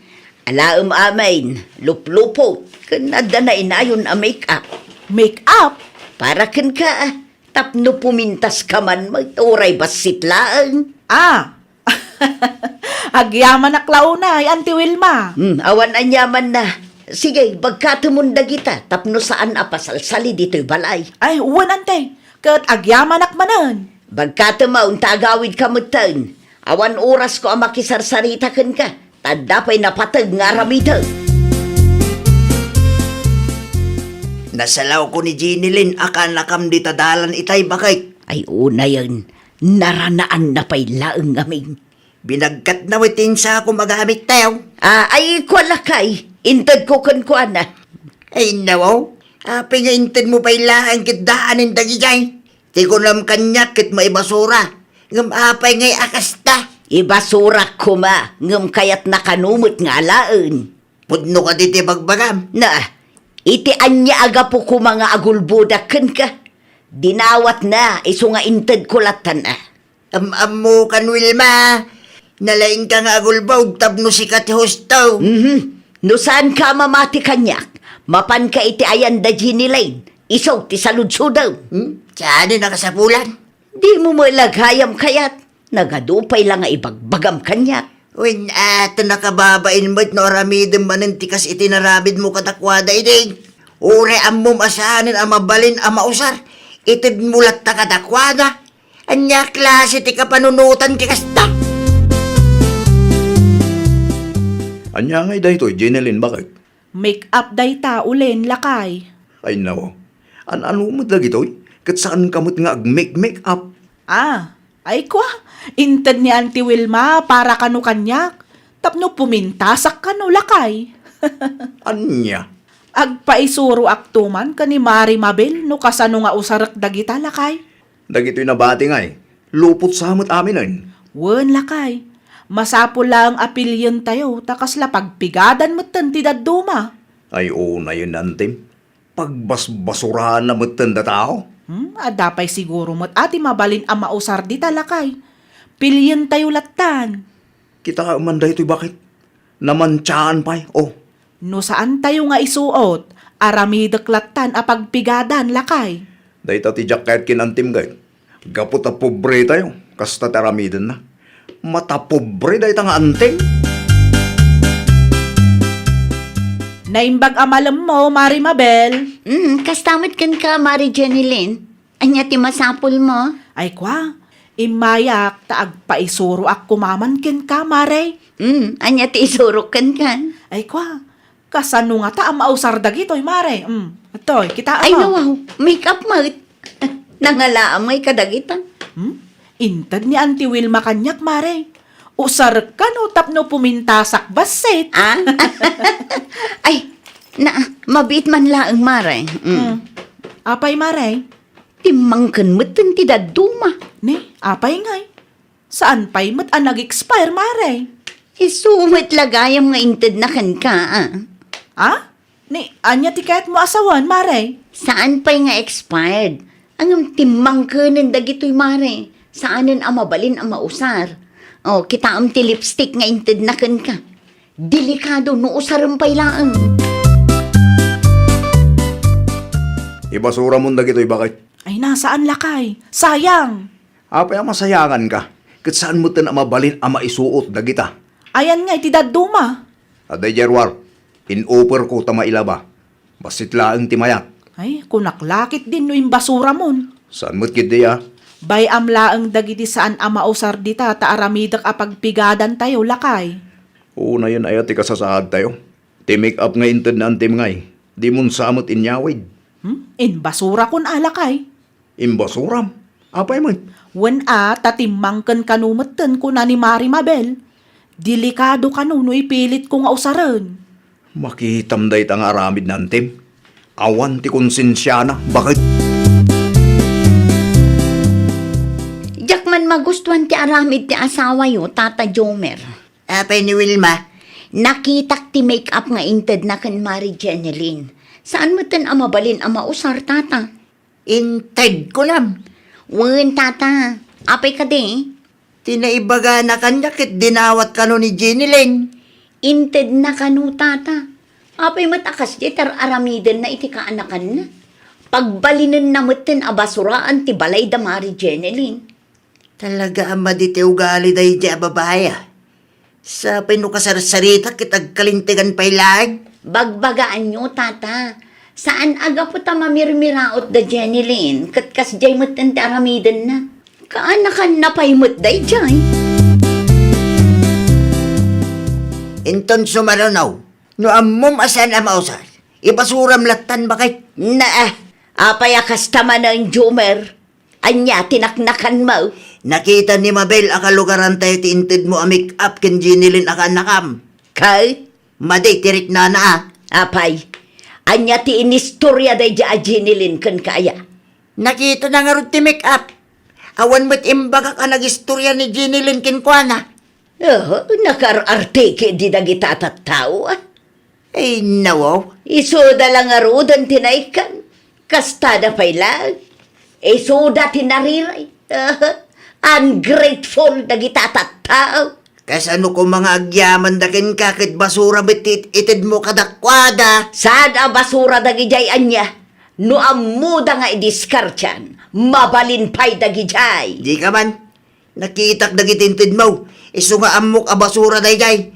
Alaem amin, luplupot, ken adda nainayon a make-up. Make-up? Para kenka, tapno pumintaska man met, uray bassit laeng. Ah, agyamanak la unay, Auntie Wilma. Hmm, awan aniamanna. Sige, bagkatemon dagita tapno saan a pasalsali ditoy balay. Ay, wen, ante. Ket agyamanak manen. Bagkatemon ta agawidka metten. Awan orasko a makisarsarita kenka, ta adda pay napateg nga aramidek. Nasalawko ni Jenny Lynn a kaanakam dita dalan itay, baket. Ay, unayen, naranaanna pay laeng ngamin. Binagkatna met ti insakom a gamit, tew. Ah, ay, kua lakay, intedko kenkuana. Ay, nawaw, apay nga intedmo pay laeng ket daanen dagidiay? Ti kunam kaniak ket maibasura. Ngem apay ngay a kasta? Ibasurak koma, ngem kayatna kano met nga alaen. Pudno kadi ti bagbagam? Na, iti ania a gapu koma nga agulbodak kenka? Dinawatna, isu nga intedko lattan a. Am-ammokan, Wilma. Nalaingka nga agulbod tapno sika ti husto. Mhm. No saanka a mamati kaniak, mapanka iti ayan da Jenny Lane. Isu ti saludsodem. Hmm? Saan a nakasapulan? Dimo met la gayam kayat. Nagadu pay la nga ibagbagam kaniak. Wen, a, ta nakababain met no aramidem manen ti kas iti naramidmo kadakuada idi. Uray ammom a saanen a mabalin a mausar, Itedmo latta kadakuada. Ania klase ti kapanunotan ti kasta? Ania ngay daytoy, Jenilyn, baket? Make up dayta, ulen, lakay. Ay, nawa. An-ano met dagitoy? Ket saanka met nga ag-make-make up? Ah, ay kwa, inted ni Auntie Wilma para kano kaniak, tapno pumintasak kano, lakay. Ania? Agpaisuroakto man ken ni Mari Mabel no kasano nga usarek dagita, lakay. Dagitoy nabati ngay, lupot sa met aminen. Wen, lakay. Masapul laeng a pilien tayo ta kasla pagpigadan metten ti dadduma. Ay, unayen, Antim. Pagbasbasuraanna metten da tao. Hmm, adda pay siguro met a ti mabalin a mausar dita, lakay. Pilien tayo lattan. Kita man daytoy, baket? Namantiaan pay, oh. No saan tayo nga isuot, aramidek lattan a pagpigadan, lakay. Dayta ti jacket ken Antim, gayet. Gapu ta pobre tayo, kasta ti aramidenna. Matapobre dayta nga Antim. Naimbag a malemmo, Mari Mabel. Mm, kasta met kenka, Mari Jenilyn. Ania ti masapulmo? Ay kwa, immayak ta agpaisuroak koma man kenka, Mare. Mm, ania ti isurok kenka? Ay kwa, kasano ngata a mausar dagitoy, Mare? Mm, atoy, kita Ay, ama. Nawaw, make up met. Nangalaam ngay kadagita. Hmm? Inted ni Auntie Wilma kaniak, Mare. Usarek kano tapno pumintasak bassit. Ah? Ay, na, mabiit man laeng, Mare. Mm. Hmm. Apay, Mare? Timmangken metten ti dadduma. Ne, apay ngay? Saan pay met a nag-expire, Mare? Isu met la gayam nga intedna kenka, ah. Ah? Ne, ania ti kayatmo a sawen, Mare? Saan pay nga expired. Ngem timmangkenen dagitoy, Mare. Saanen a mabalin a mausar. Oh, kitaem ti lipstick nga intedna kenka. Delikado no usarem pay laeng. Ibasuramon dagitoy, baket. Ay, na, saan, lakay? Sayang! Apay a masayanganka, ket saan metten a mabalin a maisuot dagita. Ayan ngay ti dadduma. Adda idiay ruar, in-offerko ta mailaba. Bassit laeng ti mayat. Ay, kunak la ketdin no imbasuramon. Saan met ketdi a? Bay-am laeng dagiti saan a mausar dita ta aramidek a pagpigadantayo, lakay. Unayen aya ti kasasaadtayo? Ti make-up nga inted ni Antim ngay, dimon sa met inyawid. Hmm? Imbasurakon a, lakay. Imbasuram? Apay met? Wen a, ta timmangken kano metten, kuna ni Mari Mabel. Delikado kano no ipilitko nga usaren. Makitam dayta nga aramid ni Antim. Awan ti konsensiana, baket. Diak man magustuan ti aramid ti asawayo, Tata Jomer. Apay ni Wilma? Nakitak ti make-up nga intedna ken Mari Jenilyn. Saan metten a mabalin a mausar, Tata. Inted kunam? Wen, Tata. Apay kadi? Ti naibagana kaniak ket dinawat kano ni Jenilyn. Intedna kano, Tata. Apay met a kasdiay ti ar-aramidenna iti kaanakanna? Pagbalinenna metten a basuraan ti balay da Mari Jenilyn. Talaga a madi ti ugali daydiay a babai, a. Sapay no kasarsarita ket agkalintegan pay laeng. Bagbagaanyo, Tata. Saan a gapu ta mamirmiraot da Jenilyn, ket kasdiay metten ti aramidenna. Kaanakanna pay met daydiay. Inton sumaruno, no ammom a saan a mausar, ibasuram lattan, baket. Naa, apay a kasta manen, Jomer? Ania ti naknakanmo? Nakita ni Mabel a kalugarantayo ti intedmo a make-up ken Jenilyn a kaanakam. Kay? Madi ti riknana a. Apay, ania ti inistoria daydiay a Jenilyn kenka aya? Nakitana ngarud ti make-up. Awan met imbagak a nagistoria ni Jenilyn kenkuana. Oh, nakaar-arte ketdi dagita a tattao, a. Ay, nawaw. Isuda la ngaruden ti naikkan. Kastada pay laeng. Isuda ti nariray. Ungrateful dagita a tattao. Kasano koma nga agyamanda kenka ket basura met ti it-, itedmo kadakuada? Saan a basura dagidiay ania? No ammoda nga idiskartian, mabalin pay dagidiay. Dika man. Nakitak dagiti intedmo, isu nga ammok a basura daydiay.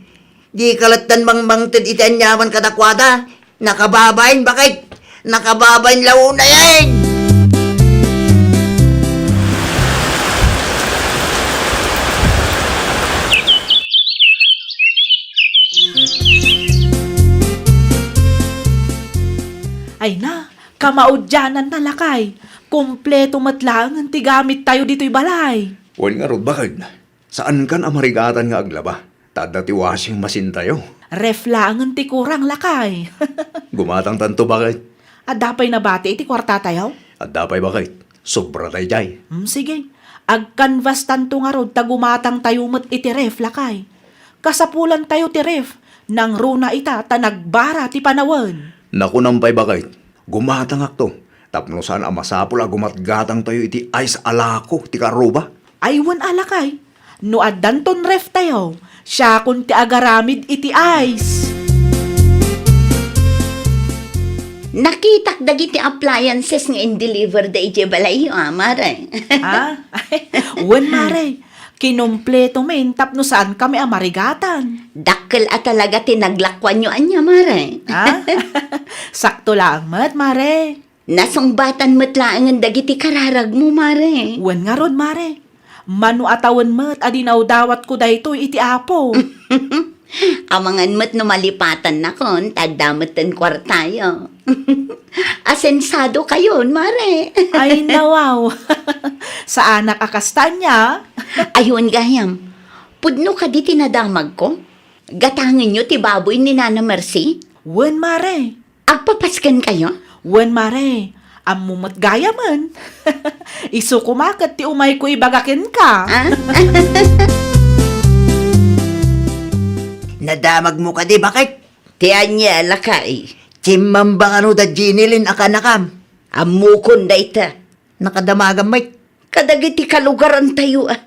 Dika lattan mangmangted iti aniaman kadakuada. Nakababain, baket. Nakababain la unayen. Kamaudiananna, lakay, kompleto met laengen ti gamittayo ditoy balay. Wen ngarud, baked, saankan a marigatan nga aglaba, ta adda ti washing machine tayo. Ref laengen ti kurang, lakay. Gumatangtanto, baked. Adda pay nabati iti kuartatayo? Adda pay, baked. Sobra daydiay. Hmm, sige. Agkanvastanto ngarud ta gumatangtayo met iti ref, lakay. Kasapulantayo ti ref, nangruna ita ta nagbara ti panawen. Nakunam pay, baked, gumatangakto, tapno saan a masapul a gumatgatangtayo iti ice a lako ti karuba. Ay, wen a, lakay, no addanton reftayo, siakon ti agaramid iti ice. Nakitak dagiti appliances nga in-deliver da idiay balayyo, a, mare. Ha? Wen, mare. Kinumpleto men tapno saankami a marigatan. Dakkel a talaga ti naglakuanyo ania, mare. Ha? Sakto laeng met, mare. Nasungbatan met laengen dagiti kararagmo, mare. Wen ngarud, mare. Mano a tawen met a dinawdawatko daytoy iti Apo. Amangan met no malipatannakon, ta adda metten kuartayo. Asensadokayon, mare. Ay, nawaw. Saanak a kasta ania. Ayun, gayam. Pudno kadi ti nadamagko? Gatangenyo ti baboy ni Nana Mercy? Wen, mare. Agpapaskenkayo? Wen, mare. Ammo met gayamen. Isu koma ket ti umayko ibaga kenka. Ah? Nadamagmo kadi, baked? Ti ania, lakay? Chimmamba kano da Jenny Lynn a kanakam? Ammokon dayta. Nakadamagam met kadagiti kalugarantayo, a.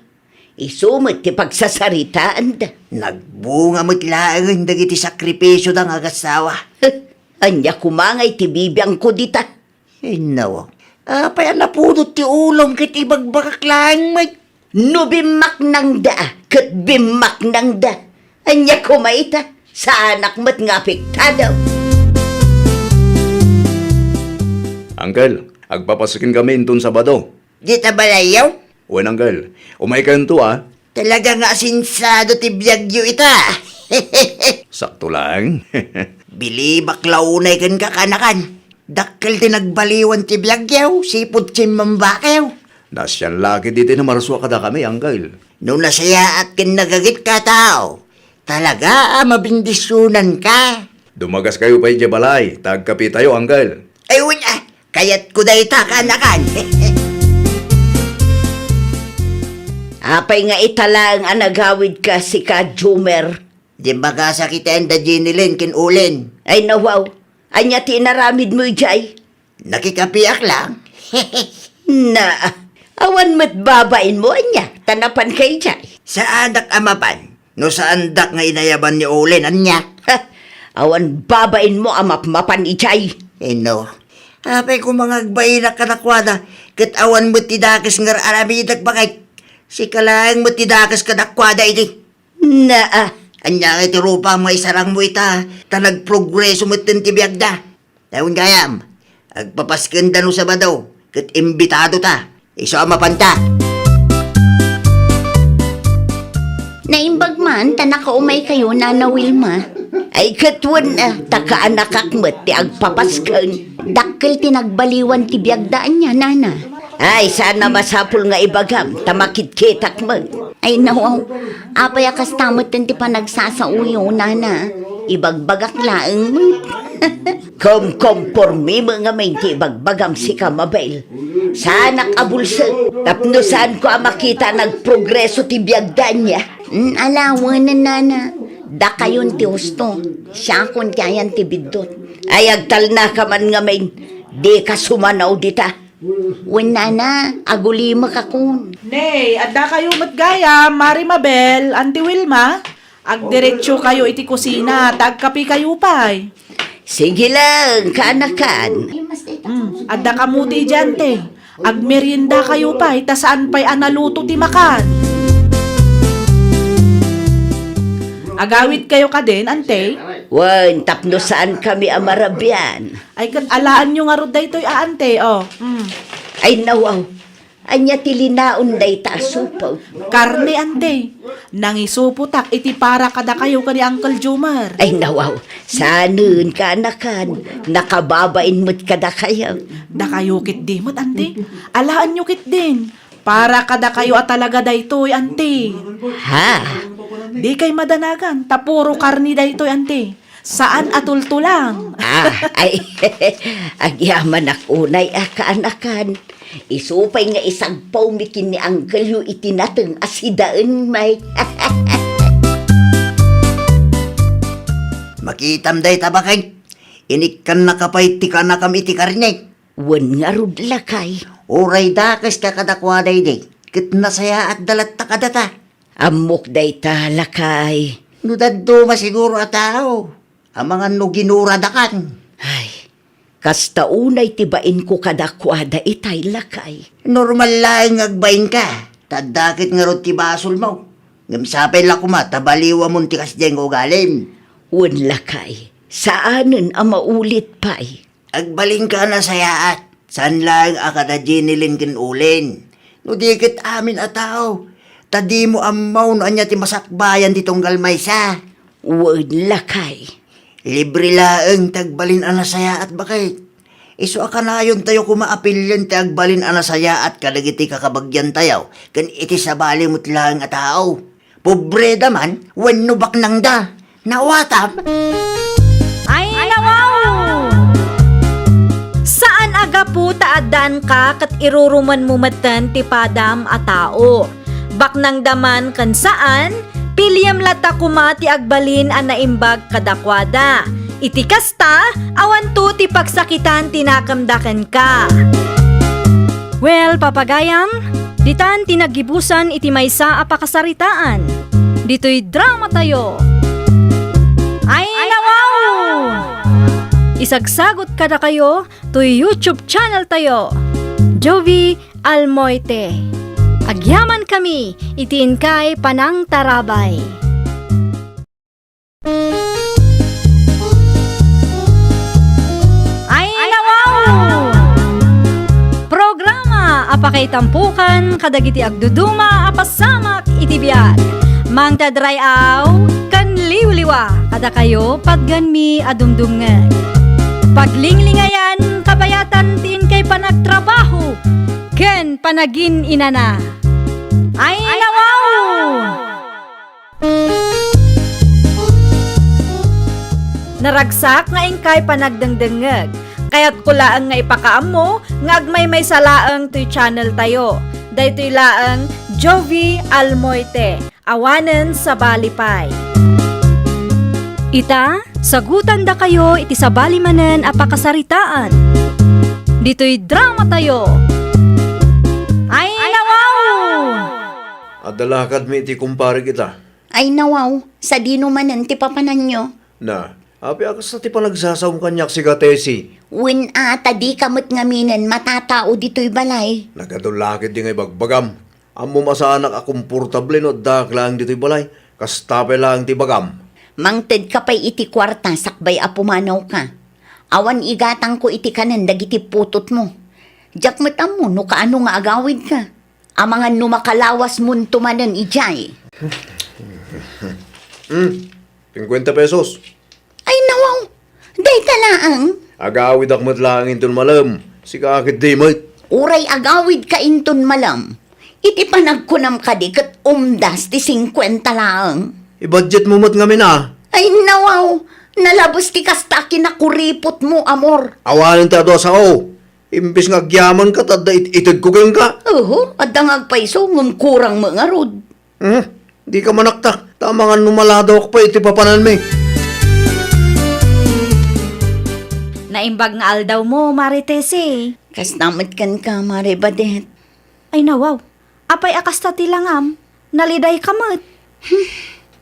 Isu met ti pagsasaritaanda. Nagbunga met laengen dagiti sakripisioda nga agassawa. Ania koma ngay ti bibiangko dita? Innaw. Apay a napudot ti ulom ket ibagbagak laeng met? No bimmaknangda, ket bimmaknangda. Ania koma ita? Saanak met nga apektado. Uncle, agpapasken kami inton Sabado. Dita balayyo? Wen, uncle. Umaykayonto, a. Talaga nga asensado ti biagyo ita. Sakto laeng. Bilibak la unay kenka, kanakan. Dakkel ti nagbaliwan ti biagyo, sipud chimmambakayo. Nasian la ketdi ti namarsua kadakami, uncle. No nasayaat ken nagagitkayo, talaga a mabendisionanka. Dumagaskayo pay idiay balay, ta agkapitayo, uncle. Ay, wen, a, kayatko dayta, kanakan. Apay nga ita laeng a nagawidka, sika, Jumer? Diak bagasak iti anda Jenny Lynn ken Olen. Ay, nawaw. Ania ti inaramidmo idiay? Nakikapiak lang. Na, awan met babainmo, ania, ta napanka idiay? Saanak a mapan. No saandak nga inayaban ni Olen, ania? Ha! Awan babainmo a mapmapan idiay. Inno. Apay koma nga agbainak kadakuada, ket awan met ti dakes nga ar-aramidek, baked. Sika laeng met ti dakes kadakuada idi. Naa. Ania ngay ti rupam nga isarangmo ita, ta nagprogreso metten ti biagda? Wen gayam, agpapaskenda no Sabado, ket imbitadota. Isu a mapanta. Naimbag man ta nakaumaykayo, Nana Wilma. Ay, ket wen, a, ta kaanakak met ti agpapasken. Dakkel ti nagbaliwan ti biagda ania, Nana. Ay, saan a masapul nga ibagam, ta makitkitak met. Ay, nawaw. Apay a kasta metten ti panagsasaoyo, Nana? Ibagbagak laeng met. Kumkompormi met ngamin ti ibagbagam, sika, Mabel. Saanak a bulsek, tapno saanko a makita a nagprogreso ti biagda ania. Mm, ala, wen, Nana. Dakayon ti husto. Siakon ti ayan ti biddut. Ay, agtalnaka man ngamin. Dika sumanaw dita. Wen, Nana, agulimekakon. Ne, addakayo met gayam, Mari Mabel, Auntie Wilma. Agdiretsokayo iti kusina, ta agkapekayo pay. Sige lang, kaanakan. Mm, adda kamo ti idiay, Ante. Agmeriendakayo pay, ta saan pay a naluto ti makan. Agawidkayo kadin, Ante? Wen, tapno saankami a marabian. Ay, ket alaanyo ngarud daytoy a, Ante, o. Mm. Ay, nawaw. Ania ti linaon dayta a supot? Karne, ante. Nangisupotak iti para kadakayo ken ni Uncle Jomar. Ay, nawaw. Saanen, kaanakan. Nakababain met kadakayo. Dakayo ketdi met, ante. Alaenyo ketdin. Para kadakayo a talaga daytoy, ante. Ha? Dikay madanagan, ta puro karne daytoy, ante. Saan a tultulang. Ah, ay, agyamanak unay a kaanakan. Isu pay nga isagpawmi ken ni Uncle-yo iti nateng a sidaen, may. Makitam dayta, baket. Inikkannaka pay ti kaanakam iti karne. Wen ngarud, lakay. Uray dakeska kadakuada idi, ket nasayaatda latta kadata. Ammok dayta, lakay. No dadduma siguro a tao, amangan no ginuradakan. Ay, kasta unay ti bainko kadakuada itay, lakay. Normal laeng nga agbainka, ta adda ket ngarud ti basolmo. Ngem sapay la koma ta baliwamon ti kasdiay nga ugalim. Wen, lakay, saanen a maulit pay. Agbalinka a nasayaat, saan laeng a kada Jenilyn ken Olen. No di ket amin a tao, ta dimo ammo no ania ti masakbayan ti tunggal maysa. Wen, lakay. Libre laeng ti agbalin a nasayaat, baket. Isu a kanayontayo koma a pilien ti agbalin a nasayaat kadagiti kakabagyantayo ken iti sabali met laeng a tao. Pobreda man wenno baknangda. Nawatam? Ay, nawaw! Saan a gapu ta addaanka ket irurumenmo metten ti padam a tao. Baknangda man ken saan, piliem latta koma ti agbalin a naimbag kadakuada. Iti kasta, awanto ti pagsakitan ti nakemda kenka. Well, papagayam, ditan ti naggibusan iti maysa a pakasaritaan. Ditoy dramatayo. Ay, nawaw! Isagsagot kadakayo toy YouTube channel tayo, Jovie Almoite. Agyamankami iti inkay panangtarabay. Ay, nawaw! Programa a pakaitampokan kadagiti agduduma a pasamak iti biag. Mangted ray-aw ken liwliwa kadakayo patgenmi a dumdumngeg. Paglinglingayan, kabayatan ti inkay panagtrabaho ken panagin-inana. Ay, nawaw! Naragsak nga inkay panagdengdengngeg. Kayatko laeng nga ipakaammo nga agmaymaysa laeng toy channel tayo. Daytoy laeng Jovie Almoite, awanen sabali pay. Ita, sagutandakayo iti sabali manen a pakasaritaan. Ditoy dramatayo. Ay, nawaw! Adda lakadmi iti kumparek ita. Ay, nawaw, sadino manen ti papananyo? Na, apay a kasta ti panagsasaom kaniak, siga Tessie? Wen a, ta dika met ngaminen matatao ditoy balay. Nagadu la ketdi nga ibagbagam. Ammom a saanak a komportable no addaak laeng ditoy balay. Kasta pay laeng ti ibagam. Mangtedka pay iti kuarta sakbay a pumanawka. Awan igatangko iti kanen dagiti putotmo. Diak met ammo no kaano nga agawidka. Amangan no makalawasmonto manen idiay. Hmm, singkuenta pesos. Ay, nawaw, dayta laeng. Agawidak met laeng inton malem, sika ketdi met. Uray agawidka inton malem, iti panagkunam kadi ket umdas ti singkuenta laeng. I-budgetmo met ngamin a. Ay, nawaw, nalabes ti kasta a kinakuripotmo, amor. Awanen ti adu a sao. Imbes nga agyamanka, ta adda it-, itedko kenka. Oho, adda nga agpayso, ngem kurang met ngarud. Hmm? Dika manaktak, ta amangan no maladawak pay iti papananmi. Naimbag nga aldawmo, Mare Tessie. Kasta met kenka, Mare Badet. Ay, nawaw. Apay a kasta ti langam? Nalidayka met. Hmm.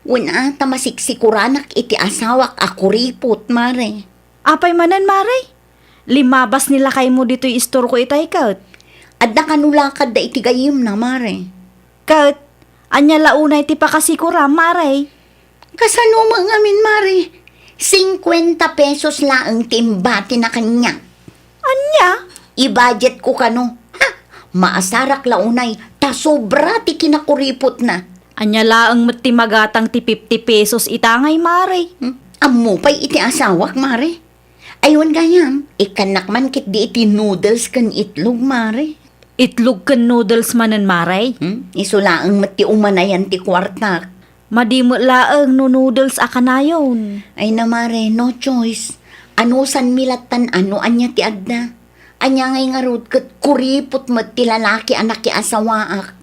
Wen a, ta masiksikuranak iti asawak a kuripot, Mare. Apay manen, Mare? Limabas ni lakaymo ditoy istorko itay ket. Adda kano lakadda iti gayyemna, Mare. Ket, ania la unay ti pakasikuram, Mare? Kasano met ngamin, Mare? Singkuenta pesos laeng ti imbatina kaniak. Ania? I-budgetko kano. Ha? Maasarak la unay ta sobra ti kinakuripotna. Ania laeng met ti magatang ti fifty pesos ita ngay, Mare? Hmm? Ammo pay iti asawak, Mare? Ay, wen gayam, ikkannak man ketdi iti noodles ken itlog, Mare. Itlog ken noodles manen, Mare? Hmm? Isu laeng met ti umanayan ti kuartak. Madi met laeng no noodles a kanayon. Ay na, Mare, no choice. Anusanmi lattan a no ania ti adda. Ania ngay ngarud ket kuripot met ti lalaki a nakiasawaak.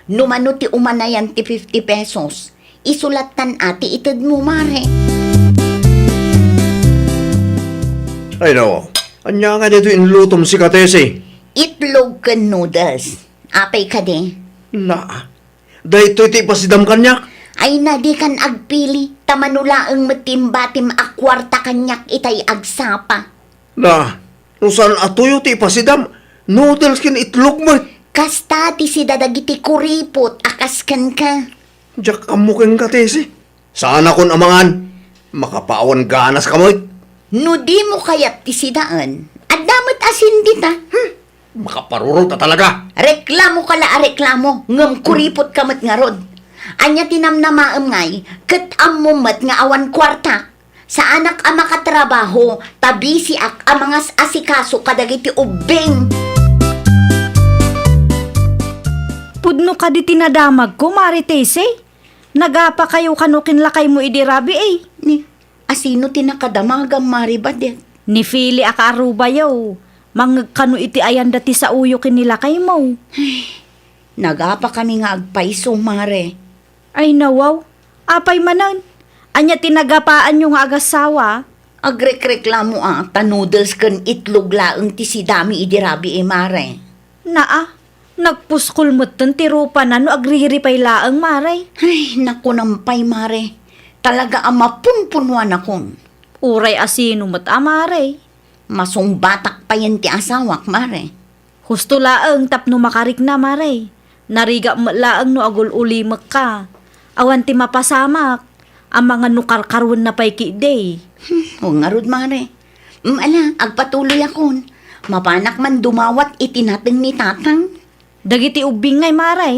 No mano ti umanayan ti fifty pesos, isu lattan a ti itedmo, Mare. Ay, no. Ania nga daytoy inlutom sika, Tessie? Itlog ken noodles. Apay kadi? Na, daytoy ti ipasidam kaniak? Ay na, dikan agpili, ta mano laeng met ti imbatim a kuarta kaniak itay agsapa. Na, no saan a tuyo ti ipasidam, noodles ken itlog met. Kasta ti sida dagiti kuripot a kas kenka. Diak ammo kenka, Tessie. Saanakon a mangan. Makapaawan ganaska met. No dimo kayat ti sidaen, adda met asin dita. Hmm. Makaparurot a talaga. Reklamoka la a reklamo, ngem kuripotka met ngarud. Ania ti namnamaem ngay, ket ammom met nga awan kuartak. Saanak a makatrabaho, ta bisiak a mangas-asikaso kadagiti ubbing. Pudno kadi ti nadamagko, Mare Tessie? Nagapakayo kano ken lakaymo idi rabii? Ni, asino ti nakadamagam, Mare Badet? Ni Fili a kaarubayo. Mangngeg kano iti ayanda ti saoyo ken ni lakaymo. Nagapakami nga agpayso, Mare. Ay, nawaw. Apay manen? Ania ti nagapaanyo nga agassawa? Agrekreklamo a ta noodles ken itlog laeng ti sidami idi rabii, Mare. Naa, nagpuskol metten ti rupana no agriripay laeng, Mare. Ay, nakunam pay, Mare. Talaga a mapunpunuanakon. Uray asino met a, Mare? Masungbatak payen ti asawak, Mare. Husto laeng tapno makarikna, Mare. Narigak met laeng no agul-ulimekka. Awan ti mapasamak. Amangan no karkaruenna pay ketdi. Hmm, wen ngarud, Mare. Mm, ala, agpatuloyakon. Mapanak man dumawat iti nateng ni Tatang. Dagiti ubbing ngay, Mare?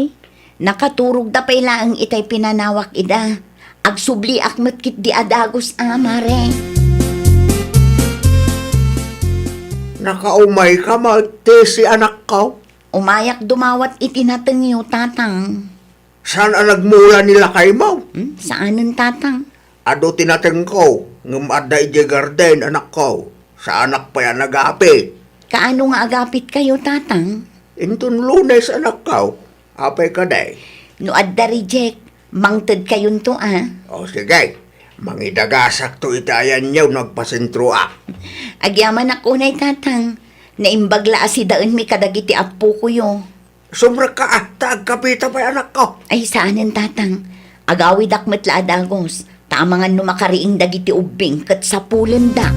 Nakaturogda pay laeng itay pinanawak ida. Agsubliak met ketdi a dagus a, Mare. Nakaumayka met, Tessie, anakko? Umayak dumawat iti natengyo, Tatang. Saan a nagmula ni lakaymo? Hmm, saanen, Tatang. Adu ti natengko, ngem adda idiay garden, anakko. Saanak pay a nagapit. Kaano nga agapitkayo, Tatang? Inton Lunes, anakko. Apay kadi? No adda reject, mangtedkayonto a. O, sige. Mangidagasakto iti ayanyo no agpasentroak. Agyamanak unay, Tatang. Naimbag la a sidaenmi kadagiti appokoyo. Sumrekka a, ta agkapita pay, anakko. Ay, saanen, Tatang. Agawidak met la a dagus, ta amangan no makariing dagiti ubbing ket sapulenda.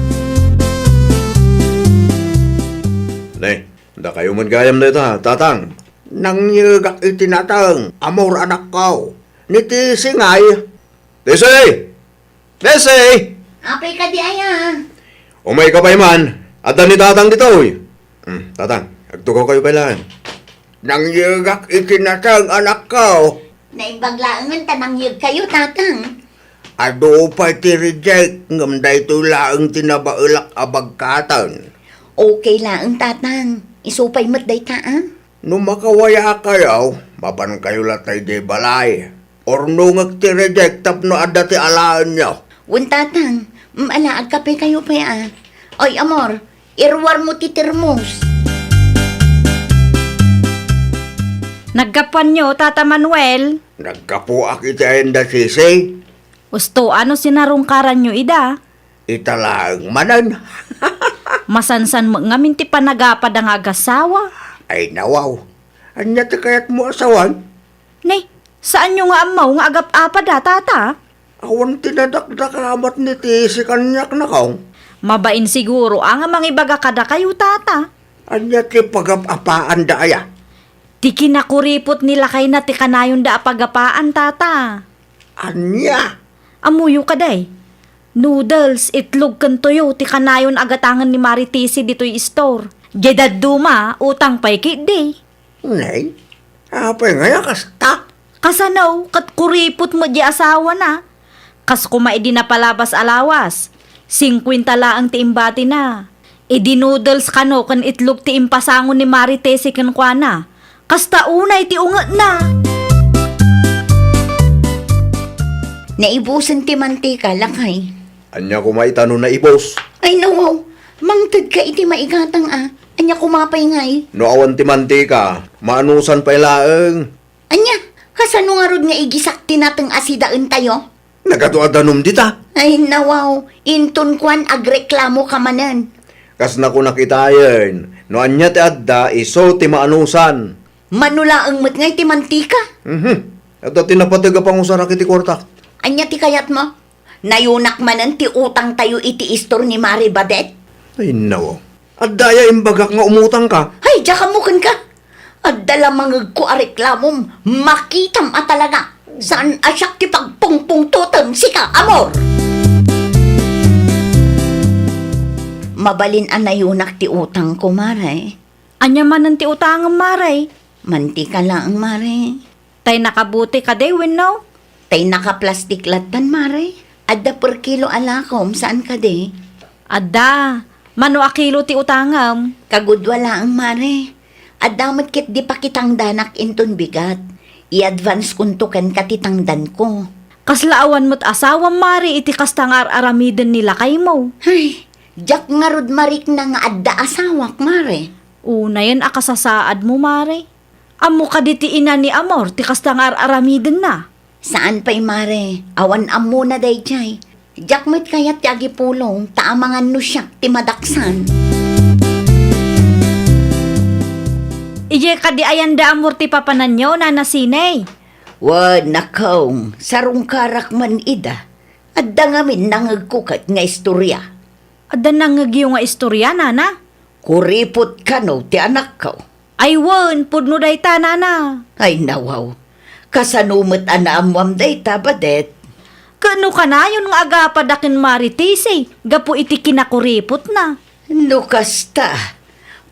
Ne, dakayo met gayam dayta, Tatang. Nangyegak iti nateng, Amor, anakko. Ni Tessie ngay. Tessie! Tessie! Apay kadi aya? Umayka pay man. Adda ni Tatang ditoy. Hmm, Tatang, agtugaw kayo pay laeng. Nangyegak iti nateng, anakko. Naimbag laengen ta nangyegkayo, Tatang. Adu pay ti reject, ngem daytoy laeng ti nabaelak a bagkaten. Okay laeng, Tatang. Isu pay met dayta a. No makawayakayo, mapankayo latta idiay balay. Urnongek ti reject tapno adda ti alaenyo. Wen, Tatang, mm, ala, agkapekayo pay a. Oy, Amor, iruarmo ti termos. Naggapuanyo, Tata Manuel? Naggapuak iti ayanda, Tessie. Usto, ano sinarungkaranyo ida? Ita laeng manen. Masansan met ngamin ti panagapada nga agassawa. Ay, nawaw. Ania ti kayatmo a sawen? Ne, saanyo nga ammo nga agap-apada, Tata? Awan ti nadakdakamat ni Tessie kaniak, nakong. Mabain siguro a nga mangibaga kadakayo, Tata. Ania ti pagap-apaanda aya? Ti kinakuripot ni lakayna ti kanayonda a pagapaan, Tata. Ania? Ammoyo kadi? Noodles, itlog ken toyo ti kanayon a gatangen ni Mare Tessie ditoy istor. Diay dadduma, utang pay ketdi. Nay, apay ngay a kasta? Kasano, ket kuripot met di asawana. Kas koma idi napalabas a lawas, singkuenta laeng ti imbatina. Idi noodles kano ken itlog ti impasango ni Mari Tessie kenkuana, kasta unay ti ungetna. Naibusen ti mantika, lakay. Ania koma ita no naibus? Ay, nawaw. Mangtedka iti maigatang a. Ania koma pay ngay? No awan ti mantika, maanusan pay laeng. Ania, kasano ngarud nga igisak ti nateng a sidaentayo? Nagadu a danum dita. Ay, nawaw. Inton kuan, agreklamoka manen. Kas nakunak itayen, no ania ti adda, isu ti maanusan. Mano laeng met ngay ti mantika? Mhm. Adda ti napateg a pangusarak iti kuartak. Ania ti kayatmo? Nayunak manen ti utangtayo iti istor ni Mari Badet? Ay, nawaw. Adda aya imbagak nga umutangka? Ay, diak ammo kenka. Adda la mangegko a reklamom, makitam a talaga. Saan a siak ti pagpungpungtotem, sika, amor? Mabalin a nayunak ti utangko, Mare. Ania manen ti utangem, Mare? Mantika laeng, Mare. Tay nakabuti kadi wenno? Tay nakaplastik lattan, Mare. Adda per kilo a lakom, saan kadi? Adda. Mano a kilo ti utangem? Kagudua laeng, Mare. Adda met ket di pakitangdanak inton bigat. I-advance konto kenka ti tangdanko. Kasla awan met asawam, Mare, iti kasta nga ar-aramiden ni lakaymo. Ay, diak ngarud marikna nga adda asawak, Mare. Unayen a kasasaadmo, Mare. Ammo kadi ti ina ni Amor ti kasta nga ar-aramidenna? Saan pay, Mare. Awan ammona daydiay. Diak met kayat ti agipulong, ta amangan no siak ti madaksan. Idiay kadi ayan da Amor ti papananyo, Nana Sinay? Wen, nakong, sarungkarak man ida. Adda ngamin nangegko ket nga istoria. Adda nangegyo nga istoria, Nana? Kuripot kano ti anakko. Ay wen, pudno dayta, Nana. Ay, nawaw. Kasano met a naammoam dayta, Badet? Ket no kanayon nga agapadaken Mari Tisay gapu iti kinakuripotna? No kasta,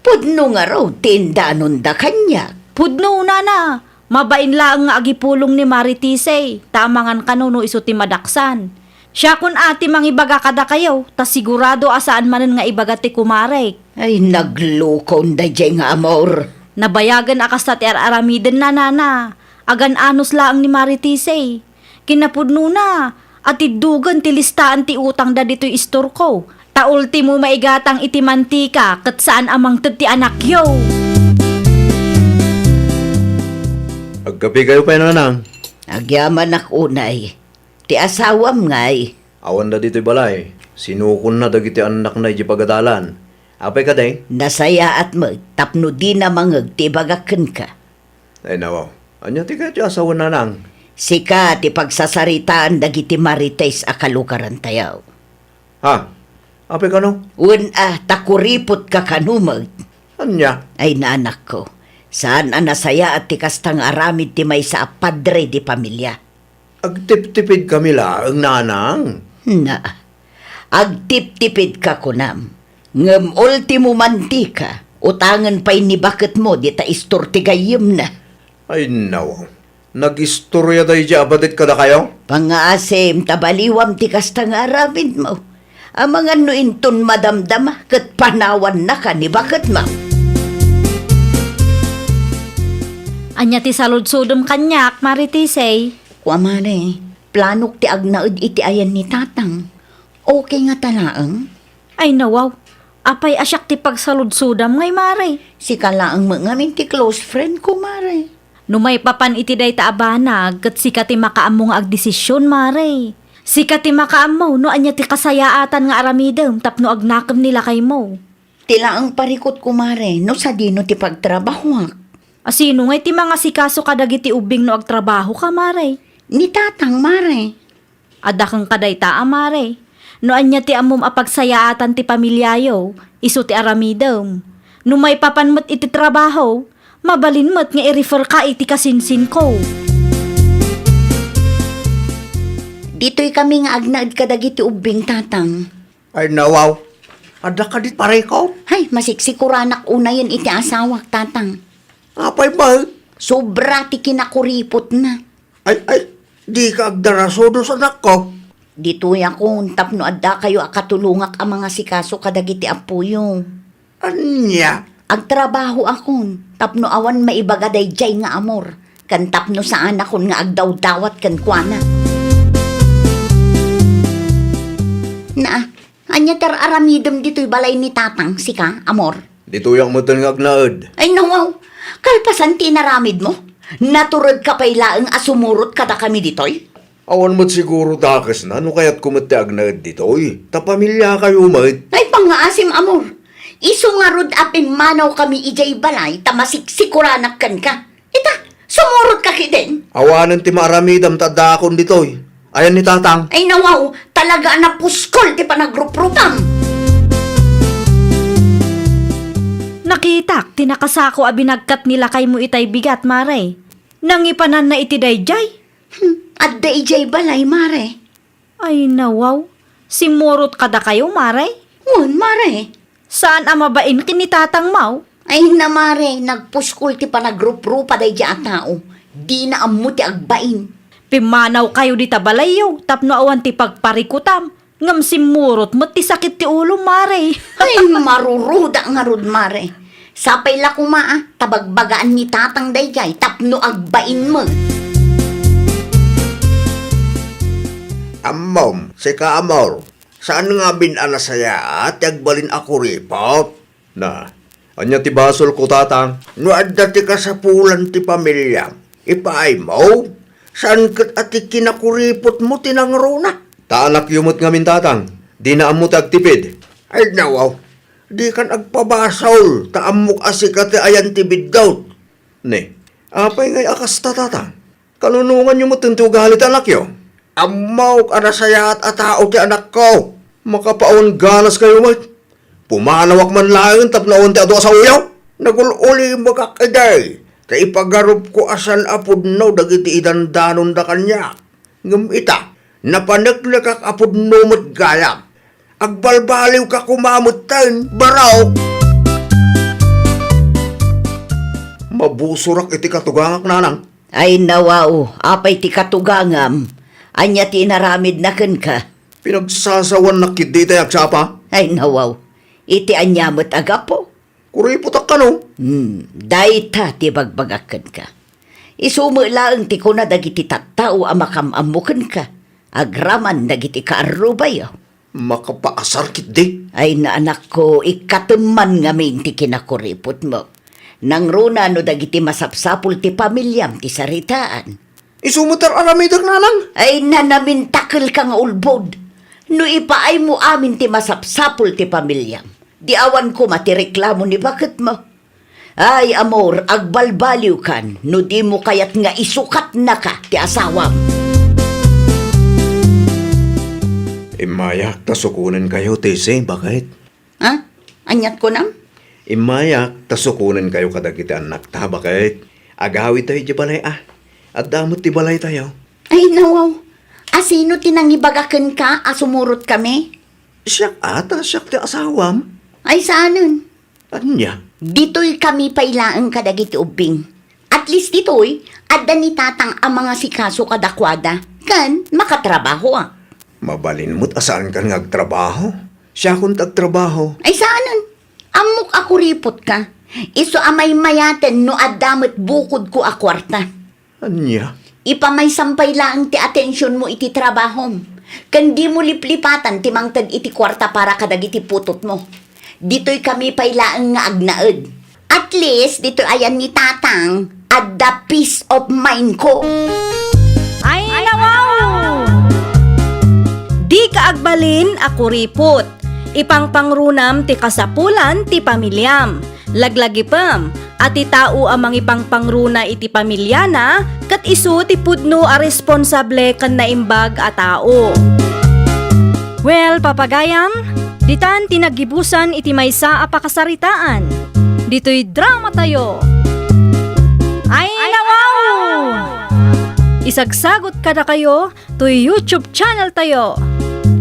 pudno ngarud ti indanonda kaniak. Pudno, Nana. Mabain laeng nga agipulong ni Mari Tisay, ta amangan kano no isu ti madaksan. Siakon a ti mangibaga kadakayo, ta sigurado a saan manen nga ibaga ti kumarek. Ay, naglukon daydiay nga Amor. Nabayagen a kasta ti ar-aramidenna, Nana. Agan-anos laeng ni Mari Tisay. Kinapudnona, atiddogen ti listaan ti utangda ditoy istorko, ta ultimo maigatang iti mantika ket saan a mangted ti anakyo. Agkapikayo pay, Nanang? Agyamanak unay. Ti asawam ngay? Awanda ditoy balay. Sinukonna dagiti annakna idiay pagadalan. Apay kadi? Nasayaat met tapno dina mangeg ti ibagak kenka. Ay, nawaw. Ania ti kayatyo a sawen, Nanang? Sika ti pagsasaritaan dagiti Marites a kalugarantayo. Ha? Apay kano? Wen a, ta kuripotka kano met. Ania? Ay, nanakko, saan a nasayaat ti kasta nga aramid ti maysa a padre di pamilia. Agtiptipidkami laeng, Nanang. Na, agtiptipidka kunam. Ngem ultimo mantika, utangen pay ni baketmo dita istor ti gayyemna. Ay, nawaw. Nagistorya daydiay a badet kadakayo? Pangngaasim ta baliwam ti kasta nga aramidmo. Amangan no inton madamdama ket panawannaka ni baketmo. Ania ti saludsodem kaniak, Maritisay? Kua, Mare, planok ti agnaed iti ayan ni Tatang. Okay ngata laeng? Ay, nawaw. Apay a siak ti pagsaludsodam ngay, Mare? Sika laeng met ngamin ti close friend ko, Mare. No maipapan iti dayta a banag, ket sika ti makaammo nga agdesisyon, Mare. Sika ti makaammo no ania ti kasayaatan nga aramidem tapno agnakem ni lakaymo. Ti laeng parikutko, Mare, no sadino ti pagtrabahoak. A sino ngay ti mangasikaso kadagiti ubbing no agtrabahoka, Mare? Ni Tatang, Mare. Adda kenka dayta a, Mare. No ania ti ammom a pagsayaatan ti pamiliayo, isu ti aramidem. No maipapan met iti trabaho, mabalin met nga i-refer ka iti kasinsinko. Ditoy kami nga agnaed kadagiti ubbing, Tatang. Ay, nawaw. Adda kadi parikut? Hay, masiksikoranak unayen iti asawak, Tatang. Apay met? Sobra ti kinakuripotna. Ay, ay, dika agdarasudos, anakko. Ditoyakon tapno addakayo a katulongak a mangasikaso kadagiti appoyo. Ania? Agtrabahoakon tapno awan maibaga daydiay nga amor, ken tapno saanakon nga agdawdawat kenkuana. Naa, ania ti ar-aramidem ditoy balay ni Tatang, sika, amor? Ditoyak metten nga agnaed. Ay, nawaw. Kalpasan ti inaramidmo, naturedka pay laeng a sumurot kadakami ditoy? Awan met siguro dakesna no kayatko met ti agnaed ditoy, ta pamiliakayo met. Ay, pangngaasim, amor. Isu ngarud a pimmanawkami idiay balay ta masiksikoranak kenka. Ita, sumurotka ketdin. Awanen ti maaramidam ta addaakon ditoy. Ayan ni Tatang. Ay, nawaw, talaga a napuskol ti panagruprupam. Nakitak ti nakasako a binagkat ni lakaymo itay bigat, Mare. Nangipananna iti daydiay. Hmm, adda idiay balay, Mare. Ay, nawaw. Simmurot kadakayo, Mare? Wen, Mare. Saan a mabain ken ni Tatang, maw? Ay, na, Mare, nagpuskol ti panagruprupa daydiay a tao. Dina ammo ti agbain. Pimmanawkayo dita balayyo tapno awan ti pagparikutam. Ngem simmurot met ti sakit ti ulom, Mare. Ay, maruruda ngarud, Mare. Sapay la koma a ta bagbagaan ni Tatang daydiay tapno agbain met. Ammom, sika, amor, saan ngamin a nasayaat ti agbalin a kuripot? Na, ania ti basolko, Tatang? No adda ti kasapulan ti pamiliam, ipaaymo. Saan ket a ti kinakuripotmo ti nangruna? Ta anakyo met ngamin, Tatang. Dina ammo ti agtipid. Ay, nawaw. Dikan agpabasol, ta ammok a sika ti ayan ti biddut. Ne, apay ngay a kasta, Tatang? Kanunonganyo met ti ugali ti anakyo? Ammok a nasayaat a tao ti anakko. Makapaon ganaskayo met. Pumanawak man laeng tapno awan ti adu a saoyo. Nagul-ulimekak idi, ta ipagarupko a saan a pudno dagiti idandanonda kaniak. Ngem ita, napaneknekak a pudno met gayam. Agbalbaliwka koma metten, barok! Mabusorak iti katugangak, nanang. Ay, nawaw, apay ti katugangam? Ania ti inaramidna kenka? Pinagsasawannak ketdi itay agsapa. Ay, nawaw, iti ania met a gapu? Kuripotak kano? Hmm, dayta ti bagbagak kenka. Isu met laeng ti kuna dagiti tattao a makam-ammo kenka, agraman dagiti kaarrubayo. Makapaasar ketdi. Ay, na, anakko, ikkatemman ngamin ti kinakuripotmo. Nangruna no dagiti masapsapul ti pamiliam ti saritaan. Isu met ar-aramidek, nanang? Ay, na, namintakelka nga ulbod. No ipaaymo amin ti masapsapul ti pamiliam, di awan koma ti reklamo ni baketmo. Ay, amor, agbalbaliwkan no dimo kayat nga isukatnaka ti asawam. Immayak ta sukonenkayo, Tessy, baket. Ha? Aniat kunam? Immayak ta sukonenkayo kadagiti annakta, baket. Agawidtayo idiay balay a. Adda met ti balaytayo. Ay, nawaw. A, sino ti nangibaga kenka a sumurotkami? Siak a, ta siak ti asawam. Ay, saanen? Ania? Ditoykami pay laeng kadagiti ubbing. At least ditoy, adda ni Tatang a mangasikaso kadakuada, ken makatrabahoak. Mabalin met a saankan nga agtrabaho. Siakon ti agtrabaho. Ay, saanen? Ammok a kuripotka. Isu a maymayaten no adda met bukodko a kuarta. Ania? Ipamaysam pay laeng ti atensionmo iti trabahom, ken dimo liplipatan ti mangted iti kuarta para kadagiti putotmo. Ditoykami pay laeng nga agnaed. At least, ditoy ayan ni Tatang, adda peace of mind ko. Ay, nawaw! Dika agbalin a kuripot. Ipangpangrunam ti kasapulan ti pamiliam. Laglagipem a ti tao a mangipangpangruna iti pamiliana ket isu ti pudno a responsable ken naimbag a tao. Well, papagayam, ditan ti naggibusan iti maysa a pakasaritaan. Ditoy dramatayo. Ay, nawaw! Isagsagot kadakayo toy YouTube channel tayo,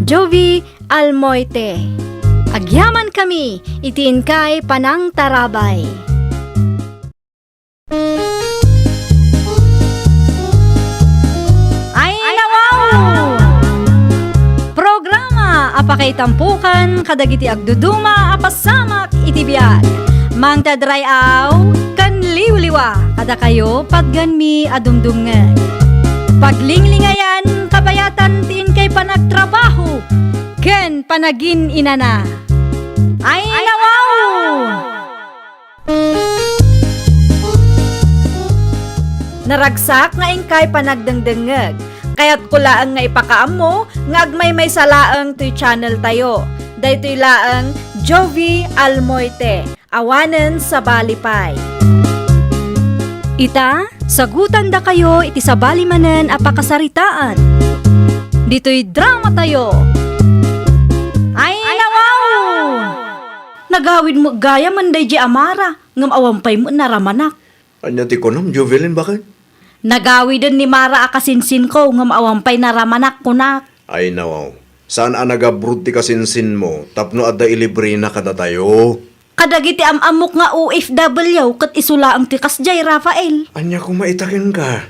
Jovie Almoite. Agyamankami iti inkay panangtarabay. Itampukan kadagiti agduduma a pasamak iti biag. Mangted ray-aw ken liwliwa kadakayo patganmi a dumdumngeg. Paglinglingayan kabayatan ti inkay panagtrabaho ken panagin-inana. Ay, nawaw! Naragsak nga inkay panagdengdengngeg. Kayatko laeng nga ipakaammo nga agmaymaysa laeng toy channel tayo. Daytoy laeng Jovie Almoite, awanen sabali pay. Ita, sagutandakayo iti sabali manen a pakasaritaan. Ditoy drama tayo. Ay, nawaw! Nagawid met gayam daydiay a Mara, ngem awan pay met naramanak. Ania ti kunam, Jovelyn, baket? Nagawiden ni Mara a kasinsinko, ngem awan pay naramanak, kunak. Ay, nawaw. Saan a nag-abroad ti kasinsinmo tapno adda ilibrena kadatayo? Kadagiti am-ammok nga O F W ket isu laeng ti kasdiay, Rafael. Ania koma ita kenka?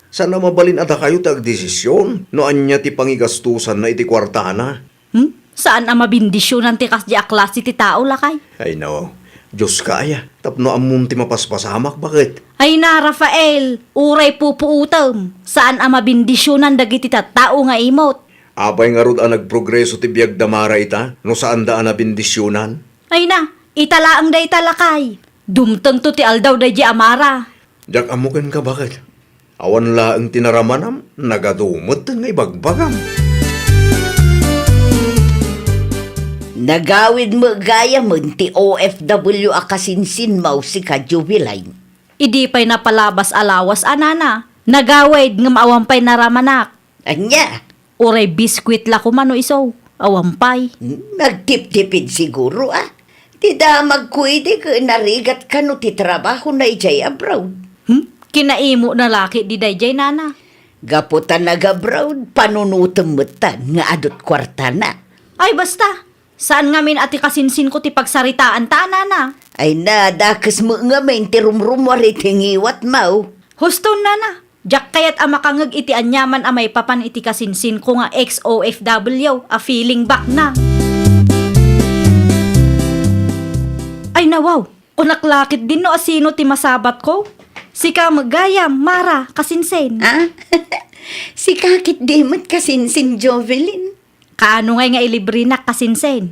Saan a mabalin a dakayo ti agdesisyon no ania ti pangigastosanna iti kuartana? Hmm? Saan a mabendisyonan ti kasdiay a klase ti tao, lakay? Ay, no. Dioska aya, tapno ammom ti mapaspasamak, baket? Ay na, Rafael, uray pupuotem. Saan a mabendisyonan dagiti tattao nga imot. Apay ngarud a nagprogreso ti biag da Mara ita, no saanda a nabendisyonan? Ay na, ita laeng dayta, lakay. Dumtengto ti aldaw daydiay a Mara. Diak ammo kenka, baket? Awan laeng ti naramanam, nagadu metten nga ibagbagam. Nagawid met gayamen ti O F W a kasinsinmo, sika, Jovelyn. Idi pay napalabas a lawas a nana, nagawid ngem awan pay naramanak. Ania? Uray biskuit la koma no isu, awan pay. Hmm, nagtiptipid siguro, a. Ti damagko idi ket narigat kano ti trabahona idiay abroad. Hmm? Kinaimona la ketdi daydiay, nana. Gapu ta nag-abroad, panunotem metten nga adut kuartana. Ay, basta! Saan ngamin a ti kasinsinko ti pagsaritaanta, nana. Ay na, dakes met ngamin ti rumrummuar iti ngiwatmo. Huston, nana. Diak kayat a makangngeg iti aniaman a maipapan iti kasinsinko nga ex-O F W a feeling back na. Ay, nawaw! Kunak la ketdin no asino ti masabatko. Sika met gayam, Mara, kasinsin. Ah? Sika ketdi met, kasinsin, Jovelyn. Kaano ngay nga ilibrenak, kasinsin?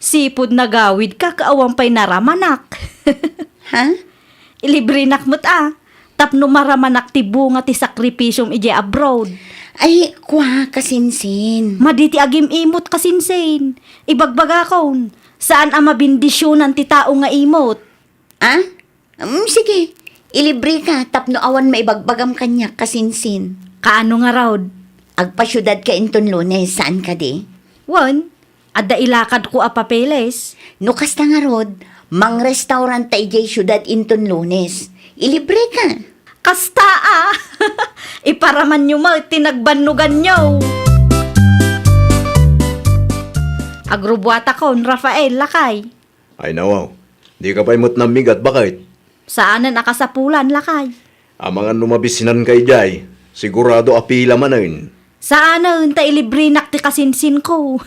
Sipud nagawidka ket awan pay naramanak. Ha? Ilibrenak met a, tapno maramanak ti bunga ti sakripisiom idiay abroad. Ay, kua, kasinsin. Madi ti agim-imot, kasinsin. Ibagbagakon, saan a mabendisyonan ti tao nga imot. Ah? Mm, sige, ilibreka tapno awan maibagbagam kaniak, kasinsin. Kaano ngarud? Agpasiudadka inton Lunes, saan kadi? Wen, adda ilakadko a papeles. No kasta ngarud, mangrestaurant ta idiay siudad inton Lunes. Ilibreka. Kasta a! Iparamanyo met ti nagbannoganyo. Agrubuatakon, Rafael, lakay. Ay, nawaw. Dika pay met nammigat, baket? Saanen a kasapulan, lakay. Amangan no mabisinanka idiay, sigurado a pila manen. Saanen ta ilibrenak ti kasinsinko.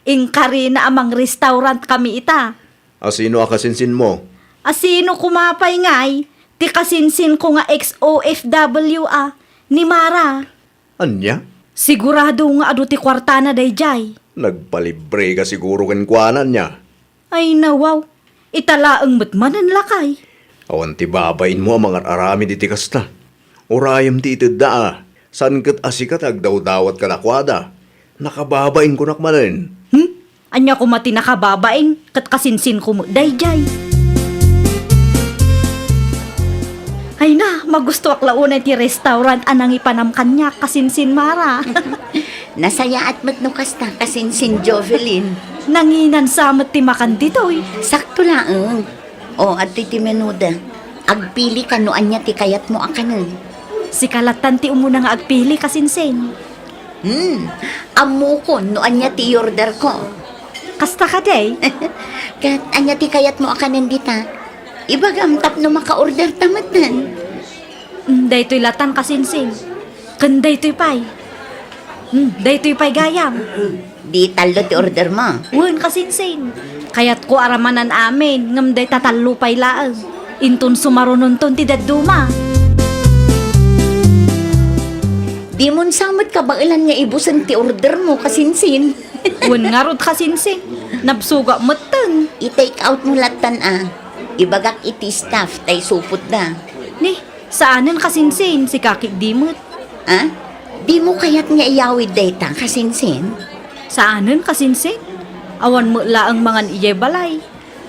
Inkarina a mangrestaurantkami ita. Asino a kasinsinmo? Asino koma pay ngay? Ti kasinsinko nga ex-O F W a, ni Mara. Ania? Sigurado nga adu ti kuartana daydiay. Nagpalibreka siguro kenkuana, ania? Ay, nawaw. Ita laeng met manen, lakay. Awan ti babainmo a mangar-aramid iti kasta. Urayem ti itedda a, saan ket a sika ti agdawdawat kadakuada. Nakababain kunak manen. Hmm? Ania koma ti nakababain ket kasinsinko met daydiay? Ay na, magustoak la unay ti restaurant a nangipanam kaniak, kasinsin, Mara. Nasayaat met no kasta, kasinsin, Jovelyn. Nanginansa met ti makan ditoy. Sakto laeng. O, adtoy ti menuda. Agpilika no ania ti kayatmo a kanen. Sika lattan ti umuna nga agpili, kasinsin. Hmm, ammokon no ania ti i-orderko. Kasta kadi? Ket ania ti kayatmo a kanen dita? Ibagam tapno maka-orderta metten. Hmm, daytoy lattan, kasinsin. Ken daytoy pay. Hmm, daytoy pay gayam. Di tallo ti order mo? Wen, kasinsin. Kayatko a ramanan amin, ngem dayta tallo pay laeng. Inton sumarunonton ti dadduma. Dimon sa met kabaelan nga ibusen ti order mo, kasinsin. Wen ngarud, kasinsin. Nabsuga metten. I-take out mo lattan a. Ibagak iti staff ta isupotda. Ni, saanen, kasinsin, sika ketdi met. A? Dimo kayat nga iyawid dayta, kasinsin? Saanen, kasinsin? Awan met laeng mangan idiay balay.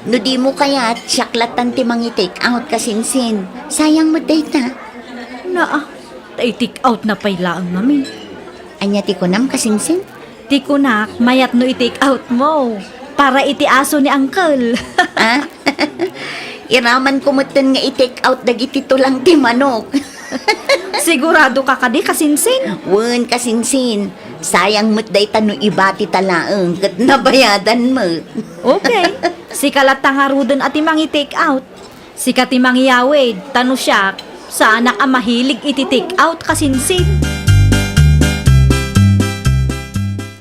No dimo kayat, siak lattan ti mangi-take out, kasinsin. Sayang met dayta. Naa, ta i-take out na pay laeng ngamin. Ania ti kunam, kasinsin? Ti kunak, mayat no i-take out mo. Para iti aso ni Uncle. A? Iraman ko metten nga i-take out dagiti tulang ti manok. Sigurado ka kadi, kasinsin? Wen, kasinsin. Sayang met dayta no ibati ta laeng ket nabayadan met. Okay. Sika latta ngaruden a ti mangi-take out. Sika ti mangiyawid, ta no siak, saanak a mahilig iti take out, kasinsin.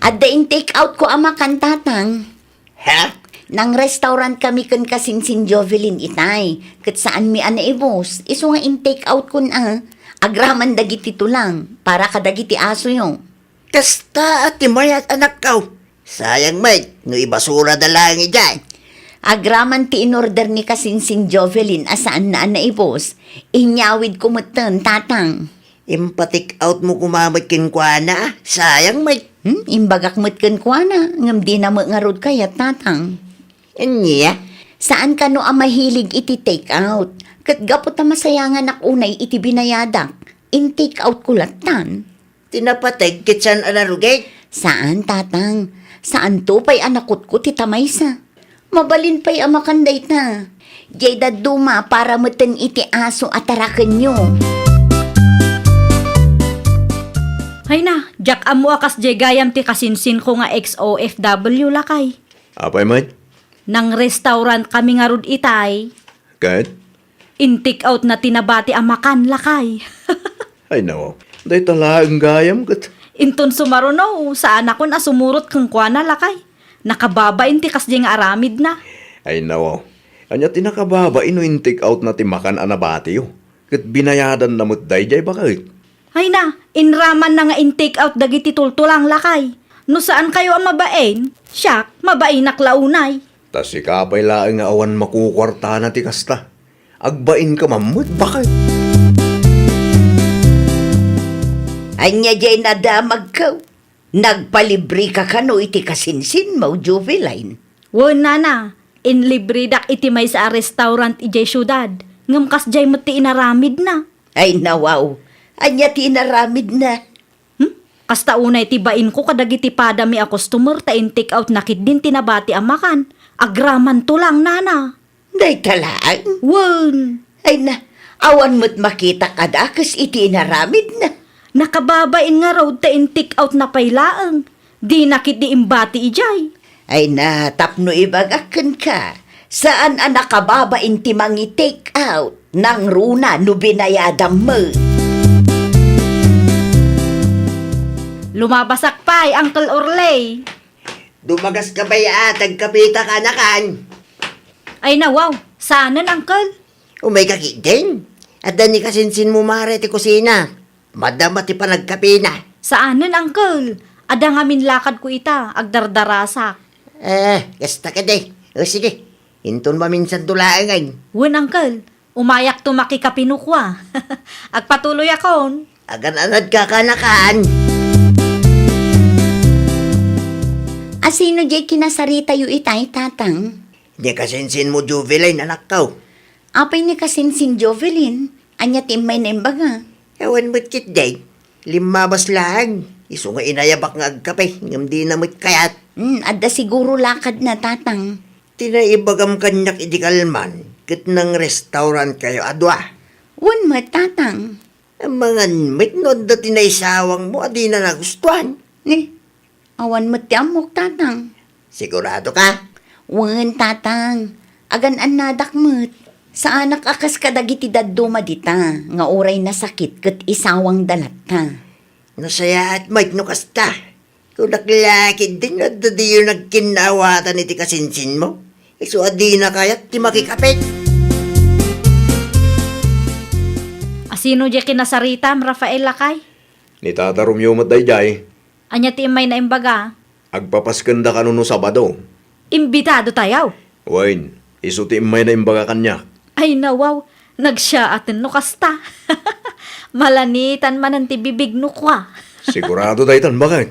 Adda in-take out ko a makan, tatang. Ha? Nang-restaurant kami ken kasinsin Jovelyn itay, ket saanmi a naibus, isu nga in-take out kon a, agraman dagiti tulang, para kadagiti asoyo. Kasta a ti mayat, anakko. Sayang met, no ibasurada laeng idiay. Agraman ti in-order ni kasinsin Jovelyn a saanna a naibus, inyawid ko metten, tatang. Impa-take out mo koma met kenkuana, sayang met. Hmm, imbagak met kenkuana, ngem dina met ngarud kayat, tatang. Ania? Saan kano a mahilig iti take out. Ket gapu ta masayanganak unay iti binayadak, in-take out ko lattan. Ti napateg ket saan a narugit? Saan, tatang. Saanto pay a nakutkot ita maysa. Mabalin pay a makan dayta. Diay dadduma para metten iti aso a tarakenyo. Hayna, diak ammo a kasdiay gayam ti kasinsinko nga ex-O F W, lakay. Apay met? Nang-restaurant kami ngarud itay. Ket? In-take out na ti nabati a makan, lakay. Ay, nawaw. Dayta laeng gayam ket. Inton sumaruno, saanakon a sumurot kenkuana, lakay. Nakababain ti kasdiay nga aramidna. Ay, nawaw. Ania ti nakababain no in-take out na ti makan a nabatiyo? Ket binayadanna met daydiay baket. Hayna, inramanna nga in-take out dagiti tultulang, lakay. No saankayo a mabain, siak, mabainak la unay. Ta sika pay laeng nga awan makukuartana ti kasta. Agbainka man met, baket. Ania diay nadamagko? Nagpalibreka kano iti kasinsinmo, Joveline? Wen, nana, inlibredak iti maysa a restaurant idiay siudad, ngem kasdiay met ti inaramidna. Ay, nawaw. Ania ti inaramidna? Hmm? Kasta unay ti bainko kadagiti padami a customer ta in-take out na ketdin ti nabati a makan. Agramanto lang, nana. Dayta laeng? Wen. Ay na, awan met makitak a dakes iti inaramidna. Nakababain ngarud ta in-take out na pay laeng. Dina ketdi imbati idiay. Ay na, tapno ibagak kenka, saan a nakababain ti mangi-take out, nangruna no binayadam met. Lumabasak pay, Uncle Orley. Dumagaska pay a, agkapeta kanakan. Ay na, wow. Saanen, Uncle? Umayka ketdin. Adda ni kasinsinmo, Mare, ti kusina. Madama ti panagkapena. Saanen, Uncle. Adda ngamin lakadko ita, agdardarasak. Eh, kasta kadi. O, sige. Inton maminsanto laengen. Wen, Uncle. Umayakto makikape no kua. Agpatuloyakon. Agan-anadka kanakan. A, sino diay kinasaritayo itay, Tatang? Ni kasinsinmo, Jovelyn, anakko. Apay ni kasinsin Jovelyn? Ania ti immay na imbaga? Awan met ketdi. Limmabas laeng. Isu nga inayabak nga agkape, ngem dina met kayat. Hmm, adda siguro lakadna, Tatang. Ti naibagam kaniak idi kalman, ket nang-restaurant kayo a dua. Wen met, Tatang. Amangan met no adda ti naisawangmo a dina nagustuan. Ni, awan met ti ammok, Tatang. Sigurado ka? Wen, Tatang. Agan-annadak met. Saanak a kas kadagiti dadduma dita, nga uray nasakit ket isawangda latta. Nasayaat met no kasta. Kunak la ketdin no adda diyo nagkinnaawatan iti kasinsinmo. Isu a dina kayat ti makikapit. Asino diay kinasaritam, Rafael, lakay? Ni Tata Romeo met daydiay. Ania ti immayna imbaga? Agpapaskenda kano no Sabado. Imbitado tayaw. Wen, isu ti immayna imbaga kaniak. Ay, nawaw, nagsiyaaten no kasta. Malanitan manen ti bibig no kua. Sigurado daytan, baket.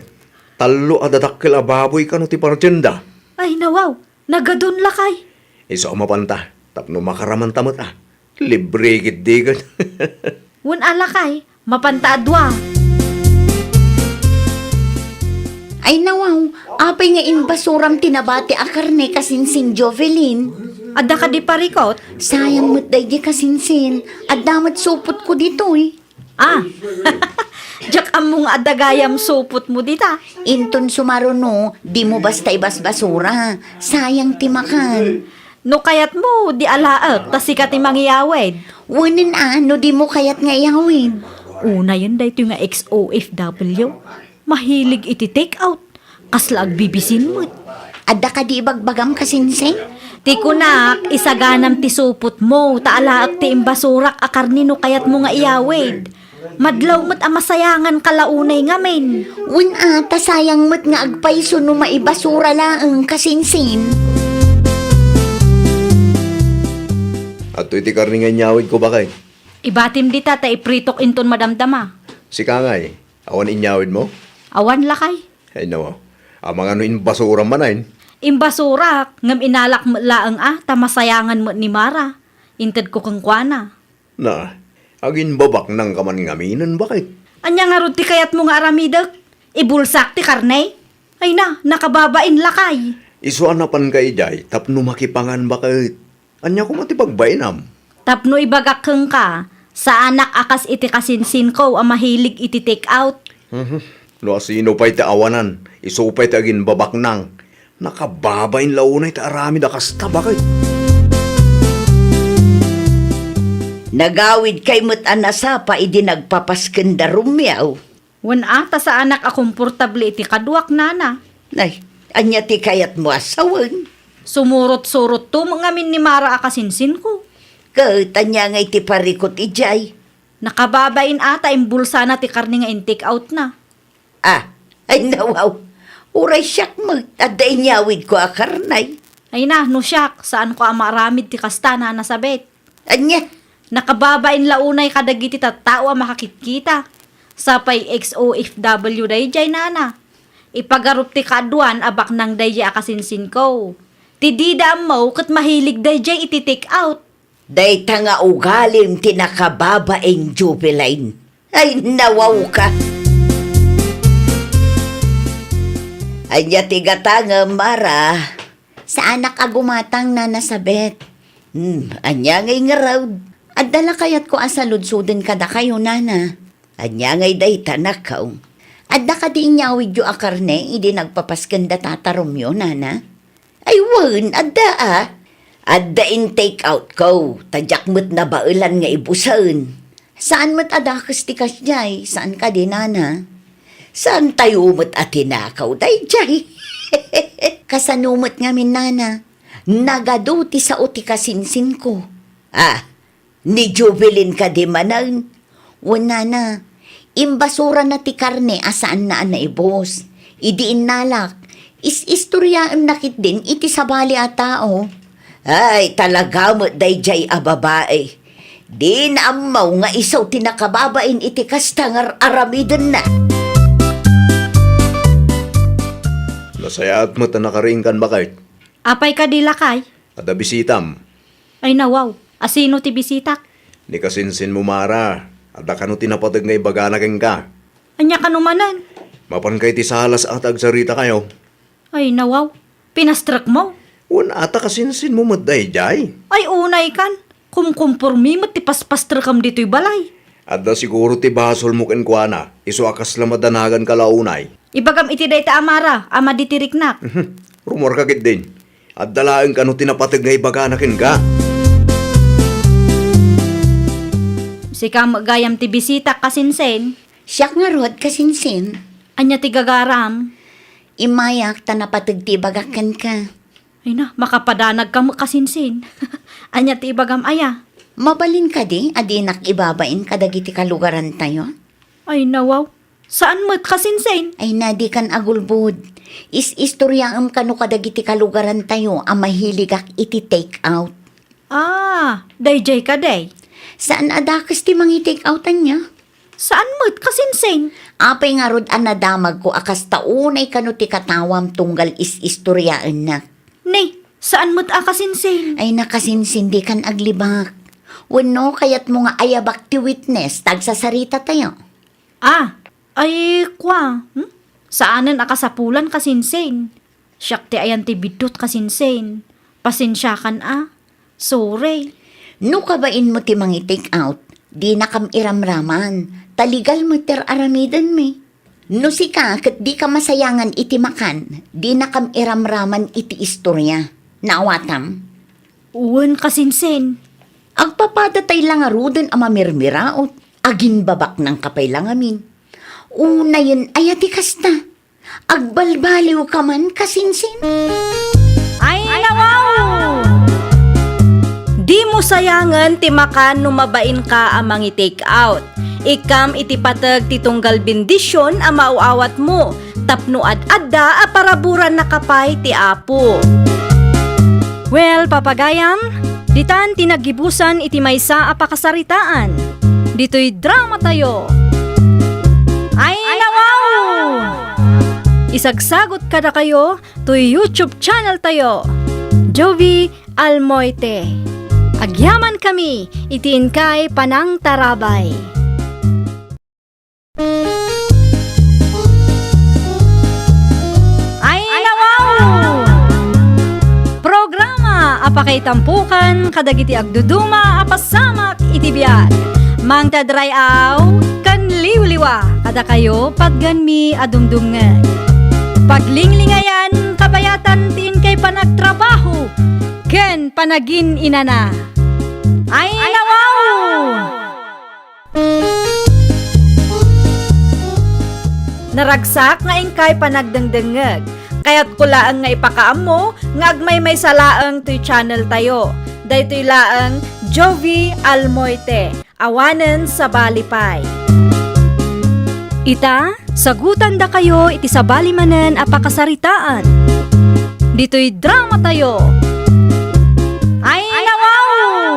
Tallo a dadakkel a baboy kano ti partienda. Ay, nawaw, nagadun lakay. Isu a mapanta, tapno makaramanta met a. Libre ketdi ket. Wen a lakay, mapanta a dua. Ay nawaw, apay nga imbasuram ti nabati a karne kasinsin, Jovelyn? Adda kadi parikut? Sayang met daydi kasinsin. Adda met supotko ditoy. Ah, diak ammo nga adda gayam supotmo dita. Inton sumaruno, dimo basta ibasbasura. Sayang ti makan. No kayatmo, di alaek, ta sika ti mangiyawid. Wen a, no dimo kayat nga iyawid. Unayen daytoy nga ex-O F W. Mahilig iti take out. Kasla agbibisin met. Adda kadi ibagbagam kasinsin? Ti kunak, isaganam ti supotmo, ta alaek ti imbasurak a karne no kayatmo nga iyawid. Madlaw met a masayangan ka la unay ngamin. Wen a, ta sayang met nga agpayso no maibasura laeng kasinsin. Adtoy ti karne nga inyawidko, baket. Ibatim dita ta ipritok inton madamdama. Sika ngay, awan inyawidmo? Awan lakay. Ay, nawaw. Amangan no imbasuram manen. Imbasurak, ngem inalak met laeng a, ta masayangan met ni Mara. Intedko kenkuana. Na, aginbabaknang ka man ngaminen, baket? Ania ngarud ti kayatmo nga aramidek? Ibulsak ti karne? Ay na, nakababain lakay. Isu a napanka idiay tapno makipangan, baket. Ania koma ti pagbainam? Tapno ibagak kenka, saanak a kas iti kasinsinko a mahilig iti take out. Mhm. No asino pay ti awanan, isu pay ti aginbabaknang. Nakababain la unay ti aramid a kasta, baket. Nagawidkay met a nasapa idi nagpapasken da Romeo. Wen a, ta saanak a komportable iti kaduak, nana. Ay, ania ti kayatmo a sawen? Sumurot-surotto met ngamin ni Mara a kasinsinko. Ket ania ngay ti parikut idiay? Nakababain a ta imbulsana ti karne nga in-take outna. Ah, ay nawaw. Uray siak met, adda inyawidko a karne. Ay na, no siak, saanko a maaramid ti kasta, Nana Sabet. Ania? Nakababain la unay kadagiti tattao a makakitkita. Sapay ex-O F W daydiay, nana. Ipagarup ti kaaduan a baknang daydiay a kasinsinko. Ti dida ammo ket mahilig daydiay iti take out. Dayta nga ugalim ti nakababain, Jubilin. Ay, nawawka. Ania ti gatangem, Mara? Saanak a gumatang, Nana Sabet. Hmm, ania ngay ngarud? Adda la kayatko a saludsoden kadakayo, Nana. Ania ngay dayta, nakaw? Adda kadi inyawidyo a karne idi nagpapasken da Tata Romeo, Nana? Ay, wen, adda a. Adda in-take outko, ta diak met nabaelan nga ibusen. Saan met a dakes ti kasdiay, saan kadi, Nana? Saantayo met a tinakaw daydiay. Kasano met ngamin, Nana? Nagadu ti sao ti kasinsinko. Ah, ni Jubilin kadi manen? Wen, Nana, imbasurana ti karne a saanna a naibus. Idi innalak, is-istoriaenna ketdin iti sabali a tao. Ay, talaga met daydiay a babai. Dina ammo nga isu ti nakababain iti kasta nga ar-aramidenna. Nasayaat met a nakariingkan, baket. Apay kadi, lakay? Adda bisitam. Ay, nawaw. Asino ti bisitak? Ni kasinsinmo, Mara. Adda kano ti napateg nga ibagana kenka. Ania kano manen? Mapanka iti salas a ta agsaritakayo. Ay, nawaw. Pinastrekmo? Wen a ta kasinsinmo met daydiay. Ay, unaykan. Kumkumpormi met ti paspastrekam ditoy balay. Adda siguro ti basolmo kenkuana, isu a kasla madanaganka la unay. Ibagam iti dayta a Mara a madi ti riknak. Mhm. Rummuarka ketdin. Adda laeng kano ti napateg nga ibagana kenka. Sika met gayam ti bisitak, kasinsin. Siak ngarud, kasinsin. Ania ti gagaram? Immayak ta napateg ti ibagak kenka. Ay na, makapadanag ka met, kasinsin. Ania ti ibagam aya? Mabalin kadi a dinak ibabain kadagiti kalugarantayo? Ay na, wow. Saan met, kasinsin? Ay na, dikan agulbod. Is-istoriaem kano kadagiti kalugarantayo a mahiligak iti take out. Ah, daydiay kadi? Saan a dakes ti mangi-take out ania? Saan met, kasinsin? Apay ngarud a nadamagko a kasta unay kano ti katawam tunggal is-istoriaennak? Ni, saan met a kasinsin? Ay na, kasinsin, dikan aglibak. Wenno, kayatmo nga ayabak ti witness ta agsasarita tayo? Ah, ay, kua, hmm? Saanen a kasapulan, kasinsin. Siak ti ayan ti biddut, kasinsin. Pasensiakan a. Sorry. No kabainmo ti mangi-take out, dinakam iramraman, ta legal met ti ar-aramidenmi. No sika ket dika masayangan iti makan, dinakam iramraman iti istoria. Naawatam? Wen, kasinsin. Agpapadatay la ngaruden a mamirmiraot, aginbabaknangka pay la ngamin. Unayen aya ti kasta? Agbalbaliwka man, kasinsin? Ay, nawaw! Dimo sayangen ti makan no mabainka a mangi-take out. Ikkam iti pateg ti tunggal bendision a maaw-awatmo, tapno ad-adda a paraburannaka pay ti Apo. Well, papagayam, ditan ti naggibusan iti maysa a pakasaritaan. Ditoy drama tayo. Ay, nawaw! Isagsagot kadakayo toy YouTube channel tayo, Jovie Almoite. Agyaman kami iti inkay panangtarabay. Ay, nawaw! Programa a pakaitampokan kadagiti agduduma a pasamak iti biag. Mangted ray-aw ken liwliwa kadakayo patgenmi a dumdumngeg. Paglinglingayam kabayatan ti inkay panagtrabaho ken panagin-inana. Ay, nawaw! Naragsak nga inkay panagdengdengngeg. Kayatko laeng nga ipakaammo nga agmaymaysa laeng toy channel tayo. Daytoy laeng Jovie Almoite, awanen sabali pay. Ita, sagutandakayo iti sabali manen a pakasaritaan. Ditoy drama tayo. Ay, nawaw!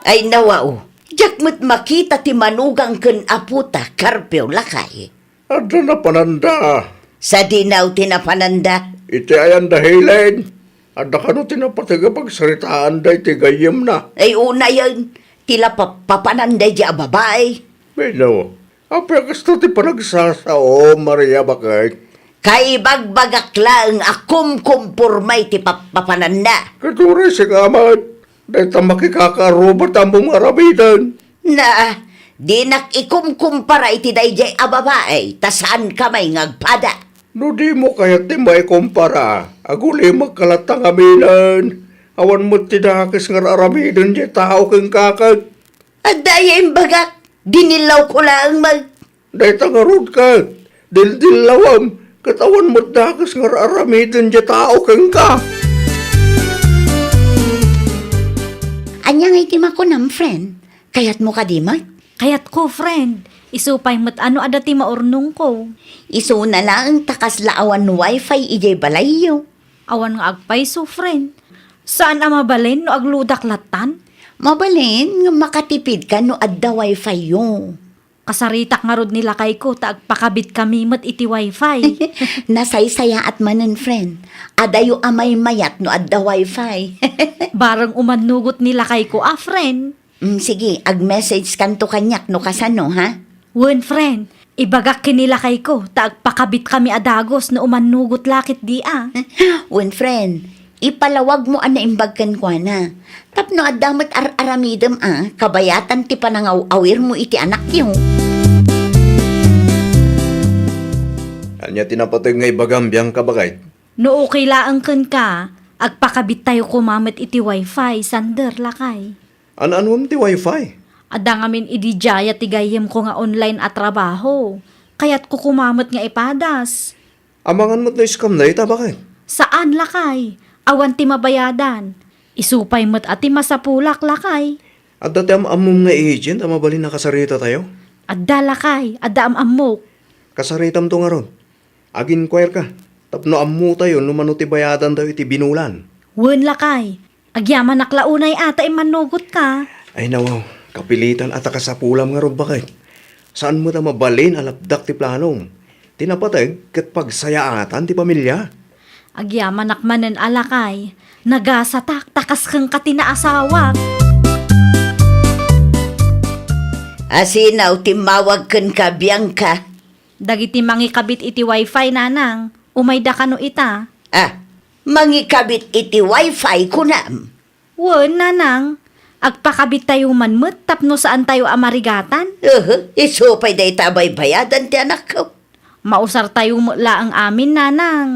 Ay, nawaw! Diak met makita ti manugang ken apota, Carpio, lakay. Adda napananda. Sadino ti napananda? Iti ayanda Helen. Adda kano ti napateg a pagsaritaanda iti gayyemna. Ay, unayen, ti la pa-, papananda idiay a babai. Wenno, apay a kasta ti panagsasao, Maria, baket? Kaibagbagak laeng a kumkumporma iti pap-, papananda. Ket uray sika met, dayta makikakaarruba ti ammom nga aramiden. Na, dinak ikumkumpara iti daydiay a babai, ta saanka may nga agpada. No dimo kayat ti maikumpara, agulimekka latta ngaminen. Awan met ti dakes nga ar-aramiden diay tao kenka ket. Adda aya imbagak, dinillawko laeng met. Dayta ngarud ket, dildillawem, ket awan met dakes nga ar-aramiden diay tao kenka. Ania ngay ti makunam, friend? Kayatmo kadi met? Kayatko, friend. Isu pay met a no adda ti maurnongko. Isuna laeng ta kasla awan wifi idiay balayyo. Awan nga agpayso, friend. Saan a mabalin no agludak lattan? Mabalin nga makatipidka no adda wifi-yo. Kasaritak ngarud ni lakayko ta agpakabitkami met iti wifi. Nasaysayaat manen, friend. Adayo a maymayat no adda wifi. Bareng umannugot ni lakayko a, friend. Mm, sige, ag-message kanto kaniak no kasano, ha? Wen, friend. Ibagak ken ni lakayko ta agpakabitkami a dagus no umannugot la ketdi a. Wen, friend. Ipalawagmo a naimbag kenkuana. Tapno adda met ar-aramidem a kabayatan ti panangaw-awirmo iti anakyo. Ania ti napateg nga ibagam, Bianca, baket? No okay laeng kenka, agpakabittayo koma met iti wifi, Sander, lakay. An-anuem ti wifi? Adda ngamin idi diay ti gayyemko nga online a trabaho. Kayatko koma met nga ipadas. Amangan met no scam dayta, baket? Saan, lakay. Awan ti mabayadan. Isu pay met a ti masapulak, lakay. Adda ti am-ammom nga agent a mabalin a kasarita tayo? Adda, lakay. Adda am-ammok. Kasaritamto ngarud. Ag-inquire ka tapno ammo tayo no mano ti bayadan tayo iti binulan. Wen, lakay. Agyamanak la unay a ta immannugot ka. Ay, nawaw, kapilitan a ta kasapulam ngarud, baket. Saan met a mabalin a lapdak ti planom. Ti napateg ket pagsayaatan ti pamilya. Agyamanak manen a, lakay. Nagasatak ta kas kenka ti naasawak. Asinaw, timmawag kenka, Bianca. Dagiti mangikabit iti wifi, nanang, umayda kano ita? Ah, mangikabit iti wifi, kunam? Wen, nanang, agpakabittayo man met tapno saantayo a marigatan. Uhu, isu pay dayta a baybayadan ti anakko. Mausartayo met laeng amin, nanang.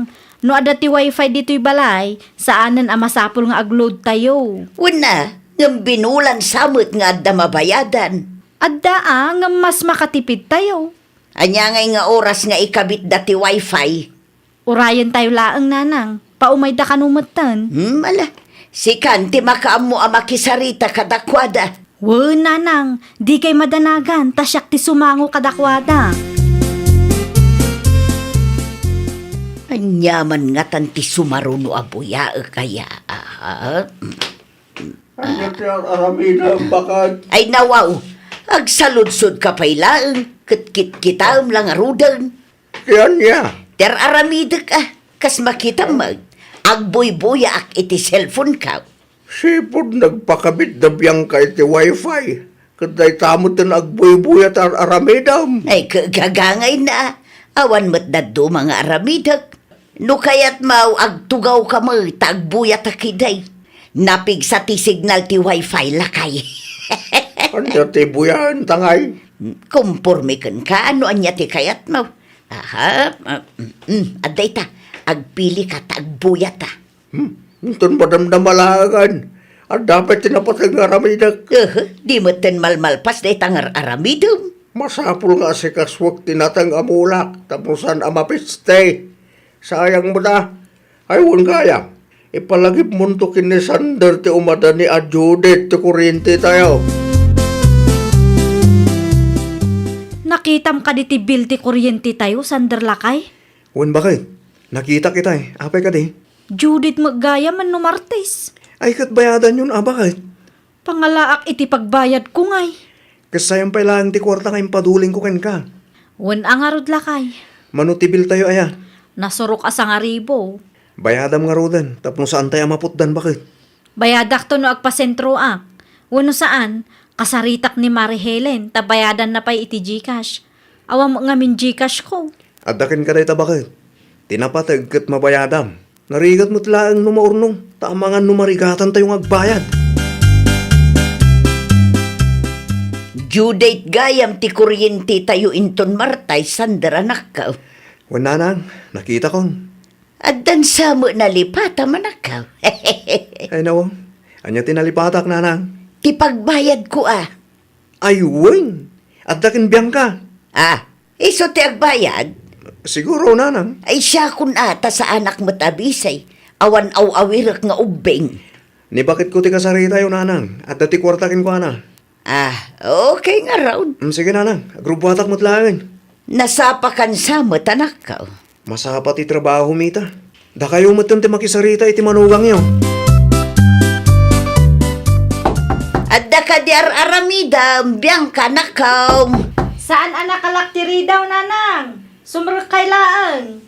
No adda ti wifi ditoy balay, saanen a masapul nga agloadtayo. Wenna, ngem binulan sa met nga adda mabayadan. Adda a, ngem mas makatipidtayo. Ania ngay nga oras nga ikabitda ti wifi? Urayentayo laeng, nanang. Paumayda kano metten. Hmm, ala. Sikan ti makaammo a makisarita kadakuada. Wen, nanang. Dikay madanagan, ta siak ti sumango kadakuada. Ania man ngatan ti sumaruno a buyaek aya, a? Ania ti ar-aramidem, baket? Ay, nawaw. Agsaludsodka pay laeng, ket kitkitaem la ngaruden. Ti ania? Ti ar-aramidek, a. Kas makitam met, agbuybuyaak iti cellphone-ko. Sipud nagpakabit da Bianca iti wifi, ket dayta met ti agbuybuya ti ar-aramidem. Ay, ka-, gagangayna, a. Awan met dadduma nga aramidek. No kayatmo, agtugawka met ta agbuyatak idiay. Napigsa ti signal ti wifi, lakay. Ania ti buyaenta ngay? Komporme kenka no ania ti kayatmo. Aha, ah, mm, mm, adda ita. Agpilika ta agbuyata. Hmm, inton madamdama laengen. Adda pay ti napateg nga aramidek. Uhu, di metten malmalpas dayta nga ar-aramidem. Masapul nga asikasuek ti nateng a mulak tapno saan a mapiste. Sayang met a. Ay, wen gayam, ipalagipmonto ken ni Sander ti umadani a due date ti kuryentetayo. Nakitam kadi ti bill ti kuryentetayo, Sander, lakay? Wen, baket. Nakitak itay. Apay kadi? Due date met gayam wenno Martes. Ay, ket bayadanyon a, baket? Pangalaak iti pagbayadko ngay. Ket sayang pay laeng ti kuarta nga impadulingko kenka. Wen a ngarud, lakay. Mano ti bill tayo aya? Nasurok a sangaribu. Bayadam ngaruden tapno saantay a maputdan, baket. Bayadakto no agpasentroak. Wenno saan, kasaritak ni Mari Helen ta bayadanna pay iti GCash. Awan met ngamin GCash ko. Adda kenka dayta, baket. Ti napateg ket mabayadam. Narigat met laeng no maurnong, ta amangan no marigatantayo nga agbayad. Due date gayam ti kuryentetayo inton Martes, Sander, anakko. Wen, nanang, nakitakon. Addan sa met nalipatam, anakko. Ay, nawaw. Ania ti nalipatak, nanang? Ti pagbayadko a. Ay, wen. Adda ken Bianca. Ah, isu ti agbayad? Siguro, nanang. Ay, siakon a, ta saanak met a bisi. Awan aw-awirek nga ubbing. Ni baketko ti kasaritayo, nanang. Adda ti kuarta kenkuana. Ah, okay ngarud. Mm, sige, nanang. Agrubbuatak met laeng. Nasapakan sa met, anakko. Masapa ti trabaho, mita. Dakayo metten ti makisarita iti manugangyo. Adda kadi ar-aramidem, Bianca, anakko? Saan a nakalak ti ridaw, nanang. Sumrekkay laeng.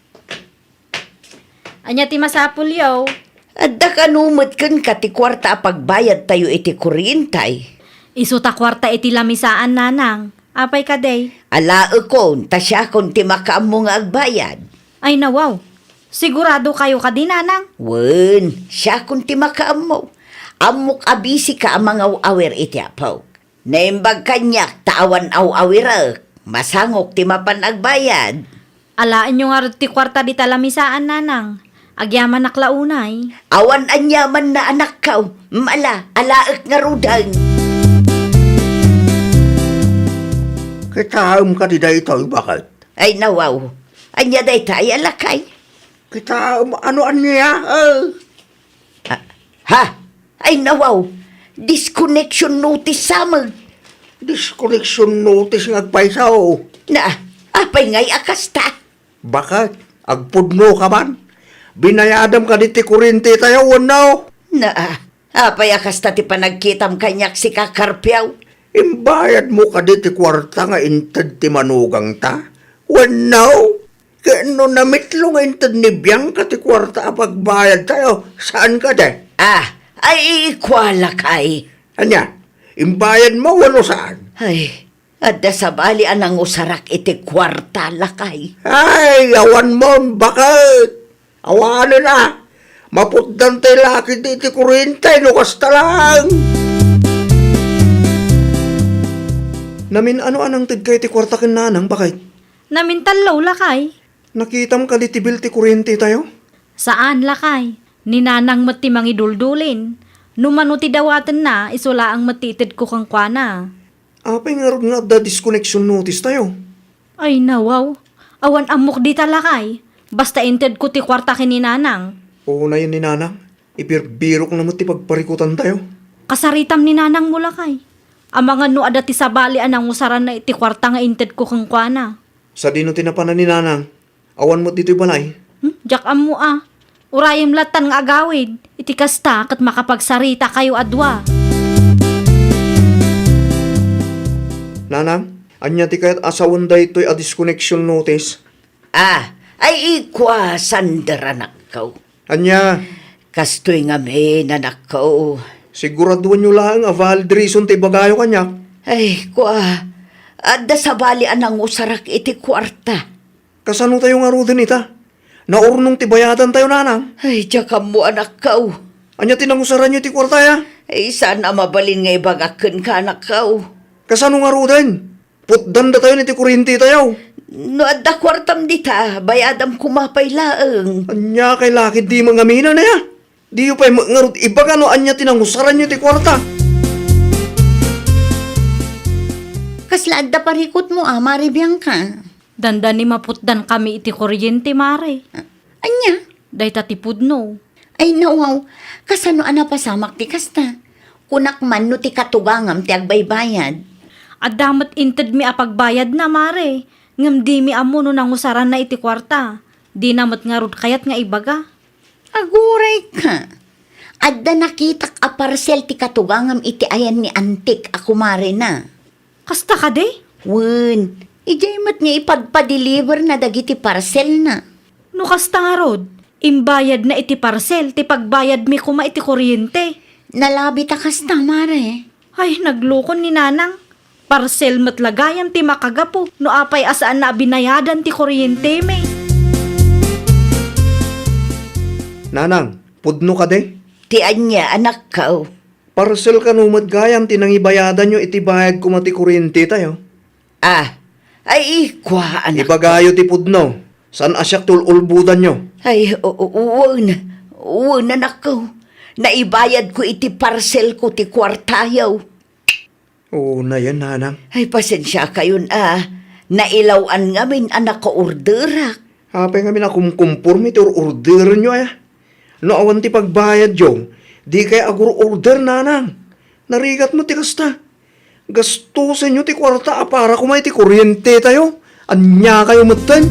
Ania ti masapulyo? Adda kano met kenka ti kuarta a pagbayadtayo iti kuryente? Isu ta kuarta iti lamisaan, nanang. Apay kadi? Alaekon, ta siakon ti makaammo nga agbayad. Ay, nawaw. Siguradokayo kadi, nanang? Wen, siakon ti makaammo. Ammok a bisika a mangaw-awir iti apok. Naimbag kaniak ta awan aw-awirek. Masangok ti mapan agbayad. Alaenyo ngarud ti kuarta dita lamisaan, nanang. Agyamanak la unay. Awan aniamanna, anakko. Mala, alaek ngaruden. Kitaem kadi daytoy, baket? Ay, nawaw. Ania dayta, ay, lakay? Kitaem, ano ania? Eh. Ah, ha? Ay, nawaw. Disconnection notice sa amin. Disconnection notice nga agpayso? Na, apay ngay a kasta? Baket, agpudno ka man? Binayadam kadi ti kurente tayo, wenno? Na, apay a kasta ti panagkitam kaniak, sika, Karpiaw? Imbayad mo kadi ti kuarta nga inted ti manugangta? Wenno? Ken no namitlo nga inted ni Bianca ti kuarta a pagbayad tayo, saan kadi? Ah, ay, ikua, lakay. Ania? Imbayad mo wenno saan? Ay, adda sabali a nangusarak iti kuarta, lakay. Ay, awan mon, baket. Awanen a. Maputdan tay lakay iti kurente no kasta lang. Namin-ano a nangted kayo ti kuarta ken nanang, baket? Namin tallo, lakay. Nakitam kadi ti bill ti kurente tayo? Saan, lakay. Ni nanang met ti mangiduldulin. No mano ti dawatenna, isu laeng met ti itedko kenkuana. Apay ngarud nga adda disconnection notice tayo? Ay, nawaw. Awan ammok dita, lakay. Basta intedko ti kuarta ken ni nanang. Unayen ni nanang. Ibirbirok na met ti pagparikutan tayo. Kasaritam ni nanang mo, lakay. Amangan no adda ti sabali a nangusaranna iti kuarta nga intedko kenkuana. Sadino ti napanan ni nanang? Awan met ditoy balay. Hmm? Diak ammo a. Urayem lattan nga agawid. Iti kasta, ket makapagsarita kayo a dua. Nanang, ania ti kayat a sawen daytoy a disconnection notice? Ah, ay, ikua, Sander, anakko. Ania? Kastoy ngamin, anakko. Siguraduanyo laeng a valid reason ti ibagayo kaniak. Ay, kua, adda sabali a nangusarak iti kuarta. Kasano tayo ngaruden ita? Naurnong ti bayadan tayo, nanang. Ay, diak ammo, anakko. Ania ti nangusaranyo iti kuarta, ya? Ay, saan a mabalin nga ibagak kenka, anakko. Kasano ngaruden? Putdan datayon iti kurente tayo. No adda kuartam dita, bayadam koma pay laeng. Ania kay lakay di mangamina na, ya? Diyo pay met ngarud ibaga no ania ti nangusaranyo ti kuarta. Kasla adda parikutmo a, Mare Bianca? Dandani maputdan kami iti kuryente, Mare. Ah, ania? Dayta ti pudno. Ay, nawaw, kasano a napasamak ti kasta? Kunak man no ti katugangam ti agbaybayad. Adda met intedmi a pagbayadna, Mare, ngem dimi ammo no nangusaranna iti kuarta. Dina met ngarud kayat nga ibaga. Agurayka. Adda nakitak a parcel ti katugangam iti ayan ni Antik a kumarena. Kasta kadi? Wen, idiay met nga ipadpadeliverna dagiti parcelna. No kasta ngarud, imbayadna iti parcel ti pagbayadmi koma iti kuryente. Nalabit a kasta, Mare. Ay, naglukon ni Nanang. Parcel met la gayam ti makagapu no apay a saanna a binayadan ti kuryentemi. Nanang, pudno kadi? Ti ania, anakko? Parcel kano met gayam ti nangibayadanyo iti bayad koma ti kuryente tayo? Ah, ay, kua, anak. Ibagayo ti pudno. Saan a siak ti ul-ulbodanyo? Ay, o-, o-, wen, wen, anakko. Naibayadko iti parcelko ti kuartayo. Unayen, nanang. Ay, pasensiakayon a. Nailaw-an ngamin a nakaorderak. Apay ngamin a kumkumporme ti or-orderenyo, aya? No awan ti pagbayadyo, dikay agur-order, nanang. Narigat met ti kasta. Gastosenyo ti kuarta a para koma iti kuryente tayo. Ania kayo metten?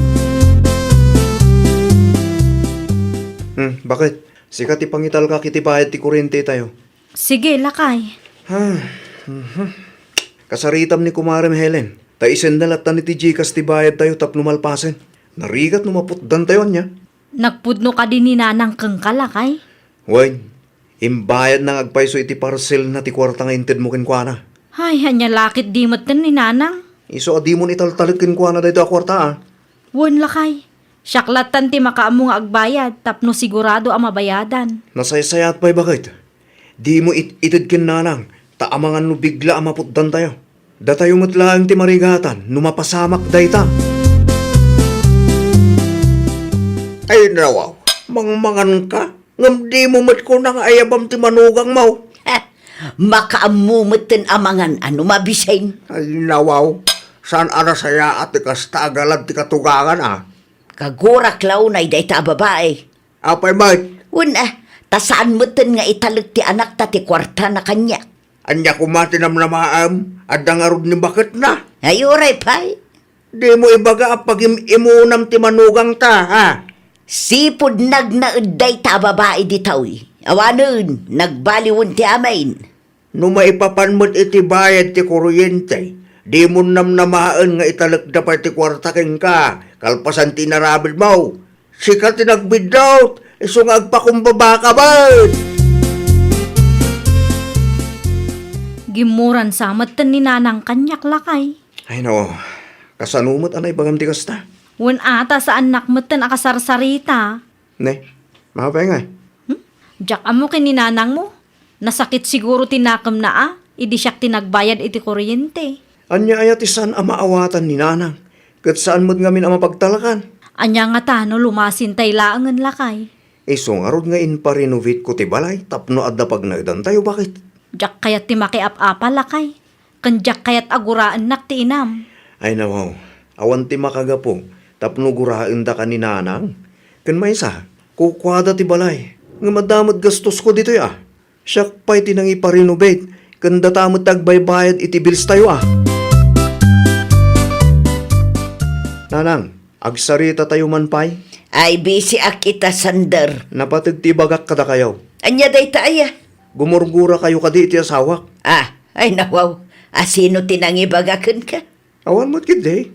Hmm, baket? Sika ti pangitalkak iti bayad ti kuryente tayo. Sige, lakay. Ah, mhm. Kasaritam ni Kumarem Helen, ta isenda lattan iti GCash ti bayad tayo tapno malpasen. Narigat no maputdan tayo, ania? Nagpudno kadi ni Nanang kenka, lakay? Wen, imbayadna nga agpayso iti parcelna ti kuarta nga intedmo kenkuana. Ay, ania la ket di metten ni Nanang? Isu a dimon italtalek kenkuana daytoy a kuarta, a. Wen, lakay. Siak lattan ti makaammo nga agbayad tapno sigurado a mabayadan. Nasaysayaat pay, baket. Dimo it-, ited ken Nanang, ta amangan no bigla a maputdan tayo. Datayo met laeng ti marigatan no mapasamak dayta. Ay, nawaw, mangmangan ka? Ngem dimo met kuna nga ayabam ti manugangmo. Makaammo metten a mangan a no mabisin. Ay, nawaw. Saan a nasayaat ti kasta a galad ti katugangan a? Kagurak la unay dayta a babai. Apay met? Wen a, ta saan metten nga italek ti anakta ti kuartana kaniak. Ania koma ti namnamaem? Adda ngarud ni baketna? Ay, uray pay. Dimo ibaga a pagim-imunam ti manugangta, ha? Sipud nagnaed dayta a babai ditoy. Awanen, nagbaliwen ti amin. No maipapan met iti bayad ti kuryente, dimo namnamaen nga italekda pay ti kuarta kenka, kalpasan ti inaramidmo. Sika ti nagbiddut, isu nga agpakumbabaka met. Gimmuran sa metten ni Nanang kaniak, lakay. Ay, no. Kasano met a naibagam ti kasta? Wen a, ta saannak metten a kasarsarita. Ne, mapay nga. Hmm? Diak ammo ken ni nanangmo. Nasakit siguro ti nakemna a, idi siak ti nagbayad iti kuryente. Ania aya ti saan a maawatan ni nanang? Ket saan met ngamin a mapagtalakan? Ania ngata no lumasintay laengen, lakay? Isu ngarud nga imparenovateko ti balay tapno adda pagnaedantayo, baket. Diak kayat ti makiap-apa, lakay. Ken diak kayat a guraennak ti inam. Ay, nawaw, awan ti makagapu tapno guraendaka ni nanang. Ken maysa, kukuada ti balay, ngem adda met gastosko ditoy a. Siak pay ti nangiparenovate, ken data met ti agbaybayad iti bills tayo a. Nanang, agsarita tayo man pay? Ay, busy ak ita, Sander. Napateg ti ibagak kadakayo. Ania dayta aya? Gumurgura kayo kadi iti asawak. Ah, ay nawaw. Asino ti nangibaga kenka? Awan met ketdi.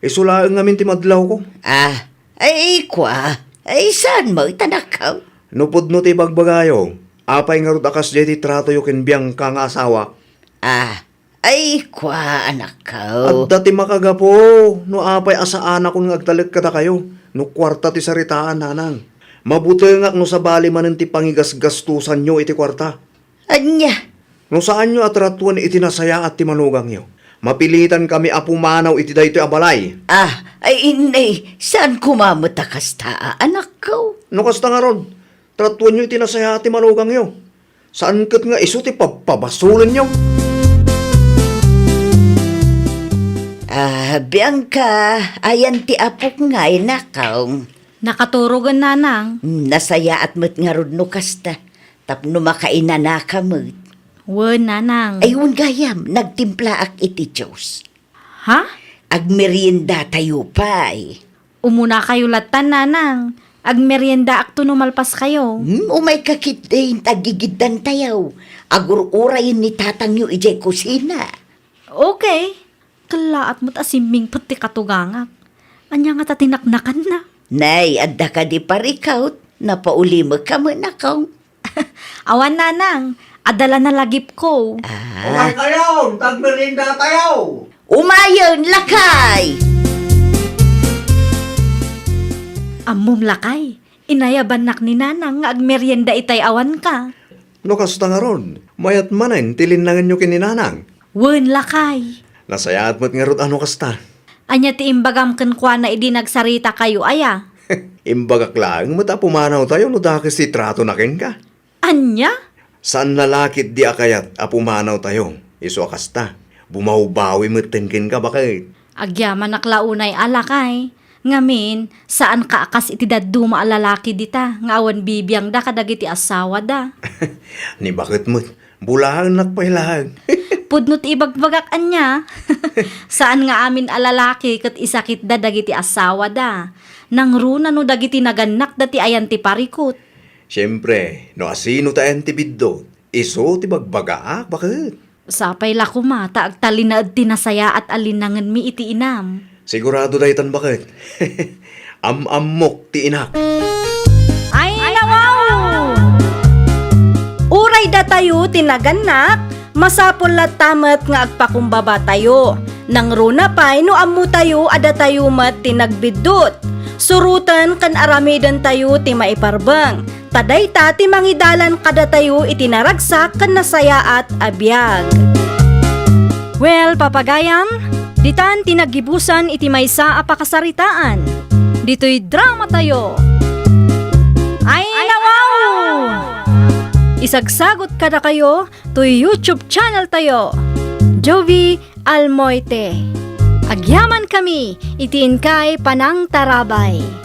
Isu laeng ngamin ti madlawko. Ah, ay kua. Ay saan mo itanakkaw? No pudno ti ibagbagayo, apay ngarud a kasdiay ti tratoyo ken Bianca nga asawak? Ah, ay kua, anakkaw. Adda ti makagapu no apay a saanakon nga agtalek kadakayo no kuarta ti saritaan, nanang. Mabutengak no sabali manen ti pangigasgastosanyo iti kuarta. Ania? No saanyo a tratuen iti nasayaat ti manugangyo, mapilitankami a pumanaw iti daytoy a balay. Ah, ay inne, saan koma met a kasta a anakko? No kasta ngarud, tratuenyo iti nasayaat ti manugangyo. Saan ket nga isu ti pabpabasolenyo. Ah, Bianca, ayan ti apok nga inakaw. Nakaturogen, nanang. Hmm, nasayaat met ngarud no kasta. Tapno makainanaka met. Wen, nanang. Ay, wen gayam, nagtimplaak iti juice. Ha? Agmeriendatayo pay. Umunakayo lattan, nanang. Agmeriendaakto no malpaskayo. Hmm, umayka ketdin, ta aggigiddantayo. Agur-urayen ni tatangyo idiay kusina. Okay. Kellaat met a simmingpet ti katugangak. Ania ngata ti naknakanna? Nay, adda kadi parikut? Napaulimekka met, nakong. Awan, nanang. Adda la nalagipko. Ah. Umaykayon, ta agmeriendatayo. Umayen, lakay! Ammom, lakay. Inayabannak ni nanang nga agmerienda itay awanka. No kasta ngarud, mayat manen ti linnangenyo ken ni nanang. Wen, lakay. Nasayaat met ngarud a no kasta. Ania ti imbagam kenkuana idi nagsaritakayo aya? Imbagak laeng met a pumanawtayo no dakes ti tratona kenka. Ania? Saan nalakit di a kayat a pumanawtayo, isu a kasta. Bumawbawi metten kenka, baket. Agyamanak la unay a lakay. Ngamin, saanka a kas iti dadduma a lalaki dita nga awan bibiangda kadagiti asawada. Ni baket met, bulaennak pay laeng. Pudno ti ibagbagak ania. Saan nga amin a lalaki ket isakitda dagiti asawada. Nangruna no dagiti nagannakda ti ayan ti parikut. Siempre, no asino ti ayan ti biddut, isu ti bagbagaak, baket. Sapay la koma ta agtalinaed ti nasayaat a linnangenmi iti inam. Sigurado daytan, baket. Am-ammok ti inak. Ay, nawaw! Uray datayo ti nagannak, masapul latta met nga agpakumbabatayo. Nangruna pay no ammotayo a datayo met ti nagbiddut. Suroten ken aramidentayo ti maiparbeng. Ta dayta ti mangidalan kadatayo iti naragsak ken nasayaat a biag. Well, papagayam, ditan ti naggibusan iti maysa a pakasaritaan. Ditoy dramatayo. Ay, nawaw! Isagsagot kadakayo toy YouTube channel tayo, Jovie Almoite. Agyamankami iti inkay panangtarabay.